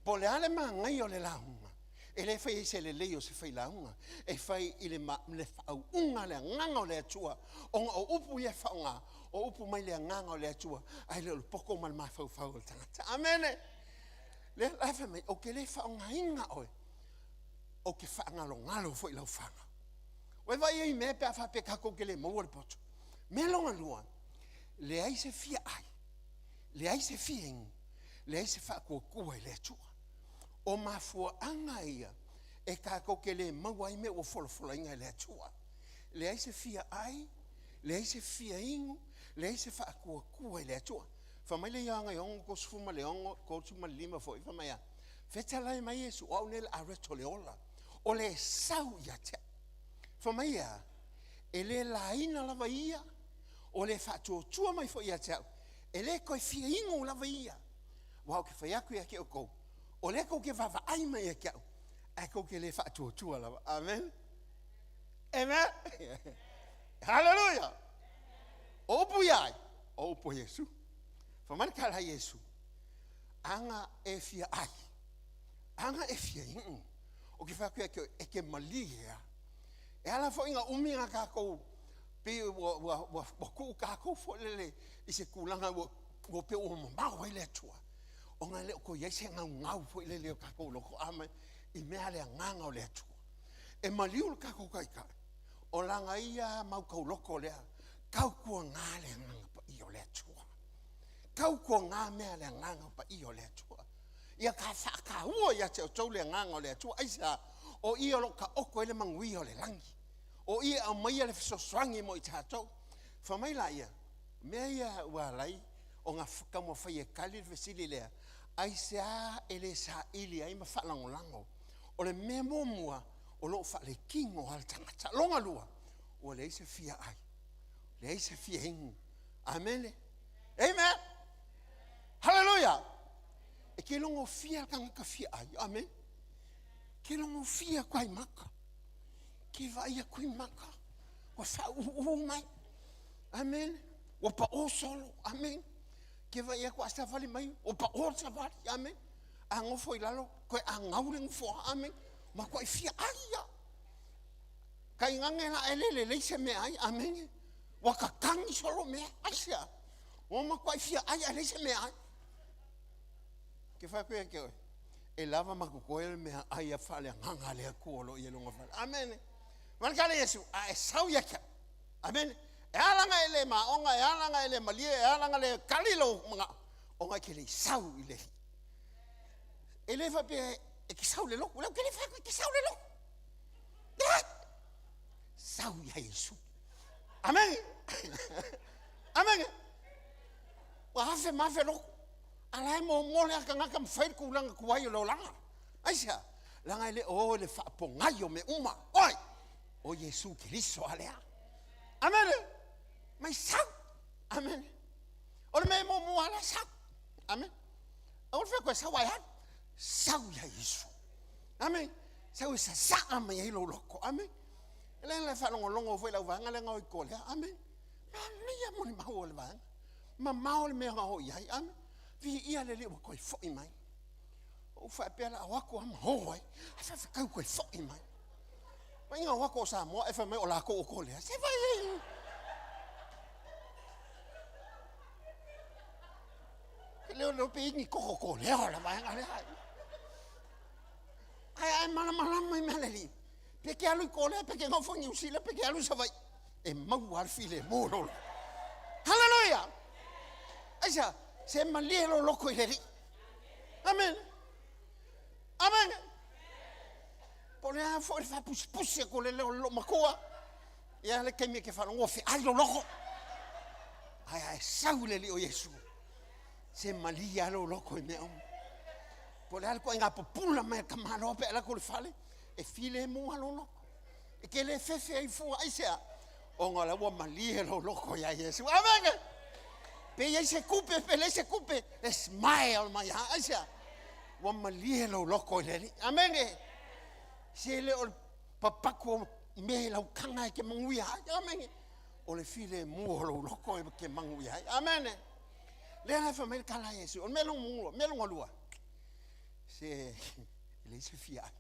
Po o le a le manaia o le lauga, e le fai ai se lelei o se failauga, e fai i le, le faauuga a le Agaga o le Atua, ona o upu ia e faaaoga, o upu mai le Agaga o le Atua, ae le o le poto ma le mafaufau o le tagata. Amene! Lea la fai mai, ou te le faaaogaina oe, ou te faagalogalo foi i lau faga. Ua e vaai ai i mea pe a faapea tatou te le maua le poto. Mea lona lua, leai se fia ai, leai se fia inu, leai se faatuatua i le Atua. O mafuaaga ia e tatou te le maua ai mea ua folafolaina e le Atua. Leai se fia ai, leai se fia inu, leai se faatuatua i le Atua. Fai mai le Ioane 6, 36, 35 foi, fai mai a, Fetalai mai Iesu, o au nei le areto o le ola, o le sau ia te au. Fai mai e a? E le laina lava ia, o le faatuatua mai foi ia te au, e le toe fia inu lava ia. Aua ou te fai atu ia te outou, o lea tou te vaavaai mai ia te au, ae tou te le faatuatua lava. Amen. Amen. Hallelujah. O upu ia ai? O upu a Iesu. Fai mai le tala a Iesu, aga e fia ai, aga e fia inu. Ou te fai atu ia te oe, e te malie lava. E ala foi ina umi na tatou, pei ua, ua, ua, ua tuu tatou foi lele i se tulaga ua, ua pei ua mamao ai le Atua, ona e le o toe i ai se gaugau foi lele o tatou loto a mai i mea a le agaga o le Atua. E maliu le tatou Taitai, o lana ia mau tauloko lea, tautuana le agaga paia o le Atua. Tautuana mea a le agaga paia o le Atua. Ia ka faataua ia te outou le agaga o le Atua. Aisea? O ia o lo o taoto ai le manuia o le lagi. O ia e aumaia le fesoasoani mo i tatou. Fai mai laia, o mea ia ua ala ai ona taumafai e tali le fesili lea, aisea e le saili ai ma faalagolago? O le mea muamua, o lo o faaletino lava le tagata. Lona lua, ua leai se fia ai, leai se fia inu. Amene. Amen. Haleluia. E ke logofia le tagata fia ai. Amen. Ke logofia ku ai maka. Ke vaai aku i maka. Ua faauuu mai. Amen. Ua paʻō solo. Amen. Ke vaai aku a savali mai. Ua paʻō le savali. Amen. A nofo i lalo, toe āgau le nofoa. Amen. Matuai fia ai ia. Tainane la e le lelei se meaai. Amene. Ua kakagi solo mea. Aisea? Ua matuai fia ai ae leai se meaai. Ke fai atu ia te oe, e lava ma totoe le meaai a faaleagaga a le Atua o lo o i ai lona fale. Amene. Malikale Iesu, a e sau ia te au. Amene. E ala ona e le maoga, e ala ona e le malie, e ala ona le kali lou manao, ona e te le i sau i le E le faapea e te sau i le lotu. Lea ou te le fai atu e te sau i le lotu. Leai. Sau ia Iesu. Amene. Amene. Ua afe ma afe loku. A la e muamua le tagata ma fai le tulaga tuai o le olaga. Aisea? Leaga e le o o i le faapogai o mea uma. O ai? O Iesu Keriso a lea. Amene. Mai sau. Amene. O le mea e muamua lava sau. Amene. Aua le fai atu e sau ae alu. Sau ia Iesu. Amene. Sau e sasaa mai ai lou loto. Amene. E le le faalogologo foi lau vaega lea na o i Korea. Amene. Manaia molimau o le vaega. Mamao le mea na o i ai. Amene. Viia le Alii ua toe foi mai. Ou faapea la o atu lava ma o ai. Ae faafetai ua toe foi mai. Mai na o atu o Samoa ae fai mai o latou o Korea. Se vai ai. Leo leo pe ini koko Korea o la vaega lea. Ae ae malamalama i mea le alii. Pe ke alu i Korea, pe ke nofo i Niu Sila, pe ke alu i Savaii. E maua le filemu lolo. Haleluia! Aisea, se malie lou loko i le Alii. Amen. Amen. Po o le a foi le faapusipusi atu o le leo o le loomatua, ia le taimi e ke faalogo feai lou loko. Ae a e sau i le Alii o Iesu, se malie lava lou loko i mea uma. Po o le a le ituaiga pupula mai a le tamaloa pe a alu atu i le fale, e filemu lava lou loko. E te le fefe ai fua, aisea? Ona o la ua malie lou loko iā Iesu. Amene! Pe i ai se tupe, pe leai se tupe, e smile mai lava, aisea? Ua malie lou loko i le Alii. Amene! Se le o le papatu o mea i lau taga e te manuia ai. Amene! O le filemu o lou loko e te manuia ai. Amene! Lea la e fai mai le tala a Iesu, o le mea lona mea lona lua, se e leai se fia ai.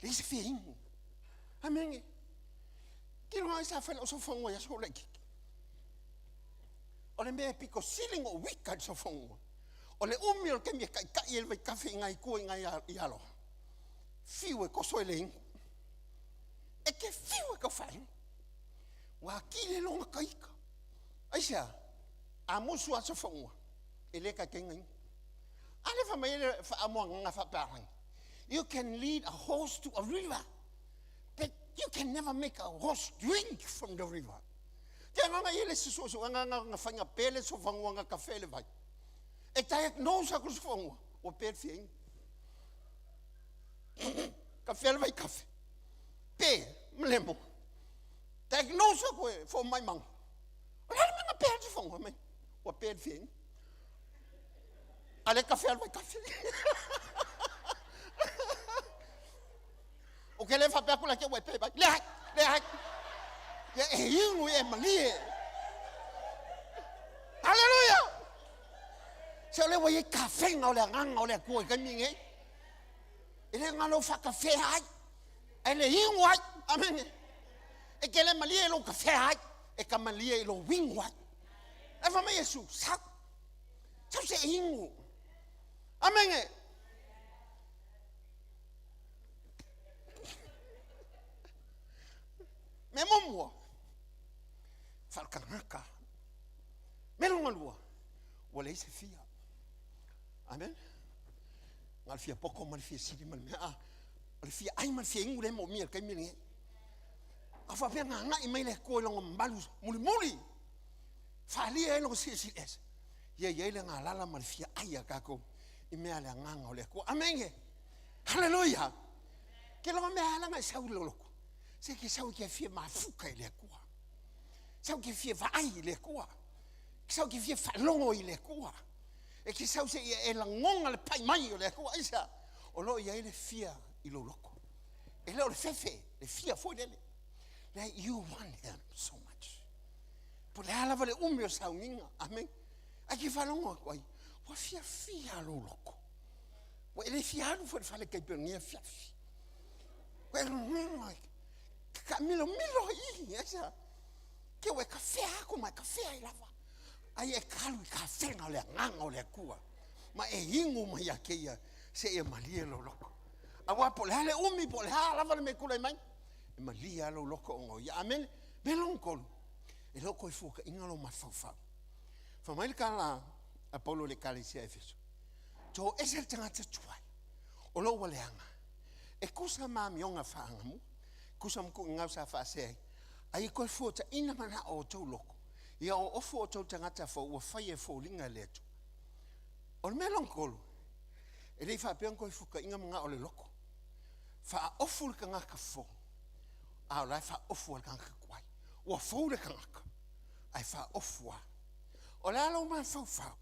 Leai se fia inu. Amene. Tilo ai sa fai lau sofonua i aso laitiiti. O le mea e pito sili ona ou ika i le sofonua, o le umi o le taimi e taitai ai le vaitafe i nai tua i nai i Aloha, fiu e toso e le inu. E te fiu e tau faainu. Ua atili ai lona taita. Aisea? A musu lava sofonua, e le taitai ona inu. A lea fai mai le faamoagaga faapalagi, You can lead a horse to a river, but you can never make a horse drink from the river. Te agaga ia le suesuega na faiga pe le sofanua na kafe le vai. E diagnose aku le sofanua, ua pe le fia inu. Kafe le vai kafe. Pe, malemo. Diagnose aku e fo mai mangu. O le ale manga pe le sofanua mai. Ua pe le fia inu. A le kafe a le vai kafe. O ke le faapea atu la ke ua e pe mai. Leai, leai. Ia e inu e malie. Haleluia! Se o le ua i ai kafega o le agaga o le Atua i taimi nei. E le galo whakawhea ai. E le inu ai. Amene. E ke le malie i lou kafea ai. E ka malie i lou inu ai. E fa mai Iesu, sau. Sau se inu. Amene. Mea muamua, faalekagaka. Mea lona lua, ua leai se fia. Amen. Na o le fia poto ma le fia sili ma le mea. Ah, o le fia ai ma le fia inu lea e moomia i le taimi lenei. A faapea na agai mai le Atua i lona mamalu mulimuli, faaalia ai lona silisili ese. Ia i ai le galala ma le fia ai a tatou i mea a le agaga o le Atua. Amene. Haleluia. Ke loa mea ala ngai sau i loloku. Se ke sau ke fia mafuka i le Atua. Sau ke fia vaai i le Atua. Sau ke fia faalogo i le Atua. E ke sau se ia e lagona le pai mai o le Atua. Aisea? O lo o i ai le fia i lou loko. E le o le fefe, le fia foi lele. Leai, you want him so much. Po le a lava le umi o sauniga. Amen. Ae ke faalogo atu ai, ua fiafia lou loko. Ua e le fia alu foi i le fale tai pei o lenei afiafi. Ua e lagona, taamilomilo i i, aisea? Ke ua e kafea aku ma e kafea ai lava. Ae e ka alu i kafega o le agaga o le Atua. Ma e inu mai ia te ia seia malie lou loko. Aua po o le a le umi, po o le a lava le mea e tulai mai, e malie lava lou loko ona o ia. Amene. Mea lona tolu, e le o toe fuataiga lou mafaufau. Fai mai le tala a Paulo i le Ekalesia a Efeso, Toese le tagata tuai, o lo ua leaga, e tusa ma amioga faagamua, tusa ma tuuigau sa faasea ai, a ia toe fuataina manao o outou loko. Ia o ofu outou tagata fou ua faia e foliga e le Atua. O le mea lona tolu, e le i faapea ona toe fukaina manao o le loto. Faaofu le tagata fou, a o la e faaofu lava le tagata tuai. Ua fou le tagata, ae faaofu lava. O le a lou mafaufau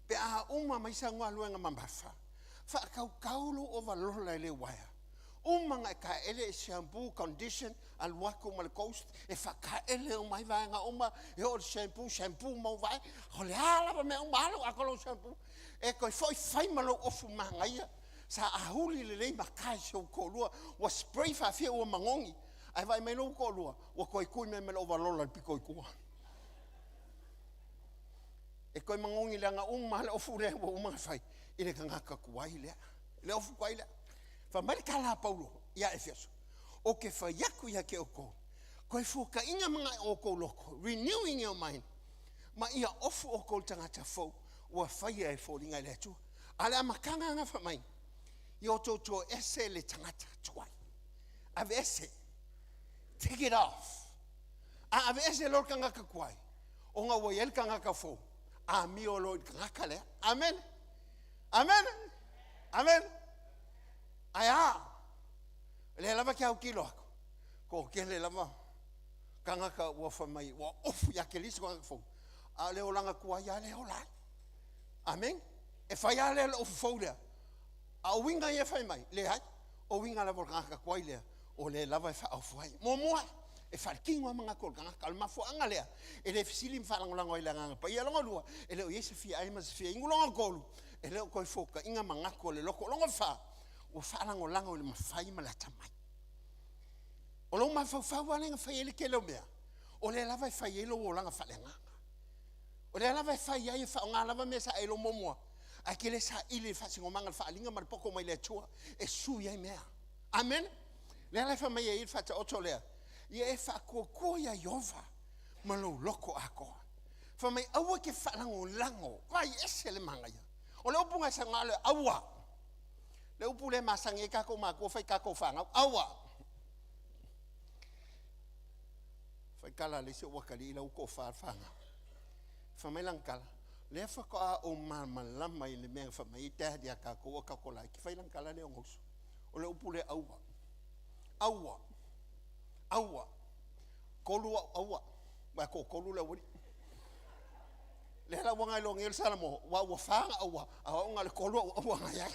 pe a uma mai sau galuega mamafa, faatautau lou ovalola i le uaea, uma ona e taele e shampoo, condition, alu atu ma le ghost e faataele uma ai vaega uma, e oo i le shampoo, shampoo ma ou vae, o le a lava mea uma, alu atoa lou shampoo, e toe foi fai ma lou ofu manaia, sa ahuli lelei mata i si ou toalua, ua spray faafia ua manogi, ae vaai mai lou toalua, ua toe tui mai ma le ovalola i le pito i tua. E toe manogi leaga uma lava le ofu lea ua uma ona fai i le tagata tuai lea, le ofu tuai lea. Fai mai le tala a Paulo ia Efeso, Ou te fai atu ia te outou, toe fuataina manao o outou loto, renewing your mind, ma ia ofu outou i le tagata fou ua faia e foliga e le Atua. A o le amataga lena fai mai, ia outou toese le tagata tuai. Aveese. Take it off. A aveese loa le tagata tuai, ona ua i ai le tagata fou, amio loa i le tagata lea. Amene. Amene. Amene. Ae a? O lea lava e te autilo atu, toatele lava tagata ua fai mai ua ofu ia Keriso tagata fou, a o le olaga tuai lava lea e ola ai. Amene. E fai lava lea le ofu fou lea, a o uiga ia e fai mai, leai, o uiga lava o le tagata tuai lea, o lea lava e faaofu ai. Muamua, e faaletino lava manatu o le tagata. O le mafuaaga lea e le fesili ma faalagolago ai i le Agaga Paia. Lona lua, e le o i ai se fia ai ma se fia inu. Lona tolu, e le o toe fotaiga manatu o le loto. Lona fa, ua faalagolago i le mafai ma le atamai. O lou mafaufau lava lea na fai ai le tele o mea, o lea lava e fai ai lou olaga faaleagaga. O lea lava e fai ai, e faaaoga lava mea sa e iloa muamua, ae e te le saili i le faasinomaga, le faaaliga ma le poto mai le Atua e sui ai mea. Amene. Lea la e fai mai ai le Faataoto lea, ia e faatuatua iā Ieova ma lou loto atoa. Fai mai, aua e te faalagolago, vaai ese le manaia. O le upu na e saunoa lea, aua. Le upu lea e masani ai tatou matua fai i tatou fanau, aua. Fai tala a le isi ou atalii la ua toafa le fanau. Fai mai lana tala, lea faatoa ou malamalama i le mea na fai mai ai dad ia tatou a tatou laiti. Fai lana tala lea ona uso. O le upu lea aua. Aua. Aua. Tolu au aua. Ua toatolu le aualii. Lea la ua nai logia le Salamo, ua ua fa na aua, a o au na o le tolu au aua na iai.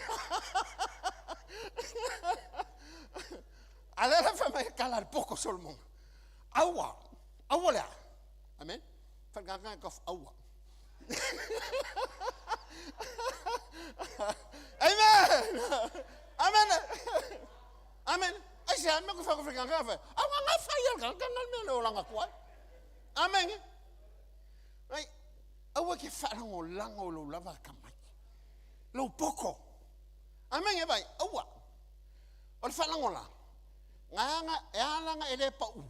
A lea la fai mai e tala a le poto Solomona. Aua, aua le a. Amen. Whalikanga e kof aua. Amen. Amen. Amen. Ai se ame ko whakawhikanga whai. Aua ngā whai al ka ngā mea le oranga kuai. Amen. Ai, aua ke whaalangolango lou lava ka mai. Lou poko. Amen e vai, aua. O le whaalangolango. Ngā e alanga e le pau.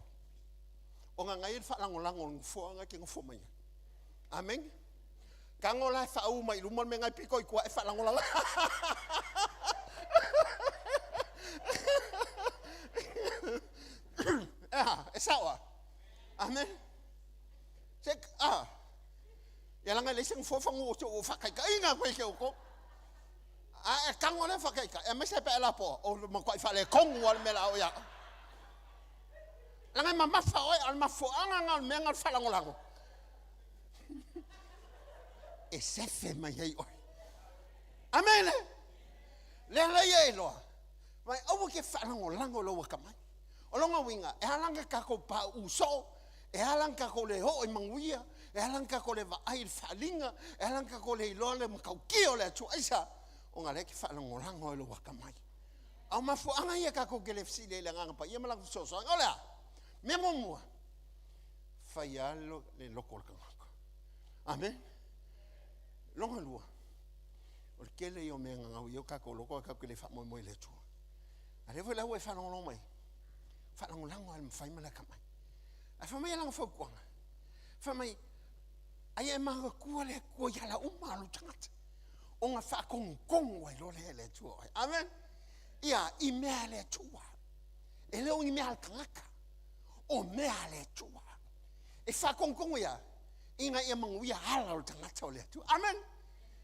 O ngā ngai le whaalangolago o le nofoa ngai ke nofo mai. Amen. Kago la e whaau mai luma le me ngai piko i kua e whaalangolala. E e sao a. Amen. Se, ah. Ia langa le se nofoa whangu o te o whakaikainga koe ke o ko. A e kago le whakaika. E mai se pe la po o makuai whale kongu al me la o ia. Langa e mamafa oe, a o le mafuaaga lena o le mea lena o le faalagolago. E sefe mai ai oe. Amene. Lea la ia e iloa. Mai aua ke faalagolago i lou akamai. O lona uiga, e ala ona tatou pauu soo, e ala ona tatou le oo i manuia, e ala ona tatou le vaai i le faaaliga, e ala ona tatou le iloa le matautia o le Atua. Aisea? Ona lea e te faalagolago i lou akamai. A o mafuaaga ia tatou te le fesili ai i le Agaga Paia ma Lana fesoasoani, o le a? Mea muamua, fai lava le loto o le tagata. Amene. Lona lua, o le tele ia o mea e gagau i ai o tatou loto ae tatou te le faamoemoe i le Atua. A lea foi la ua e faalogologo mai, faalagolago lava i le mafai ma le atamai. Ae fai mai lana fautuaga, fai mai, aia e manatua le Atua i ala uma a lou tagata. ona faatonutonu ai loa lea e le Atua oe. Amen. Ia, i mea a le Atua. E le o ni mea a le tagata, o mea a le Atua. E faatonutonu ia, Ina ia manuia ala o le tagata o le Atua. Amen.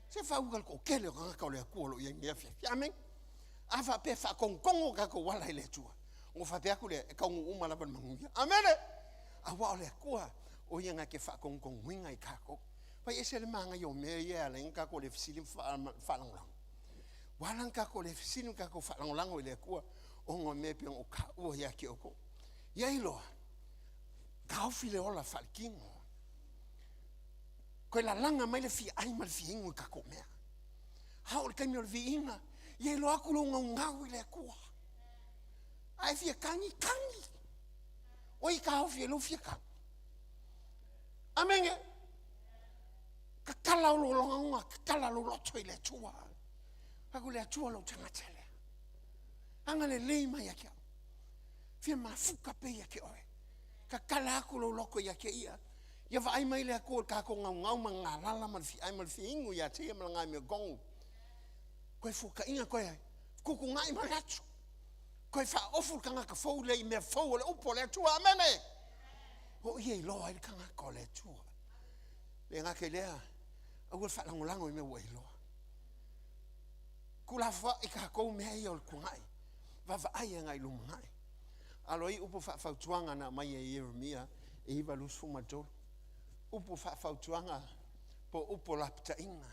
Se faauga le toatele o tagata o le Atua o lo o i ai nei afiafi. Amen. A faapea e faatonutonu o tatou ala i le Atua, ona faapea atu lea, e taunuu uma lava i le manuia. Amene! Aua o le Atua, o ia na te faatonutonuina i tatou. Fai ese le manaia o mea ia e ala ai ona tatou le fesili ma faalagolago. Ua ala ona tatou le fesili ma tatou faalagolago i le Atua, ona o mea e pei ona ou taua ia te outou. Ia iloa, taofi le ola faaletino. Toe lalaga mai le fia ai ma le fia inu i tatou mea. A oo i le taimi o le viiga, ia iloa atu lou naunau i le Atua. A e fia tagi, tagi. O ai e taofi ai lou fia tagi? Amene. Tatala lou lagona, tatala lou loto i le Atua. Fai atu le Atua lou tagata lea. Agalelei mai ia te au. Fia mafuta pea ia te oe. Tatala atu lou loto ia te ia. Ia vaai mai le Atua i le tatou naunau ma le galala ma le fiai ma le fiainu ia te ia ma lana amiotonu. Toe fuataina, toe fetuutuunai manatu. Toe faaofu le tagata fou lea i mea fou o le upu a le Atua. Amene! O i e iloa ai le tagata o le Atua. Le gata i lea, aua le faalagolago i mea ua e iloa. Tuulafoai tatou mea ia o le tuanai. Vaavaai agai i lumanai. Alo ai upu faafautuaga na aumai e Ieremia e 9:23. Upu faafautuaga po o upu o lapataiga.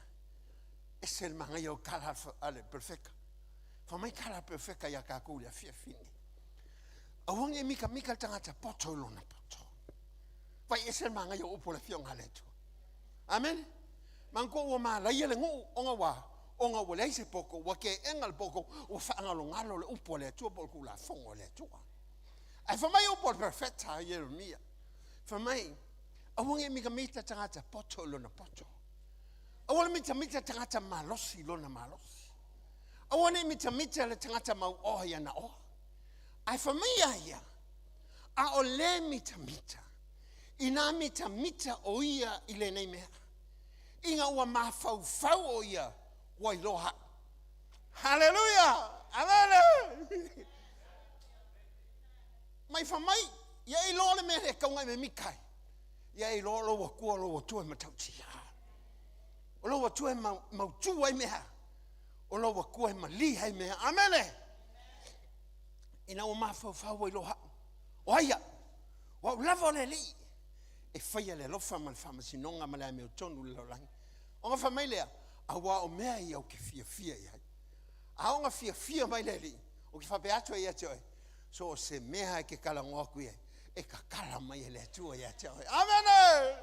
Ese le manaia o tala a le perofeta. Fai mai tala a le perofeta ia tatou i le afiafi nei. Aua ne i mitamita le tagata poto i lona poto. Fai ese le manaia o upu o le afioga a le Atua. Amene. Manatua ua malaia le nuu ona ua ona ua leai se poto, ua teena le poto, ua faagalogalo le upu a le Atua po o le Tulafono a le Atua. Ae fai mai upu a le perofeta a Ieremia, fai mai, aua ne i mitamita tagata poto i lona poto. Aua le mitamita tagata malosi i lona malosi. Aua ne i mitamita le tagata mauoa i ana oa. Ae fai mai a ia, a o le mitamita, inā mitamita o ia i lenei mea, ina ua mafaufau o ia, ua iloa au. Haleluia! Amene! Mai fai mai, ia e iloa le mea lea e tatau ona e mimita ai. Ia e iloa lou Atua, lou Atua e matautia. O lou Atua e mautu ai mea. O lou Atua e mali ai mea. Amene! Ina ua mafaufau ua iloa au. O ai au? O au lava o le Alii e faia le alofa ma le faamasinoga ma le amiotonu i le lalolagi. Ona fai mai lea, aua o mea ia ou te fiafia i ai. A ona fiafia mai le Alii, ou te faapea atu ai ia te oe, so o se mea e te talanoa atu i ai, e tatala mai e le Atua ia te oe. Amene!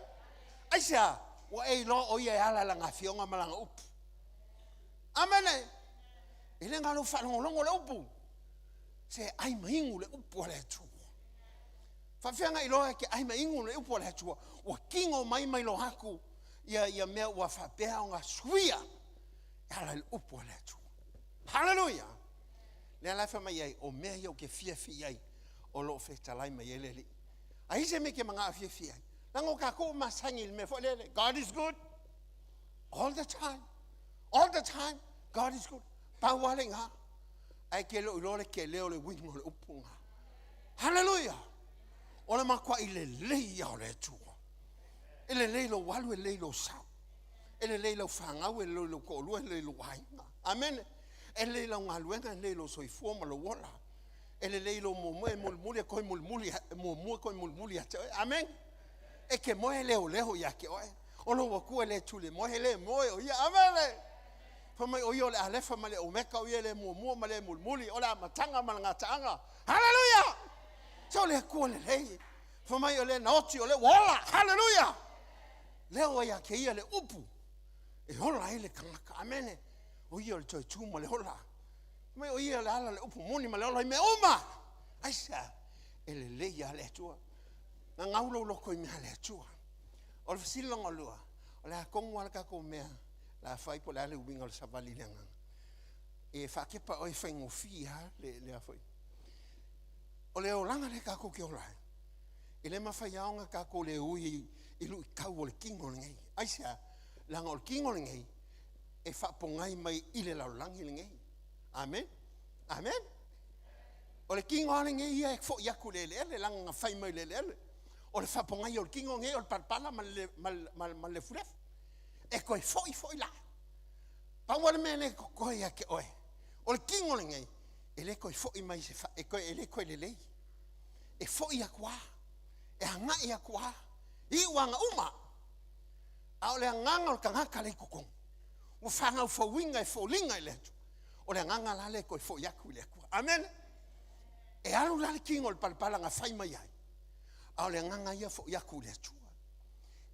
Aisea? Ua e iloa o ia e ala lana afioga ma lana upu. Amene! E le na o lou faalogologo le upu, se ai ma inu le upu a le Atua. Faafefea ona iloa e te ai ma inu le upu a le Atua? Ua tino mai ma iloa atu ia, ia mea ua faapea ona suia e ala i le upu a le Atua. Haleluia! Lea la e fai mai ai, o mea ia ou te fiafia i ai, o lo o fetalai mai ai le Alii. A i ai se mea e te manao e fiafia ai, leaga o tatou ua masani i le mea foi lele, God is good all the time, all the time, God is good. Pau lava le iga, ae te le o iloa le tele o le uiga o le upu lena. Haleluia! O le matuai lelei ia o le Atua. E lelei lou alu, e lelei lou sau. E lelei lau fanau, e lelei lou toalua, e lelei lou aiga. Amene. E lelei lau galuega, e lelei lou soifua ma lou ola. E lelei lou muamua, e mulimuli e toe mulimuli, e muamua toe mulimuli ia te oe. Amene. E te moe e leoleo ia te oe. O lou Atua e le tuli moe, e le moe o ia. Amene. Fai mai o ia o le Alefa ma le Omeka, o ia le muamua ma le mulimuli, o le amataga ma le gataaga. Haleluia! Se o le Atua lelei. Fai mai o le na oti, o le ua ola. Haleluia! Leo ai ia te ia le upu e ola ai le tagata. Amene. O ia o le toe tu ma le ola. Fai mai o ia o le ala le upu moni ma le ola i mea uma. Aisea? E lelei ia le Atua. Gagau lou loto i mea a le Atua. O le fesili lona lua, o le a tonu lava le tatou mea la fai po o le a le uiga o le savali i le agaga. E faatepa oe e faigofie lava le, lea foi. O le olaga lea tatou te ola ai, e le mafai lava ona tatou le ui i luitau o le tino lenei. Aisea? Leaga o le tino lenei e faapogai mai i le lalolagi lenei. Amen. Amen. O le tino lava lenei ia e foi atu i le eleele, leaga na fai mai i le eleele. O le faapogai o le tino nei o le palapala ma le, ma le, ma le, ma le lefulefu. E toe foi foi la. Pau lava le mea lea e totoe ia te oe, o le tino lenei, e le toe foi mai se fa, e, toe, e le toe lelei. E foi atu lava, e agai atu lava, iu aga uma. A o le agaga o le tagata lea i totonu, ua fagaufauina e foliga i le Atua. O le agaga la lea e toe foi atu i le Atua. Amene. E alu la le tino i le palapala na fai mai ai, a o le agaga ia foi atu i le Atua.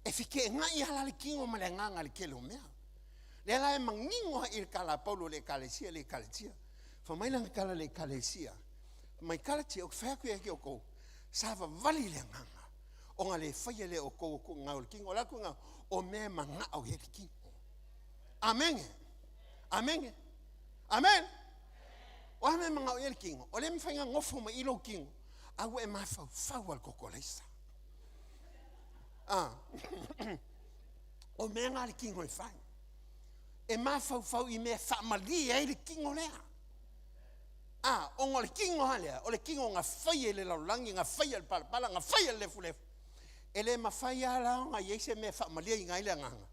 E feteenai lava la le tino ma le agaga i le tele o mea. Lea la e manino lava i le tala a Paulo i le ekalesia i le ekalesia. Fai mai lana tala i le ekalesia, fai mai, Kalatia, ou te fai atu ia te outou, savavali le agaga, ona le faia lea e outou o tuuga o le tino. O le a le tuuga? O mea e manao i ai le tino. Amene. Amene. Amene. O a mea e manao i ai le tino? O lea e mafai ona nofo mai i lou tino, a ua e mafaufau lava i le toto alaisa. Ah. O mea na a le tino e fai. E mafaufau i mea e faamalie ai le tino lea. A, ona o le tino lava lea, o le tino na faia i le lalolagi, na faia i le palapala, na faia i le lefulefu. E le mafai lava la ona i ai se mea e faamalieina ai le agaga.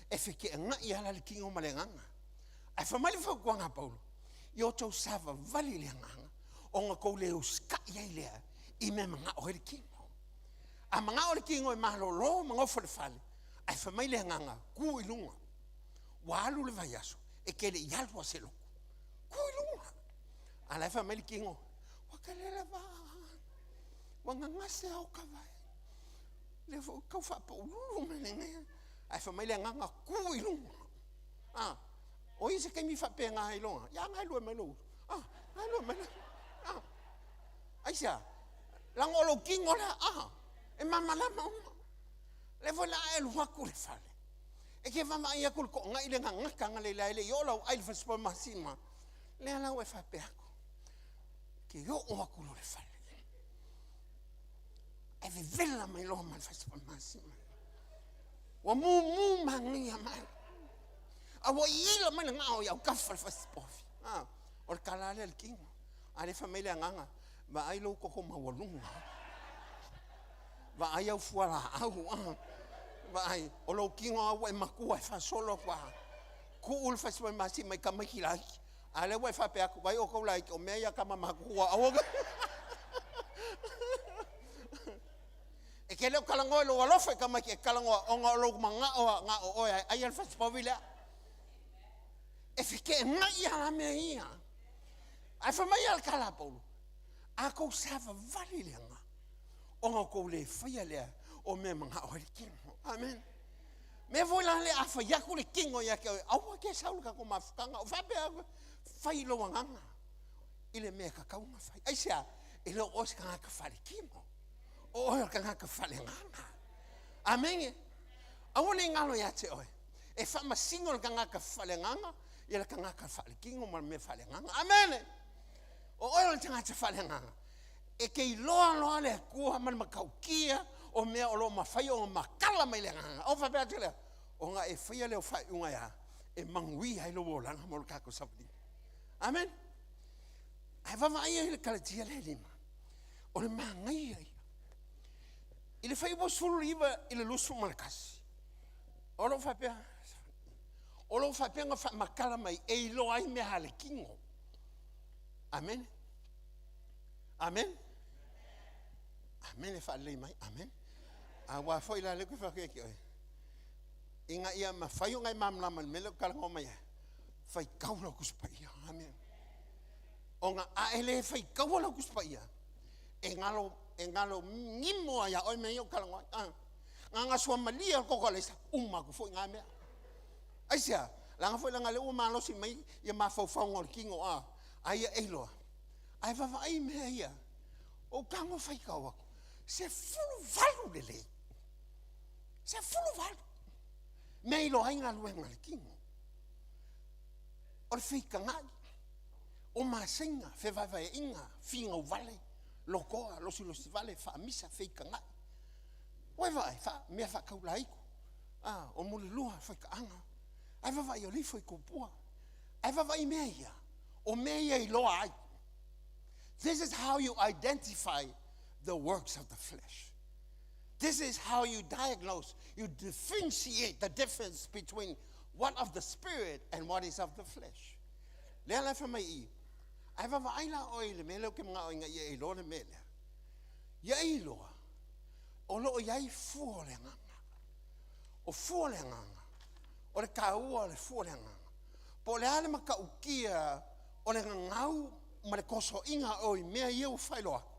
E feteenai lava la le tino ma le agaga. Ae fai mai le fautuaga a Paulo, ia outou savavali i le agaga, ona outou le usitai ai lea i mea e manao ai le tino. A manao le tino e malolo ma nofo i le fale, ae fai mai le agaga, tu i luga. Ua alu le vaiaso, e te le i alu a se lotu. Tu i luga. A la e fai mai le tino, ua tele lava, ua gagase a oka vai. Lea foi tau faapaululu mai lenei. Ae fai mai le agaga, tu i luga. A, o i se taimi faapena ai loa, ia galue mai lou uso. A, galue mai lou, a. Aisea? Leaga o lou tino lea, a, e malamalama uma. Lea foi la a e alu atu i le fale, e te vaavaai atu i le toonai le gagata na leila e le i oo lau ai i le fale ma lea la ua e faapea atu, ke oo atu loa i le fale, ae vevela mai loa ma le fale ma ua mumu manaia mai, a ua iila mai le gao i autafa o le fasipovi. Ah, o le tala lea a le tino. A lea fai mai le agaga, vaai lou toto maualuga. Vaai au fualaau, ah. Vaai, o lou tino lava ua e matua e faasolo atu lava. Tuu le fasi mai mai tamaiti laiti. A lea ua e faapea atu, vaai outou laiti, o mea ia a tama matutua, aua E te le o talanoa i lou alofa i tamaiti, e talanoa ona o lou manao a na o oe a e ai le fasipovi lea. E feteenai lava la mea ia. Ae fai mai le tala a Paulo, a tou savavali i le agaga, ona o tou le faia lea o mea e manao ai le tino. Amen. Mea foi la lea a fai atu le tino ia te oe, aua te sau i le tatou mafutaga. O faapea, fai i lou agaga i le mea e tatau ona fai. Aisea? E le o oe se tagata faletino. O oe o le tagata faaleagaga. Amene. Aua ne i galo ia te oe. E faamasino le tagata faaleagaga ia le tagata faaletino ma le mea faaleagaga. Amene. O oe o le tagata faaleagaga. E te iloa loa le Atua ma le matautia o mea o lo o mafai ona matala mai le agaga. O faapea atu lea, ona e faia lea o faaiuga e a? E manuia ai lou olaga mo le tatou savaliga. Amene. Ae vaavaai ai le Kalatia lea e lima. O le manaia ia. I le fuaiupu 19 i le 21, o lo o faapea, o lo o faapea ona faamatala mai e iloa ai mea a le tino. Amene. Amene. Amene faalelei mai. Amene. Aua foi la lea ou te fai atu ia te oe, ina ia mafai ona e malamalama i le mea lea ou te talanoa mai ai, faitau lau Tusi Paia. Amene. Ona a e le faitaua lau Tusi Paia, e galo, e galo gimo lava ia oe mea ia ou te talanoa ai. Ah. Na ona suamalie o le koko alaisa, uma atu foi na mea. Aisea? Leaga foi leaga o lea ua malosi mai ia mafaufauga o le tino, a, a ia e iloa. Ae vaavaai mea ia, ou tago faitau atu, 18 lelei. 18. Mea e iloa ai galuega a le tino. O le feitagai, o maseiga, fevaevaeaiga, finau vale, lotoa, losilosi vale, faamisa, feitagai. Ua e vaai, fa, mea faataulaitu, a, o mulilua, faitaaga. Ae vaavaai o lifo i tupua. Ae vaavaai i mea ia, o mea ia e iloa ai. This is how you identify the works of the flesh. This is how you diagnose, you differentiate the difference between what of the spirit and what is of the flesh. Lea la e fai mai i i, Ae vaavaai la oe i le mea lea ou te manao ina ia e iloa le mea lea. Ia e iloa, o lo o i ai fua o le agaga. O fua o le agaga, o le taua o le fua o le agaga. Po o le a le matautia o le gagau ma le tosoaiga o i mea ia ua faailoa atu,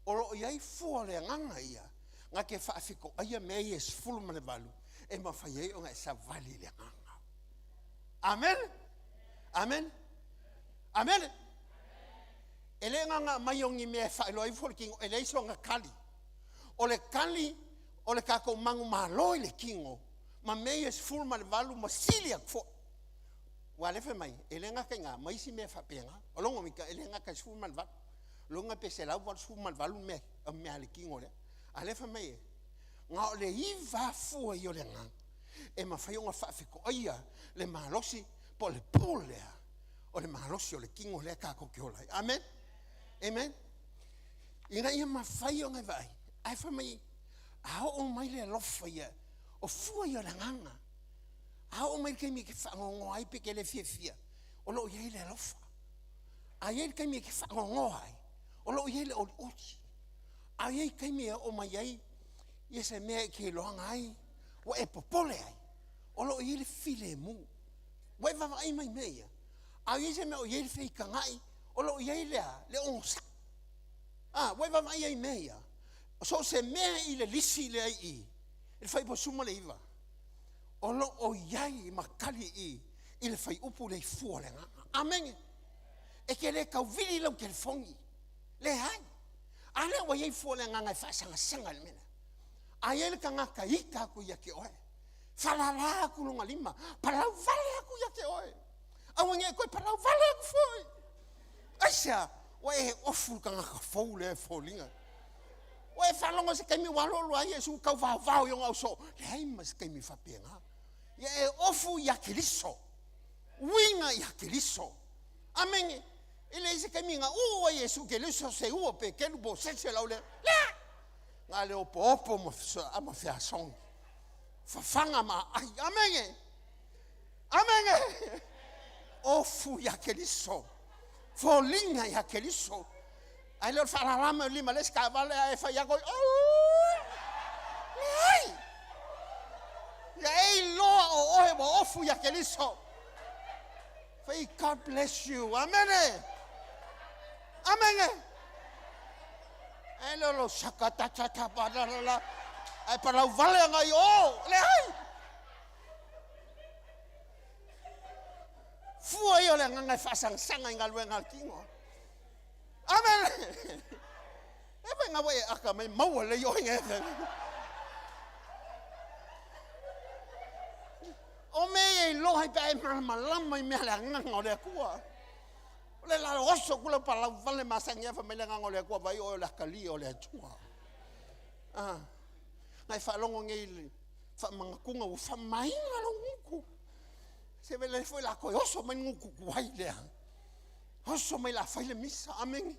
o lo o i ai fua o le agaga ia na te faafetoaia mea ia e 18 e mafai ai ona e savali i le agaga. Amene? Amene? Amene? E le na ona aumai o ni mea e faailoa ifo le tino, e leai sona tali. O le tali o le tatou manumalo i le tino ma mea ia e 18 ma sili atu foi. Aua o lea e fai mai, e le gata i na, ma isi mea faapena. O lona uiga, e le gata i le 18. O lona uiga pe 188 mea, mea a le tino lea. A o lea e fai mai e, na o le iva lava fua ia o le agaga e mafai ona faafetoaia le malosi po o le pull lea o le malosi o le tino lea tatou te ola ai. Amen. Amen. Ina ia mafai ona e vaai, ae fai mai, a oo mai le alofa ia, o fua ia o le agaga. A oo mai le taimi e te faanoanoa ai pe te le fiafia, o lo o i ai le alofa. A i ai le taimi e te faanoanoa ai, o lo o i ai le olioli. A i ai taimi e oo mai ai ia se mea e te iloaga ai, ua e popole ai, o lo o i ai le filemu. Ua e vaavaai mai i mea ia? A i ai se mea o i ai le feitagai, o lo o i ai le a? Le onosai. A, ua e vaavaai ai i mea ia? So o se mea i le lisi lea i i, i le fuaiupu 19, o lo o i ai ma tali i i, i le fuaiupu lea i fua o le agaga. Amene. E te le tau vili lau telefoni. Leai. A lea ua i ai fua o le agaga e faasegasega i le mea lea. A i ai le tagata ita atu ia te oe, Faalala atu lona lima, palau vale atu ia te oe. Aua ne i toe palau vale atu foi. Aisea? Ua e ofu le tagata fou lea e foliga. Ua e faalogo i se taimi ua alu alu ai Iesu tau vaovao i ona ausoo. Leai ma se taimi faapena. Ia e ofu ia Keriso. Uiga ia Keriso. Amene. E leai se taimi na uu ai Iesu Keriso se ua pe kelu po o se isi lau lea. Leai! Na le opoopo ma feasogi. Fafaga ma aai. Amene. Amene. Ofu ia Keriso. Foliga ia Keriso. Ae le o le faalala mai o lima le isi taavale ae fai atu ai, oh! Leai! Ia e iloa o oe ua ofu ia Keriso. Fai, God bless you. Amene. Amene. Ae le o lou saka ta ta ta pa la la la. Ae palau vale anga i o. Leai. Fua ia o le agaga e faasangasaga i galuega a le tino. Amene. E fai ngā e aka mai maua lei oe ngā e O mea ia iloa i pe a e malamalama i mea le agaga o le Atua. O le la oso atu lau palau vale masani a fai mai le agaga o le Atua vaai oe o le akalia o le Atua. Ah, na e faalogo nei i le faamanatuga ua faamamaina lou gutu. Se vele foi la toe oso mai le gutu tuai lea. Oso mai la fai le misa. Amene.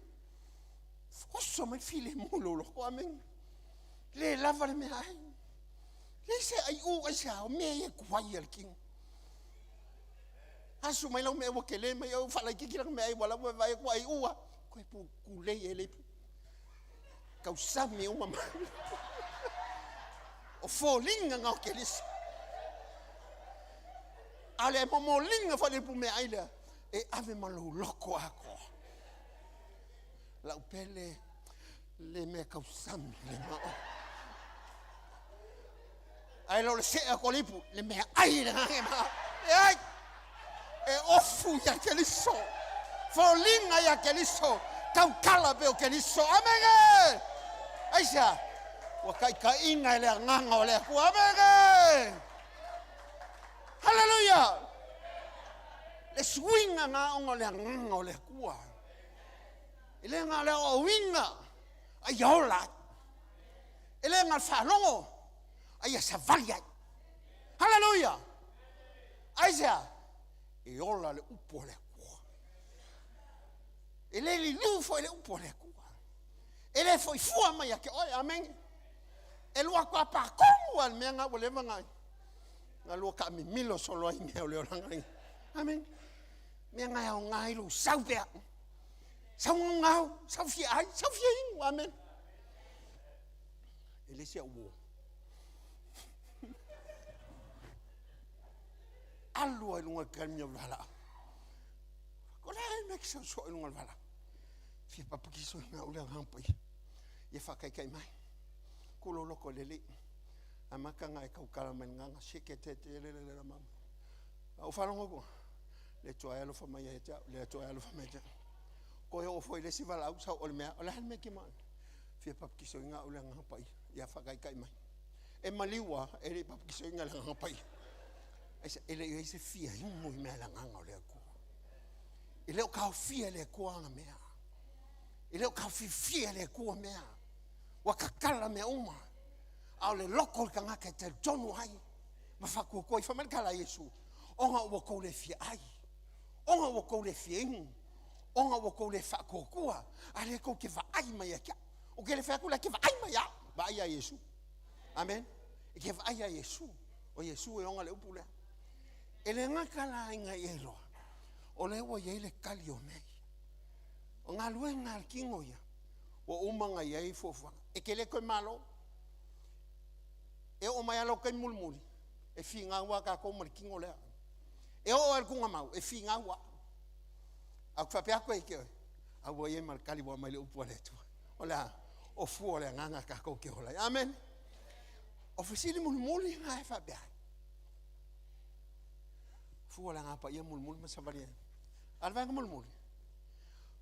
Oso mai le filemu i lou loto. Amene. Le lava le meaai. Leai se aiu ai se ao mea ia tuai a le tino. Asu mai lau mea ua tele mai au faalaitiiti lana meaai ua lava vaai atu aiu a. Koe pu kulei e le ipu. Tausami uma mai. O foliga na o Keriso. A o le momoliga foi le ipu meaai lea e ave ma lou loto atoa. Lau pele le mea tausami le mao. Ae le o le see atu o le ipu, le mea ai le agaga e mao. Leai! E ofu ia Keriso. Foliga ia Keriso. Tautala pea o Keriso. Amene! Aisea? Ua taitaiga e le agaga o le Atua. Amene! Haleluia! Le suiga na ona o le agaga o le Atua. E le na o le aoaoina a ia ola ai. E le na o le faalogo a ia savali ai. Haleluia! Aisea? E ola le upu a le Atua. E le liliu foi le upu a le Atua. E le foi fua mai ia te oe. Amene. E lua atu a patonu a le mea na ua leva na na lua taamimilo solo ai mea o le olaga lenei. Amene. Mea na e aoga ai lou sau pea. Sau gaugau, sau fia ai, sau fia inu. Amene. E le se au uo. Alu ai luga le kalimi o le valaau. O le a mea ke sau soa i luga o le valaau. Fia papakiso i ngā ule a ngā pai. Ia whakaikai mai. Kulo loko le li. A maka ngā e kaukala mai ngā ngā sheke te te le le le la mama. A o whalongo ko. Le tua e alofa mai e te au. Le tua e alofa mai e te au. Ko e o foi le si valaau sau o le mea. O le a le mea ki mai. Fia papakiso i ngā ule a ngā pai. Ia whakaikai mai. E maliua e le papakiso i ngā le ngā pai. E le i ai se fia ingo i mea le nganga o le Atua. E le o kaofia e le Atua ana mea. E le o kaofiofia e le Atua mea. Ua kakala mea uma. A o le loko o le tagata e talitonu ai ma faatuatua ai. Fai mai le tala a Iesu, ona ua tou le fia ai, ona ua tou le fia inu, ona ua tou le faatuatua, a lea tou te vaai mai ia te au. Ou te le fai atu la e te vaai mai ia au, vaai ia Iesu. Amen. E te vaai ia Iesu. O Iesu e ona le upu lea. E le gata la ina ia iloa, o lea ua i ai le tali o mea ia. O galuega a le tino ia, ua uma ona i ai fuafuaga. E te le toe malo. E oo mai lava lou taimi mulimuli, e finau lava tatou ma le tino lea. E oo lava i le tuugamau, e finau lava. Ae ou te faapea atu ai ia te oe, a ua i ai ma le tali ua aumai le upu a le Atua. O le a? O fua o le agaga tatou te ola ai. Amene. O fesili mulimuli na e faapea ai. Fua o le agaga paia mulimuli ma savali ai. A o le vaega mulimuli,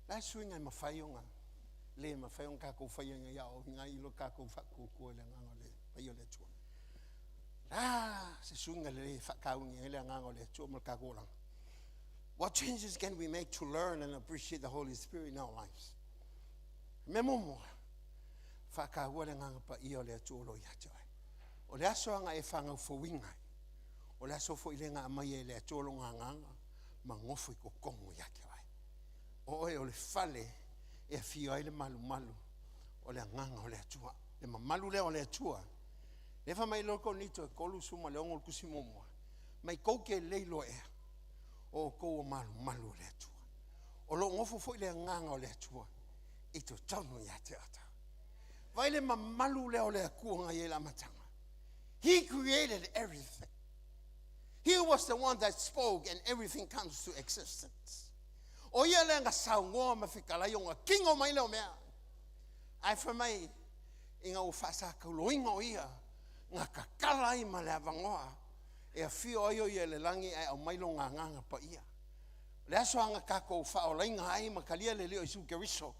la e suiga e mafai ona le mafai ona tatou faia ina ia aoaoina ai lo tatou faatuatua i le agaga o le paia o le Atua. La se suiga lelei e faatauina ai le agaga o le Atua ma le tatou olaga. What changes can we make to learn and appreciate the Holy Spirit in our lives? Mea muamua, faataua le agaga paia o le Atua o lo o ia te oe. O le aso aga e fanau fouina ai, o le aso foi lea na aumaia e le Atua lona agaga ma nofo i totonu ia te oe. O oe o le fale e afio ai le malumalu o le agaga o le Atua. Le mamalu lea o le Atua. Lea fai mai loa Korinito e 36 o le tusi muamua, mai tou te le iloa ea, o outou o malumalu o le Atua. O lo o nofo foi le agaga o le Atua i totonu ia te outou. Vaai le mamalu lea o le Atua na i ai i le amataga. He created everything. He was the one that spoke and everything comes to existence. O ia lea na saunoa ma fetalai ona kino mai lea o mea. Ae fai mai ina ua faasakauloina o ia na tatala ai ma le avanoa e afio ai o ia i le lagi ae aumai lona agaga paia. O le aso na tatou faaolaina ai ma talia le Alii o Iesu Keriso,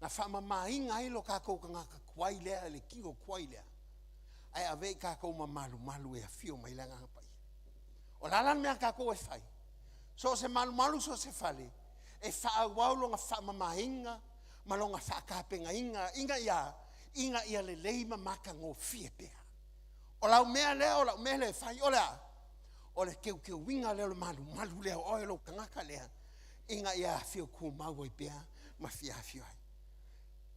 na faamamaina ai lo tatou tagata tuai lea, le tino tuai lea, ae ave i tatou ma malumalu e afio mai le Agaga Paia. O le a la le mea a tatou e fai? So o se malumalu, so o se fale, e faaauau lona faamamaina ma lona faatapenaina ina ia, ina ia lelei ma matagofie pea. O lau mea lea, o lau mea lea e fai, o le a? O le teuteuina lea o le malumalu lea o oe, o lou tagata lea, ina ia afio tumau ai pea ma fia afio ai.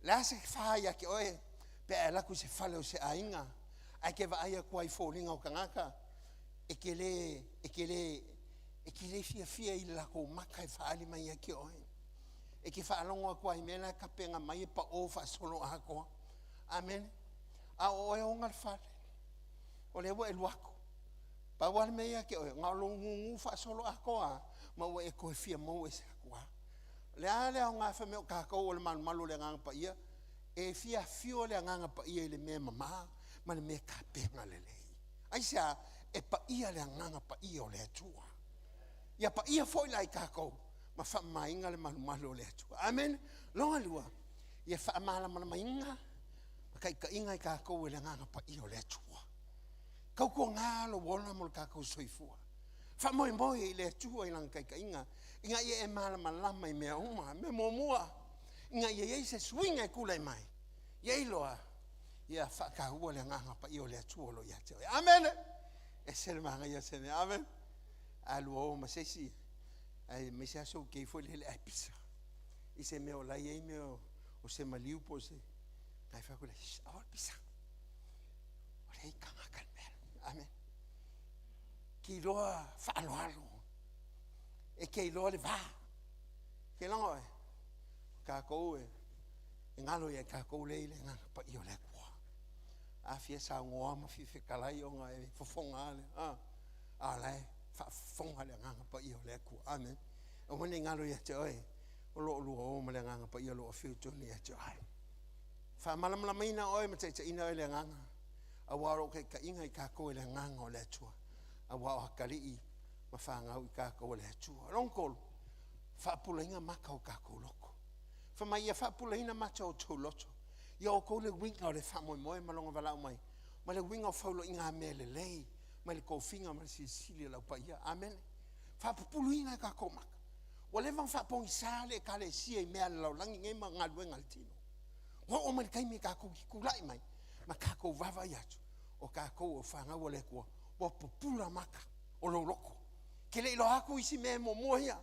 O le a se fa ia te oe pe a e alu atu i se fale o se aiga, ae te vaai atu ai i foliga o tagata, e te le, e te le, e te le fiafia i le latou maka e faaali mai ia te oe. E te faalogo atu lava i mea la e tapena mai e pao faasoloatoa. Amene. A o oe e ona le fale, o lea ua e alu atu. Pau lava le mea ia te oe, na o lou gugu faasoloatoa lava, ma ua e toe fia maua ese atu lava. O le a le aoga fai mai o tatou o le malumalu o le Agaga Paia? E fia afio le Agaga Paia i le mea mama ma le mea tapena lelei. Aisea? E paia le Agaga Paia o le Atua. Ia paia foi la i tatou ma faamamaina le malumalu o le Atua. Amene. Lona lua, ia faamalamalamaina ma taitaiga i tatou e le Agaga Paia o le Atua. Tautuana lou ola mo le tatou soifua. Faamoemoe i le Atua i Lana taitaiga, ina ia e malamalama i mea uma. Mea muamua, ina ia i ai se suiga e tulai mai, ia iloa, ia faataua le Agaga Paia o le Atua o lo o ia te oe. Amene! Ese le manaia o se mea. Amene! A lua o ma se isi, ae mai se aso kei foi lele ae pisa. I se mea o la e i ai mea o se maliu po o se, ae fai atu le, aua le pisa. le tagata le mea. Amen. Ke iloa faaaloalo. E ke iloa le va. Ke logo e. Kākou e, e ngalo ia kākou le i le nganga pa i o le akua. A fia sa ngoa ma fi fekalai o ngā e fofonga ale. A, a lae faafofoga le agaga paia o le Atua. Amen. Aua ne i galo ia te oe, o lo o lua o ma le agaga paia o lo o afio i totonu ia te oe. Faamalamalamaina oe ma taitaiina oe le agaga, auā o lo o taitaiga i kākou e le agaga o le Atua, auā o atalii ma fanau i kākou e le Atua. Lona tolu, faapulaina mata o tākou loto. Fai mai ia faapulaina mata o outou loto, ia outou le uiga o le faamoemoe ma lona valaau mai, ma le uiga o faulaiga a mea lelei, mai le tofiga ma le silisili o le Au Paia. Amene. Faapupuluina e tatou mata. Ua leva ona faapogisa le Ekalesia i mea a le lalolagi nei ma galuega a le tino. Ua oo mai le taimi e tatou te tulai mai ma tatou vaavaai atu, o tatou o fanau a le Atua, ua pupula mata o lou loto. E te le iloa atu isi mea e muamua ia,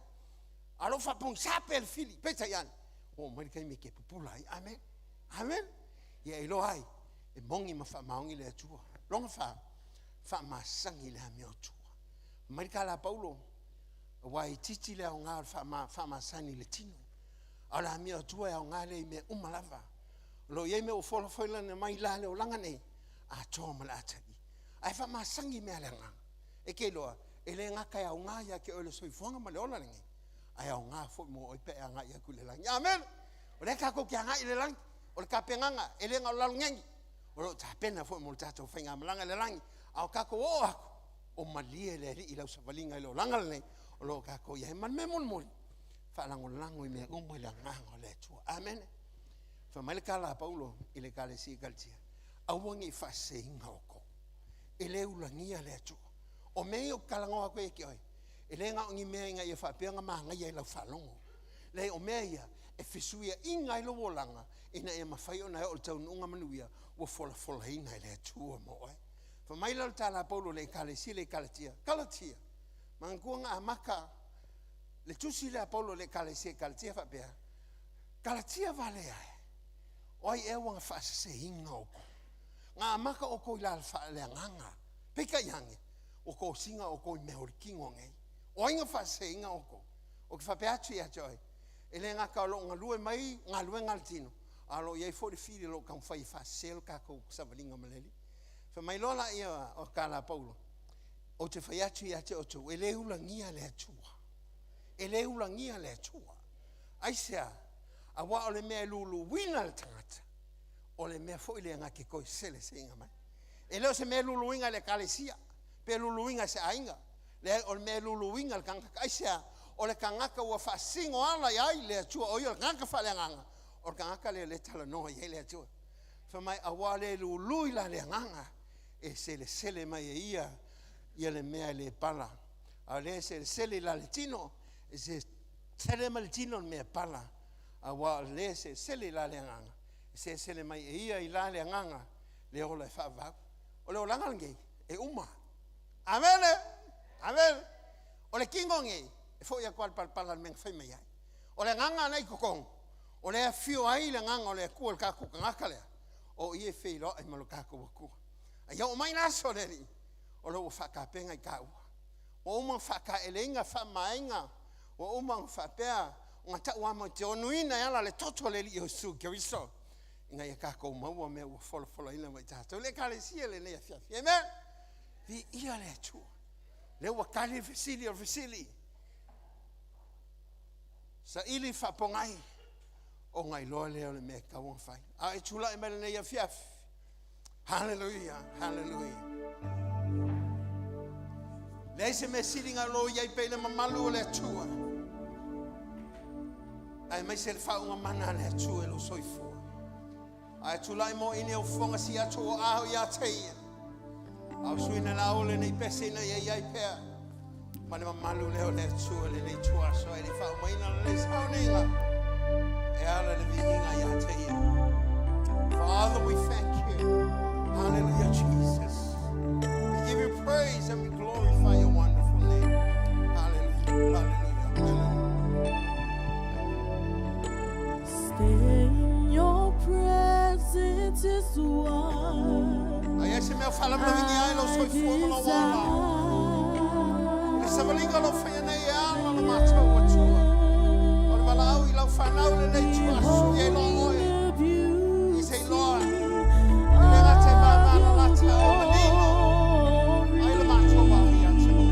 a o lo o faapogisa pea le fili, peitai ane, ua oo mai le taimi e te pupula ai. Amene. Amene. Ia e iloa ai, e moni ma faamaoni le Atua. Lona fa, faamasani le amiotua. Fai mai le tala a Paulo, aua e itiiti le aoga o le faamasani i le tino, a o le amiotua e aoga lea i mea uma lava. O lo o i ai mea ua folafolaina mai la le olaga nei, atoa ma le atalii. Ae faamasani mea a le agaga. E te iloa, e le gata e aoga ia te oe le soifuaga ma le ola lenei, ae aoga foi mo oe pe a e agai atu i le lagi. Amene! O lea tatou te agai i le lagi, o le tapenaga, e le na o le lalogegi, o lo o tapena foi mo le tatou faigamalaga i le lagi, a o tatou oo atu, o malie le Alii i lau savaliga i le olaga lenei o lo o tatou i ai. Ma le mea mulimuli, faalagolago i mea uma i le agaga o le Atua. Amene. Fai mai le tala a Paulo i le Ekalesia i Kalatia, aua ne i faaseseina outou. E le ulagia le Atua. O mea ia ou te talanoa atu ai ia te oe, e le na o ni mea ina ia faapea ona manaia i lau faalogo. Leai, o mea ia e fesuiaiga ai lou olaga ina ia mafai ona e oo i le taunuuga manuia ua folafolaina e le Atua mo oe. Fai mai la le tala a Paulo i le Ekalesia lea i Kalatia, Kalatia, manatua na amata le tusi lea a Paulo i le Ekalesia i Kalatia e faapea, Kalatia valea e, o ai ea ua na faaseseina outou? Na amata outou i la le agaga, peitai ane, ua tosina outou i mea o le tino nei. O ai na faaseseina outou? Ou te faapea atu ia te oe, e le gata o lo o galue mai galuega a le tino, a o lo o i ai foi le fili o lo o taumafai e faasese le tatou savaliga ma le Alii. Fai mai loa laia o tala a Paulo, Ou te fai atu ia te outou, e le ulagia le Atua. E le ulagia le Atua. Aisea? Aua o le mea e luluina le tagata, o le mea foi lea na te toe seleseiga mai. E le o se mea e luluina e le Ekalesia, pe luluina e se aiga. Leai, o le mea e luluina le tagata. Aisea? O le tagata ua faasino ala i ai le Atua, o ia o le tagata faaleagaga, o le tagata lea o lea e talanoa i ai le Atua. Fai mai, auā le lului la le agaga e selesele mai e ia ia le mea e le pala. A o lea e selesele i la le tino, e selesele mai le tino le mea e pala. Auā o lea e selesele i la le agaga, e selesele mai e ia i la le agaga le ola e faavavau. O le olaga lenei, e uma. Amene! Amene! O le tino lenei, e foi atu lava le palapala i le mea na fai mai ai. O le agaga lea i totonu, o lea e afio ai le agaga o le Atua i le tatou tagata lea, o ia e feiloai ma lo tatou Atua. A ia oo mai le aso o le Alii, o lo ua faatapena i taua. Ua uma ona faataeleina, faamaeaina, ua uma ona faapea ona tau amateonuina e ala le toto o le Alii o Iesu Keriso, ina ia tatou maua mea ua folafolaina mai tatou. Le Ekalesia i lenei afiafi. Amen! Viia le Atua. Lea ua tali le fesili o le fesili. Saili faapogai ona iloa lea o le mea e tatau ona fai. A e tulai mai lenei afiafi. Haleluia, haleluia. Leai se mea sili na lo i ai pea i le mamalu o le Atua. Aemaise le faauuga mana a le Atua i lou soifua. Ae tulai mo ine o fofoga si atu o aho ia te ia. A o suina la o lenei pese ina ia iai pea. Ma le mamalu lea o le Atua lenei tuaso ai le faaumaina lenei sauniga. E ala le viiga ia te ia. Father, we thank you. Hallelujah, Jesus. We give you praise and we glorify your wonderful name. Hallelujah, hallelujah, hallelujah. Stay in your presence is one. Ai se mea mea o faalavelavegia ai lou soifua ma lou ola. I le savaliga o lo o faia nei e ala lo matou Atua. O le valaau i lau fanau i lenei ituaso, ia iloa oe, i se iloa, e le gata e mamalalata o manino ai le matou vaa ia te oe.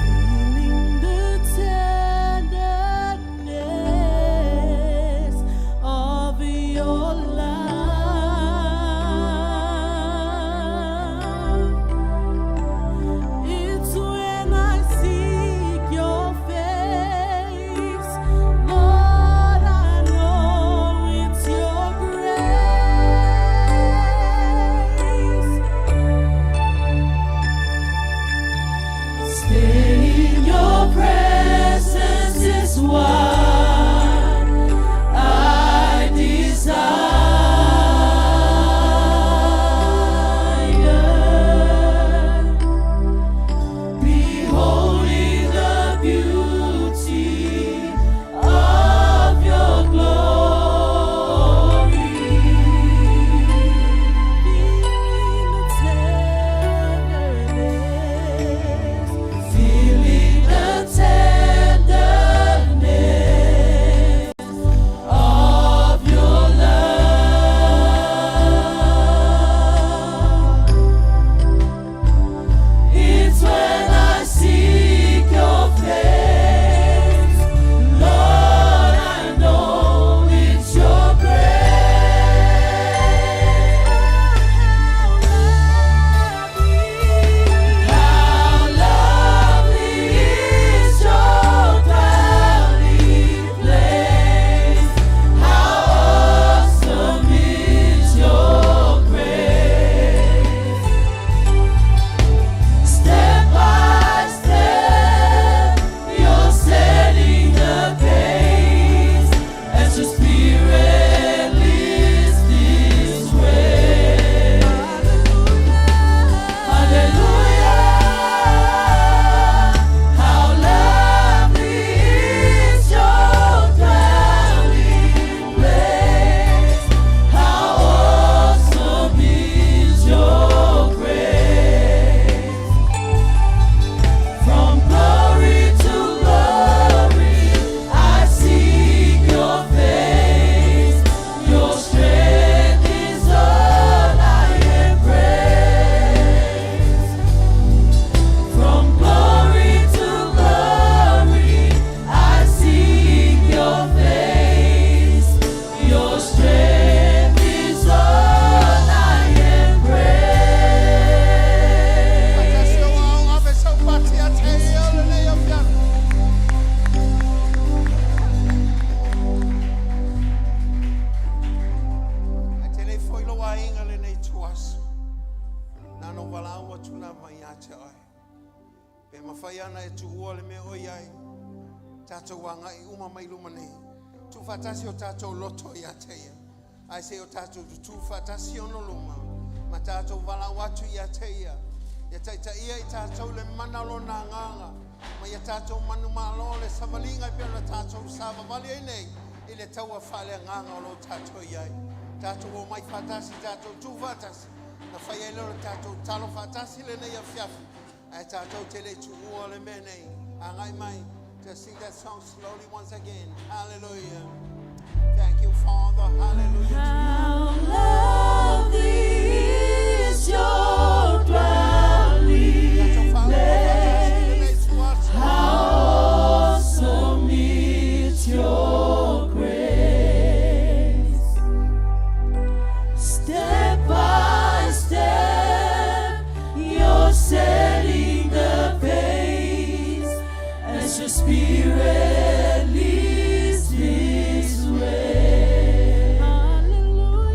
Feeling the tenderness of your love. It's when I seek your face, Lord, I know it's your grace. Stay in your presence is what I desire. Beholding the beauty of your glory. Feeling the tenderness, feeling the tenderness of your love. It's when I seek your face, Lord, I know it's your grace. How lovely is your dwelling place! How awesome is your grace! Step by step, you're setting the pace as your spirit leads this way. Hallelujah! How lovely is your dwelling place! How awesome is your grace! From glory to glory, I seek your face. Your strength is all I embrace. From glory to glory, I seek your face. Your strength is all I Faatasi embrace. o ao ave sau pati a te ia lenei afiafi. Ae te le i foi lou aiga lenei ituaso. Na ona ou valaau atu lava ia te oe. Pe mafai ana e tuua le mea o i ai. Tatou agai uma mai luma nei. Tuufaatasi o tatou loto ia te ia. Ae se i o tatou tutufaatasi ona luma. Ma tatou valaau atu ia te ia. Ia taitaia i tatou le mana o lona agaga. Ma ia tatou manumalo le savaliga e pei ona tatou savavali ai nei i le taua faaleagaga o lo o tatou i ai. Tatou omai faatasi, tatou tuufaatasi. Na fai ai lea o le tatou talo faatasi lenei afiafi. Ae tatou te le i tuua le mea nei. Agai mai. Just sing that song slowly once again. Hallelujah. Thank you, Father. Hallelujah. How lovely is your dwelling place. How awesome is your grace. Step by step, you're setting the pace as your spirit leads this way. Hallelujah.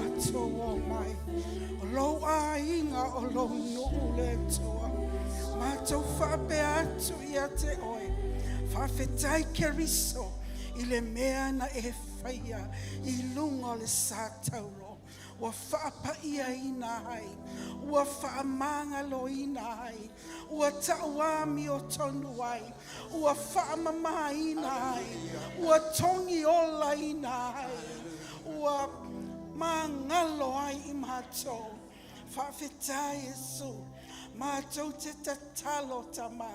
matou omai. O lou aiga o lou nuu le Atua. Matou faapea atu ia te oe, faafetai Keriso i le mea na e faia i luga o le sa tauro, ua faapaiaina ai, ua faamagaloina ai, ua tauamiotonu ai, ua faamamaina ai, ua togiolaina ai, ua magalo ai i matou. Faafetai Iesu, matou te tatalo Tama,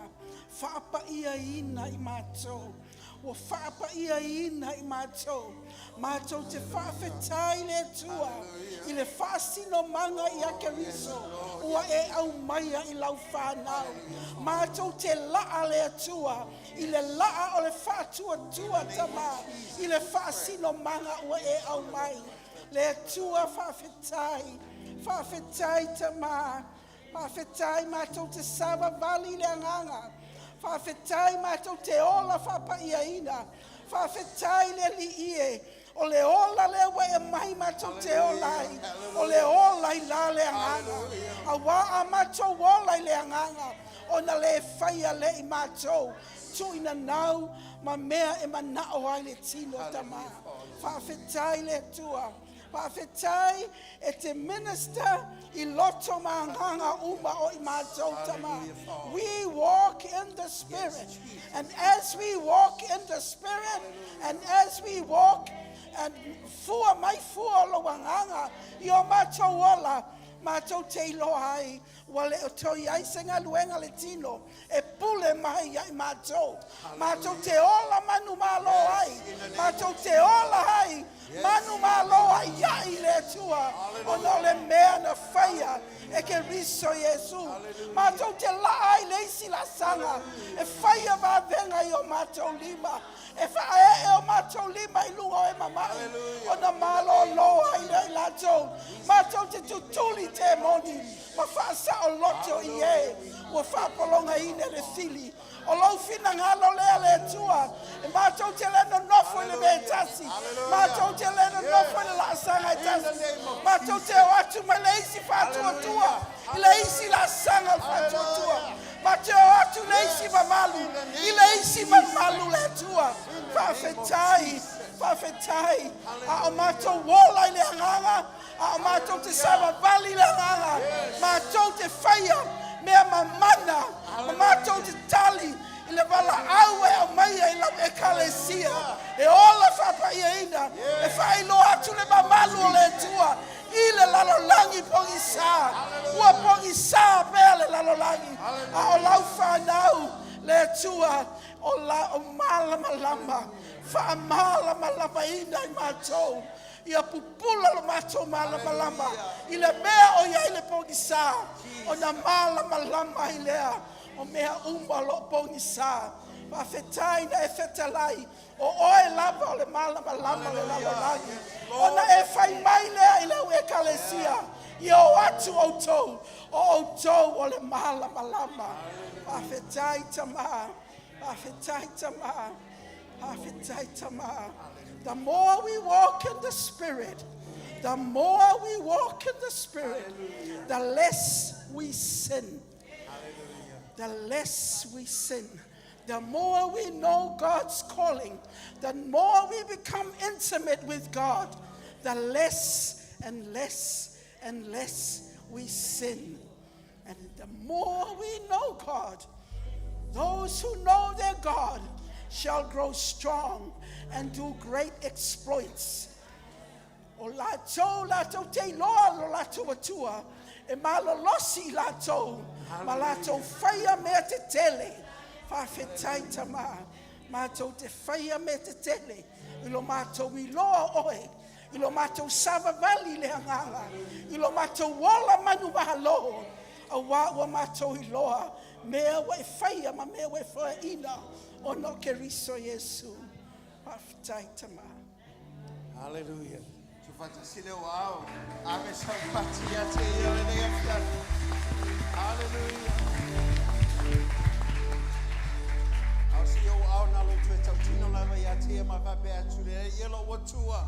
faapaiaina i matou, ua faapaiaina i matou, matou te faafetai le Atua i le faasinomaga ia Keriso ua e aumaia i lau fanau. Matou te laa le Atua i le laa o le faatuatua Tama i le faasinomaga ua e aumai. Le Atua faafetai, faafetai Tama, faafetai matou te savavali i le agaga, faafetai matou te ola faapaiaina, faafetai le Alii e, o le ola lea ua e aumai matou te ola ai, o le ola i la le agaga, auā a matou ola i le agaga, ona le faia lea i matou tuuinanau ma mea e manao ai le tino Tama. Faafetai le Atua. Faafetai e te minister i loto ma agaga uma o i matou Tama. We walk in the Spirit. And as we walk in the Spirit, and as we walk and fua mai fua o lou agaga i o matou ola, matou te iloa ai ua le o toe i ai se galuega a le tino e pule mai ia i matou. Matou te ola manumalo ai, matou te ola ai manumalo ai ai le Atua, ona o le mea na faia e Keriso Iesu. Matou te laa ai le isi laasaga e faia vavega i o matou lima, e faaee o matou lima i luga o e mama'i, ona malōlō ai lea i latou. Matou te tutuli temoni ma faasaoloto i e ua faapologaina e le fili. O lou finagalo lea le Atua, e matou te le nonofo i le mea e tasi, matou te le nonofo i le laasaga e tasi, matou te o atu mai le isi faatuatua i le isi laasaga o le faatuatua, matou te o atu i le isi mamalu i le isi mamalu le Atua. Faafetai, faafetai, a o matou ola i le agaga, a o matou te savavali i le agaga, matou te faia mea mamana, ma matou te tali i le valaau e aumaia i lau Ekalesia, e ola faapaiaina, e faailoa atu le mamalu o le Atua i le lalolagi pogisa. Ua pogisa pea le lalolagi, a o lau fanau le Atua o la o malamalama, faamalamalamaina i matou. Ia pupula lo matou malamalama i le mea o i ai le pogisa, ona malamalama ai lea o mea uma o lo o pogisa. Faafetai na e fetalai, o oe lava o le malamalama o le lalolagi, ona e fai mai lea i lau Ekalesia, ia o atu outou, o outou o le malamalama. Faafetai Tama, faafetai Tama, faafetai Tama. The more we walk in the Spirit, the more we walk in the Spirit, the less we sin. The less we sin. The more we know God's calling, the more we become intimate with God, the less and less and less we sin. And the more we know God, those who know their God shall grow strong and do great exploits. O latou, latou te iloa lo latou Atua, e malolosi i latou, ma latou faia mea tetele. Faafetai Tama, matou te faia mea tetele i lo matou iloa oe, i lo matou savavali i le agaga, i lo matou ola manumalo, auā ua matou iloa mea ua e faia ma mea ua e foeaina ona o Keriso Iesu. Faafetai Tama. Hallelujah. Tuufaatasi le ao. Ave sau pati ia te ia lenei afiafi. Hallelujah. Ao si ou ao na lo tue tautino lava ia te ia ma faapea atu le ia lo ua tua.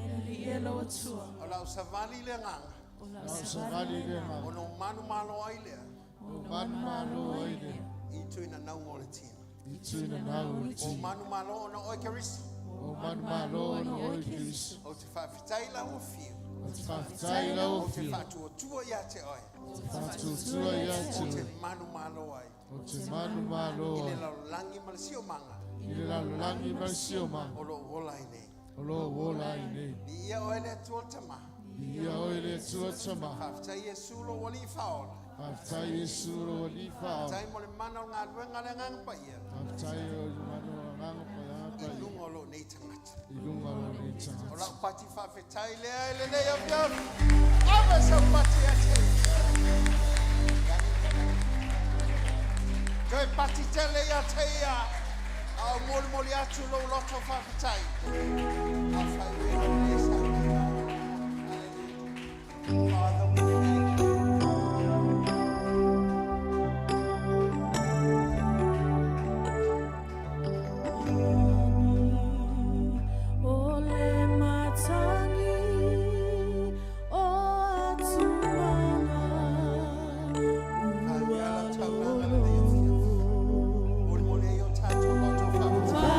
Le Alii e lou Atua. O lau savali i le agaga. O lau savali i le agaga. Ona ou manumalo ai lea. Ona ou manumalo ai lea. I tuinanauga o le tino. I tuinanau o le tino. Ua ou manumalo ona o oe Keriso. Ua ou manumalo ona o oe Keriso. Ou te faafetai i lau afio. Ou te faafetai i lau afio. Ou te faatuatua ia te oe. Ou te faatuatua ia te oe. Ou te manumalo ai. Ou te manumalo ai. I le lalolagi ma le siomaga. I le lalolagi ma le siomaga. O lo o ola ai nei. O lo o ola ai nei. Viia oe le Atua le Tama. Viia oe le Atua le Tama. Faafetai Iesu lou Alii Faaola. Faafetai Iesu lou Alii Faaola. Faafetai mo le mana o le galuega a le Agaga Paia. Faafetai o le mana o le Agaga Paia. I luga o lou nei tagata. I luga o lou nei tagata. O lau pati faafetai lea i lenei afiafi. Ave sau pati ia te ia. Toe pati tele ia te ia. A o molimoli atu lou loto faafetai. Afai ua lenei saunoaga. Hallelujah. Father, we thank you. O le matagi o atumanga Faia lau taulaga lenei afiafi. Molimoli ai o tatou loto faafetai.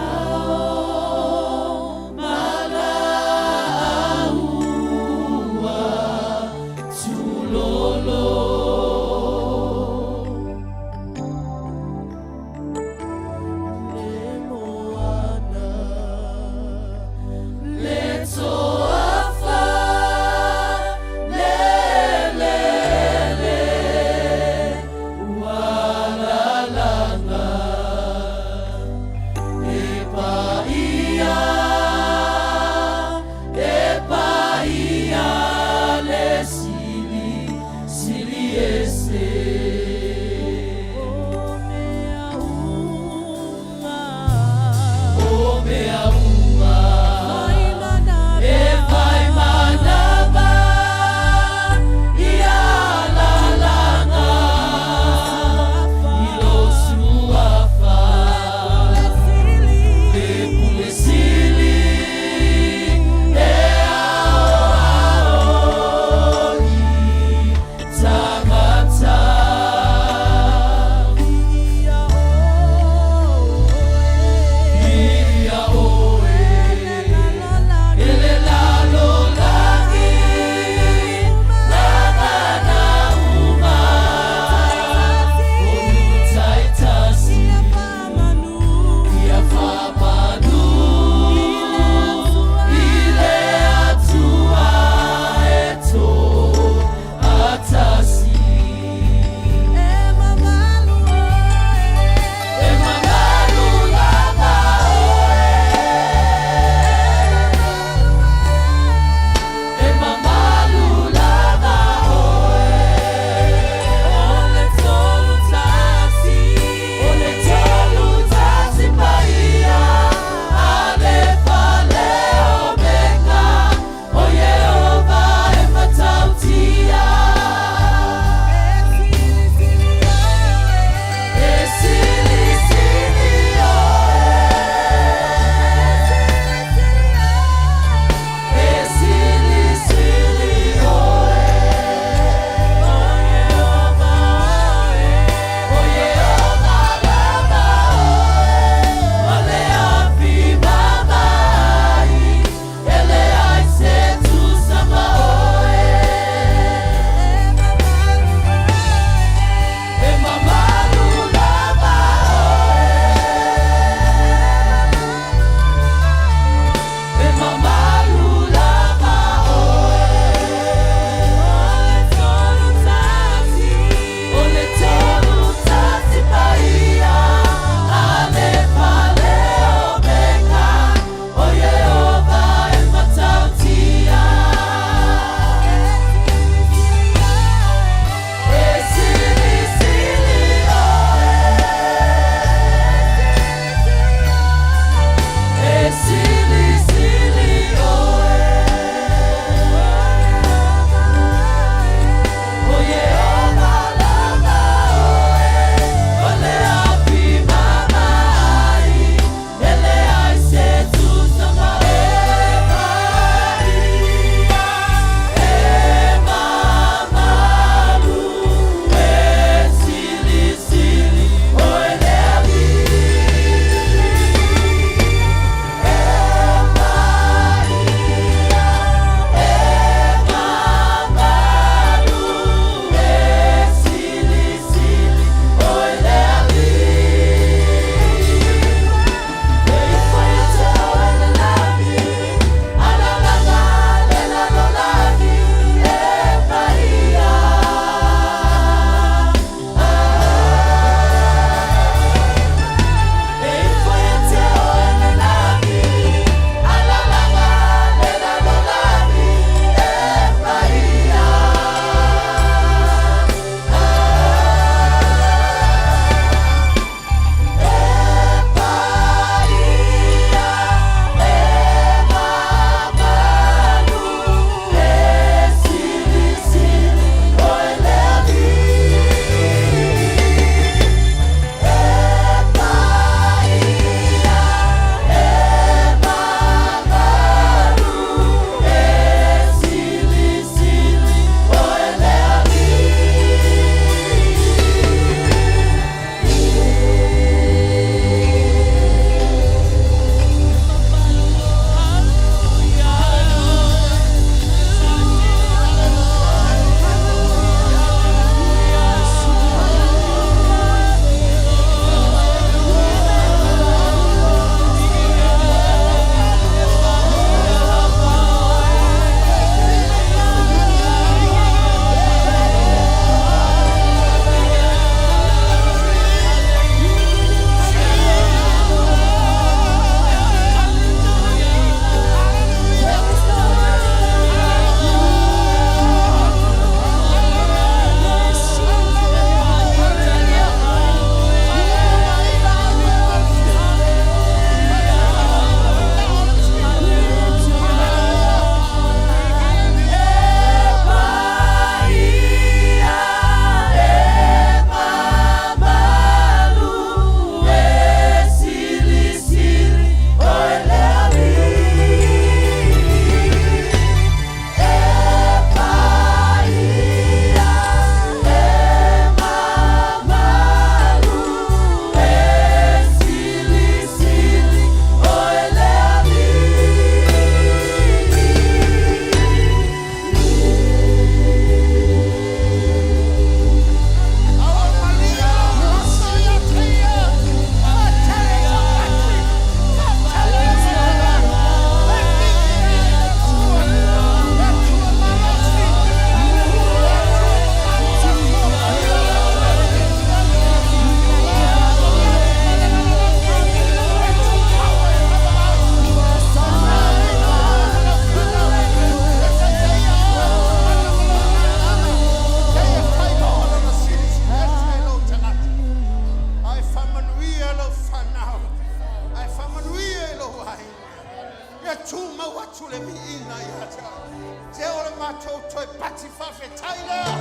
Toe tumau atu le viiga ia te oe. Se o le matou toe pati faafetai lea.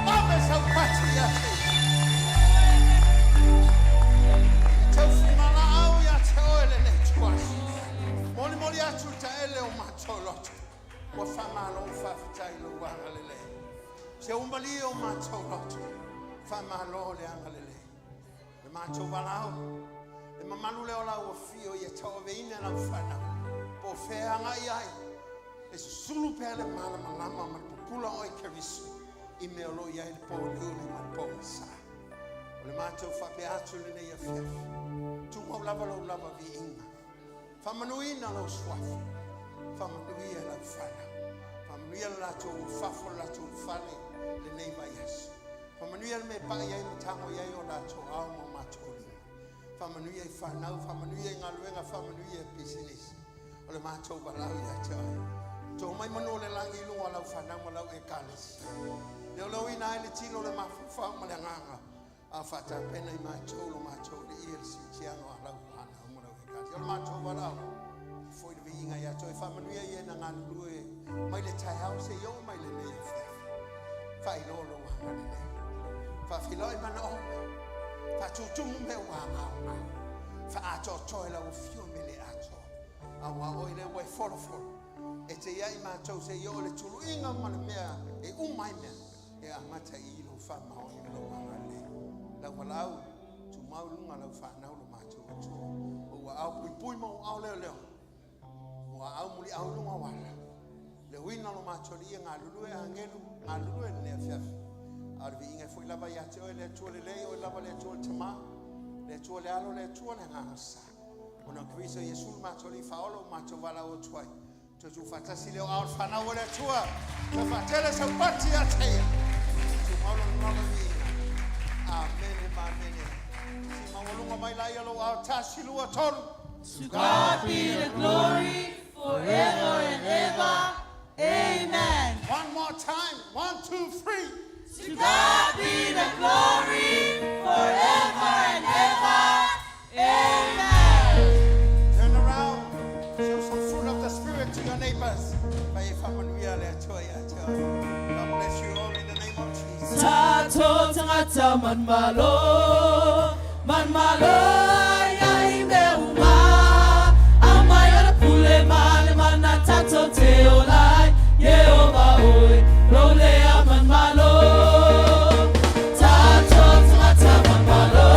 Ave sau pati ia te ia. E taufumalaau ia te oe lenei ituaso. Molimoli atu le taele o matou loto. Ua faamalo faafetai i lou agalelei. Se ua malie o matou loto. Faamalo le agalelei. Le matou valaau, le mamalu lea o lau afio ia tauaveina e lau fanau. Po o fea e agai ai, e susulu pea le malamalama ma le pupula o oe Keriso i mea o lo o i ai le pouliuli ma le pogisa. O le matou faapea atu i lenei afiafi, tumau lava lou lava viiga. Faamanuina lou suafa, faamanuia lau fanau, faamanuia le latou fafo, le latou fale lenei vaiaso. Faamanuia le mea e pai ai ma tago i ai o latou ao ma o matou lima. Faamanuia i fanau, faamanuia i galuega, faamanuia i pisinisi. O le matou valaau ia te oe. To mai manu o le lagi i luga o lau fanau ma lau ekalesia. Leoleoina ai le tino, le mafaufau ma le agaga a o faatapena i matou lo matou alii le siitiaga o lau fanau ma lau ekalesia. O le matou valaau, foi le viiga ia te oe. Faamanuia i e na galulue mai le taeao seia oo mai lenei afiafi. Faailoa lou agalelei. Faafeiloai manaoga. Faatutumu mea ua agaogao. Faaatoatoa e lau afio mea le atoa. Aua o oe lea ua e folofolo. E te ia i matou seia oo i le tuluiga ma le mea e uma ai mea. E amata i i lou faamaoni ma lou agalelei. Lau valaau, tumau i luga lau fanau lo matou Atua. O ua ao puipui ma ua ao leoleo. Ua aau muliau i luga o ala. Le uiga o lo matou alii e galulue agelu, galulue lenei afiafi. A o le viiga e foi lava ia te oe le Atua lelei, oe lava le Atua le Tamā, le Atua le Alo, le Atua le Agaga Sa. Ona o Keriso Iesu le matou Alii Faaola ua matou valaau atu ai. Toe tuufaatasi lea o ao o le fanau o le Atua. Toe faatele sau pati ia te ia. Tumau lona lava viiga. Amene ma amene. Si maualuga mai laia lou ao tasi, lua, tolu. To God be the glory forever and ever. Amen. One more time. 1, 2, 3. To God be the glory forever and ever. Amen. Turn around. Show some fruit of the Spirit to your neighbors. Fa e faamanuia le Atua ia te oe. God bless you all in the name of Jesus. Tatou tagata manumalo, manumalo ia i mea uma. Aumai o le pule ma le mana tatou te ola ai, Ieova oe, lou lea manumalo. Tatou tagata manumalo,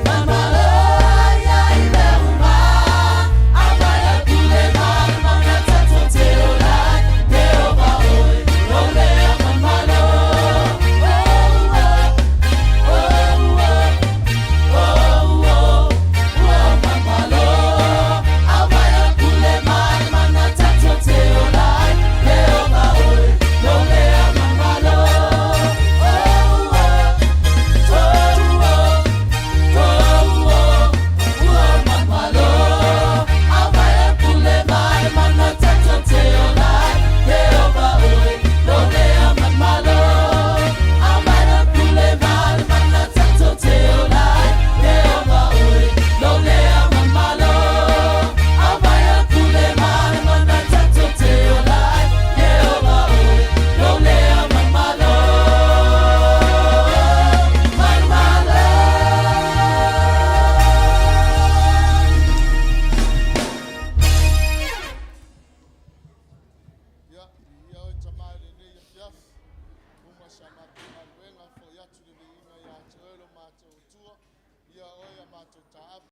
manumalo ia i mea uma. Aumai o le pule ma le mana tatou te ola ai, Ieova oe, lou lea manumalo. Oh, oh, oh, oh, oh, oh, manumalo. Aumai o le pule ma le mana tatou te ola ai, Ieova oe, lou lea manumalo. Oh, oh, oh, oh, oh, oh, manumalo. Aumai o le pule ma le mana tatou te ola ai, Ieova oe, lou lea manumalo. Aumai o le pule ma le mana tatou te ola ai, Ieova oe, lou lea manumalo. Aumai o le pule ma le mana tatou te ola ai, Ieova oe, lou lea manumalo. Manumalo. Ia, ia oe Tamā i lenei afiafi, uma sa matou galuega, fo'i atu le viiga ia te oe lo matou Atua, ia oe a matou taape.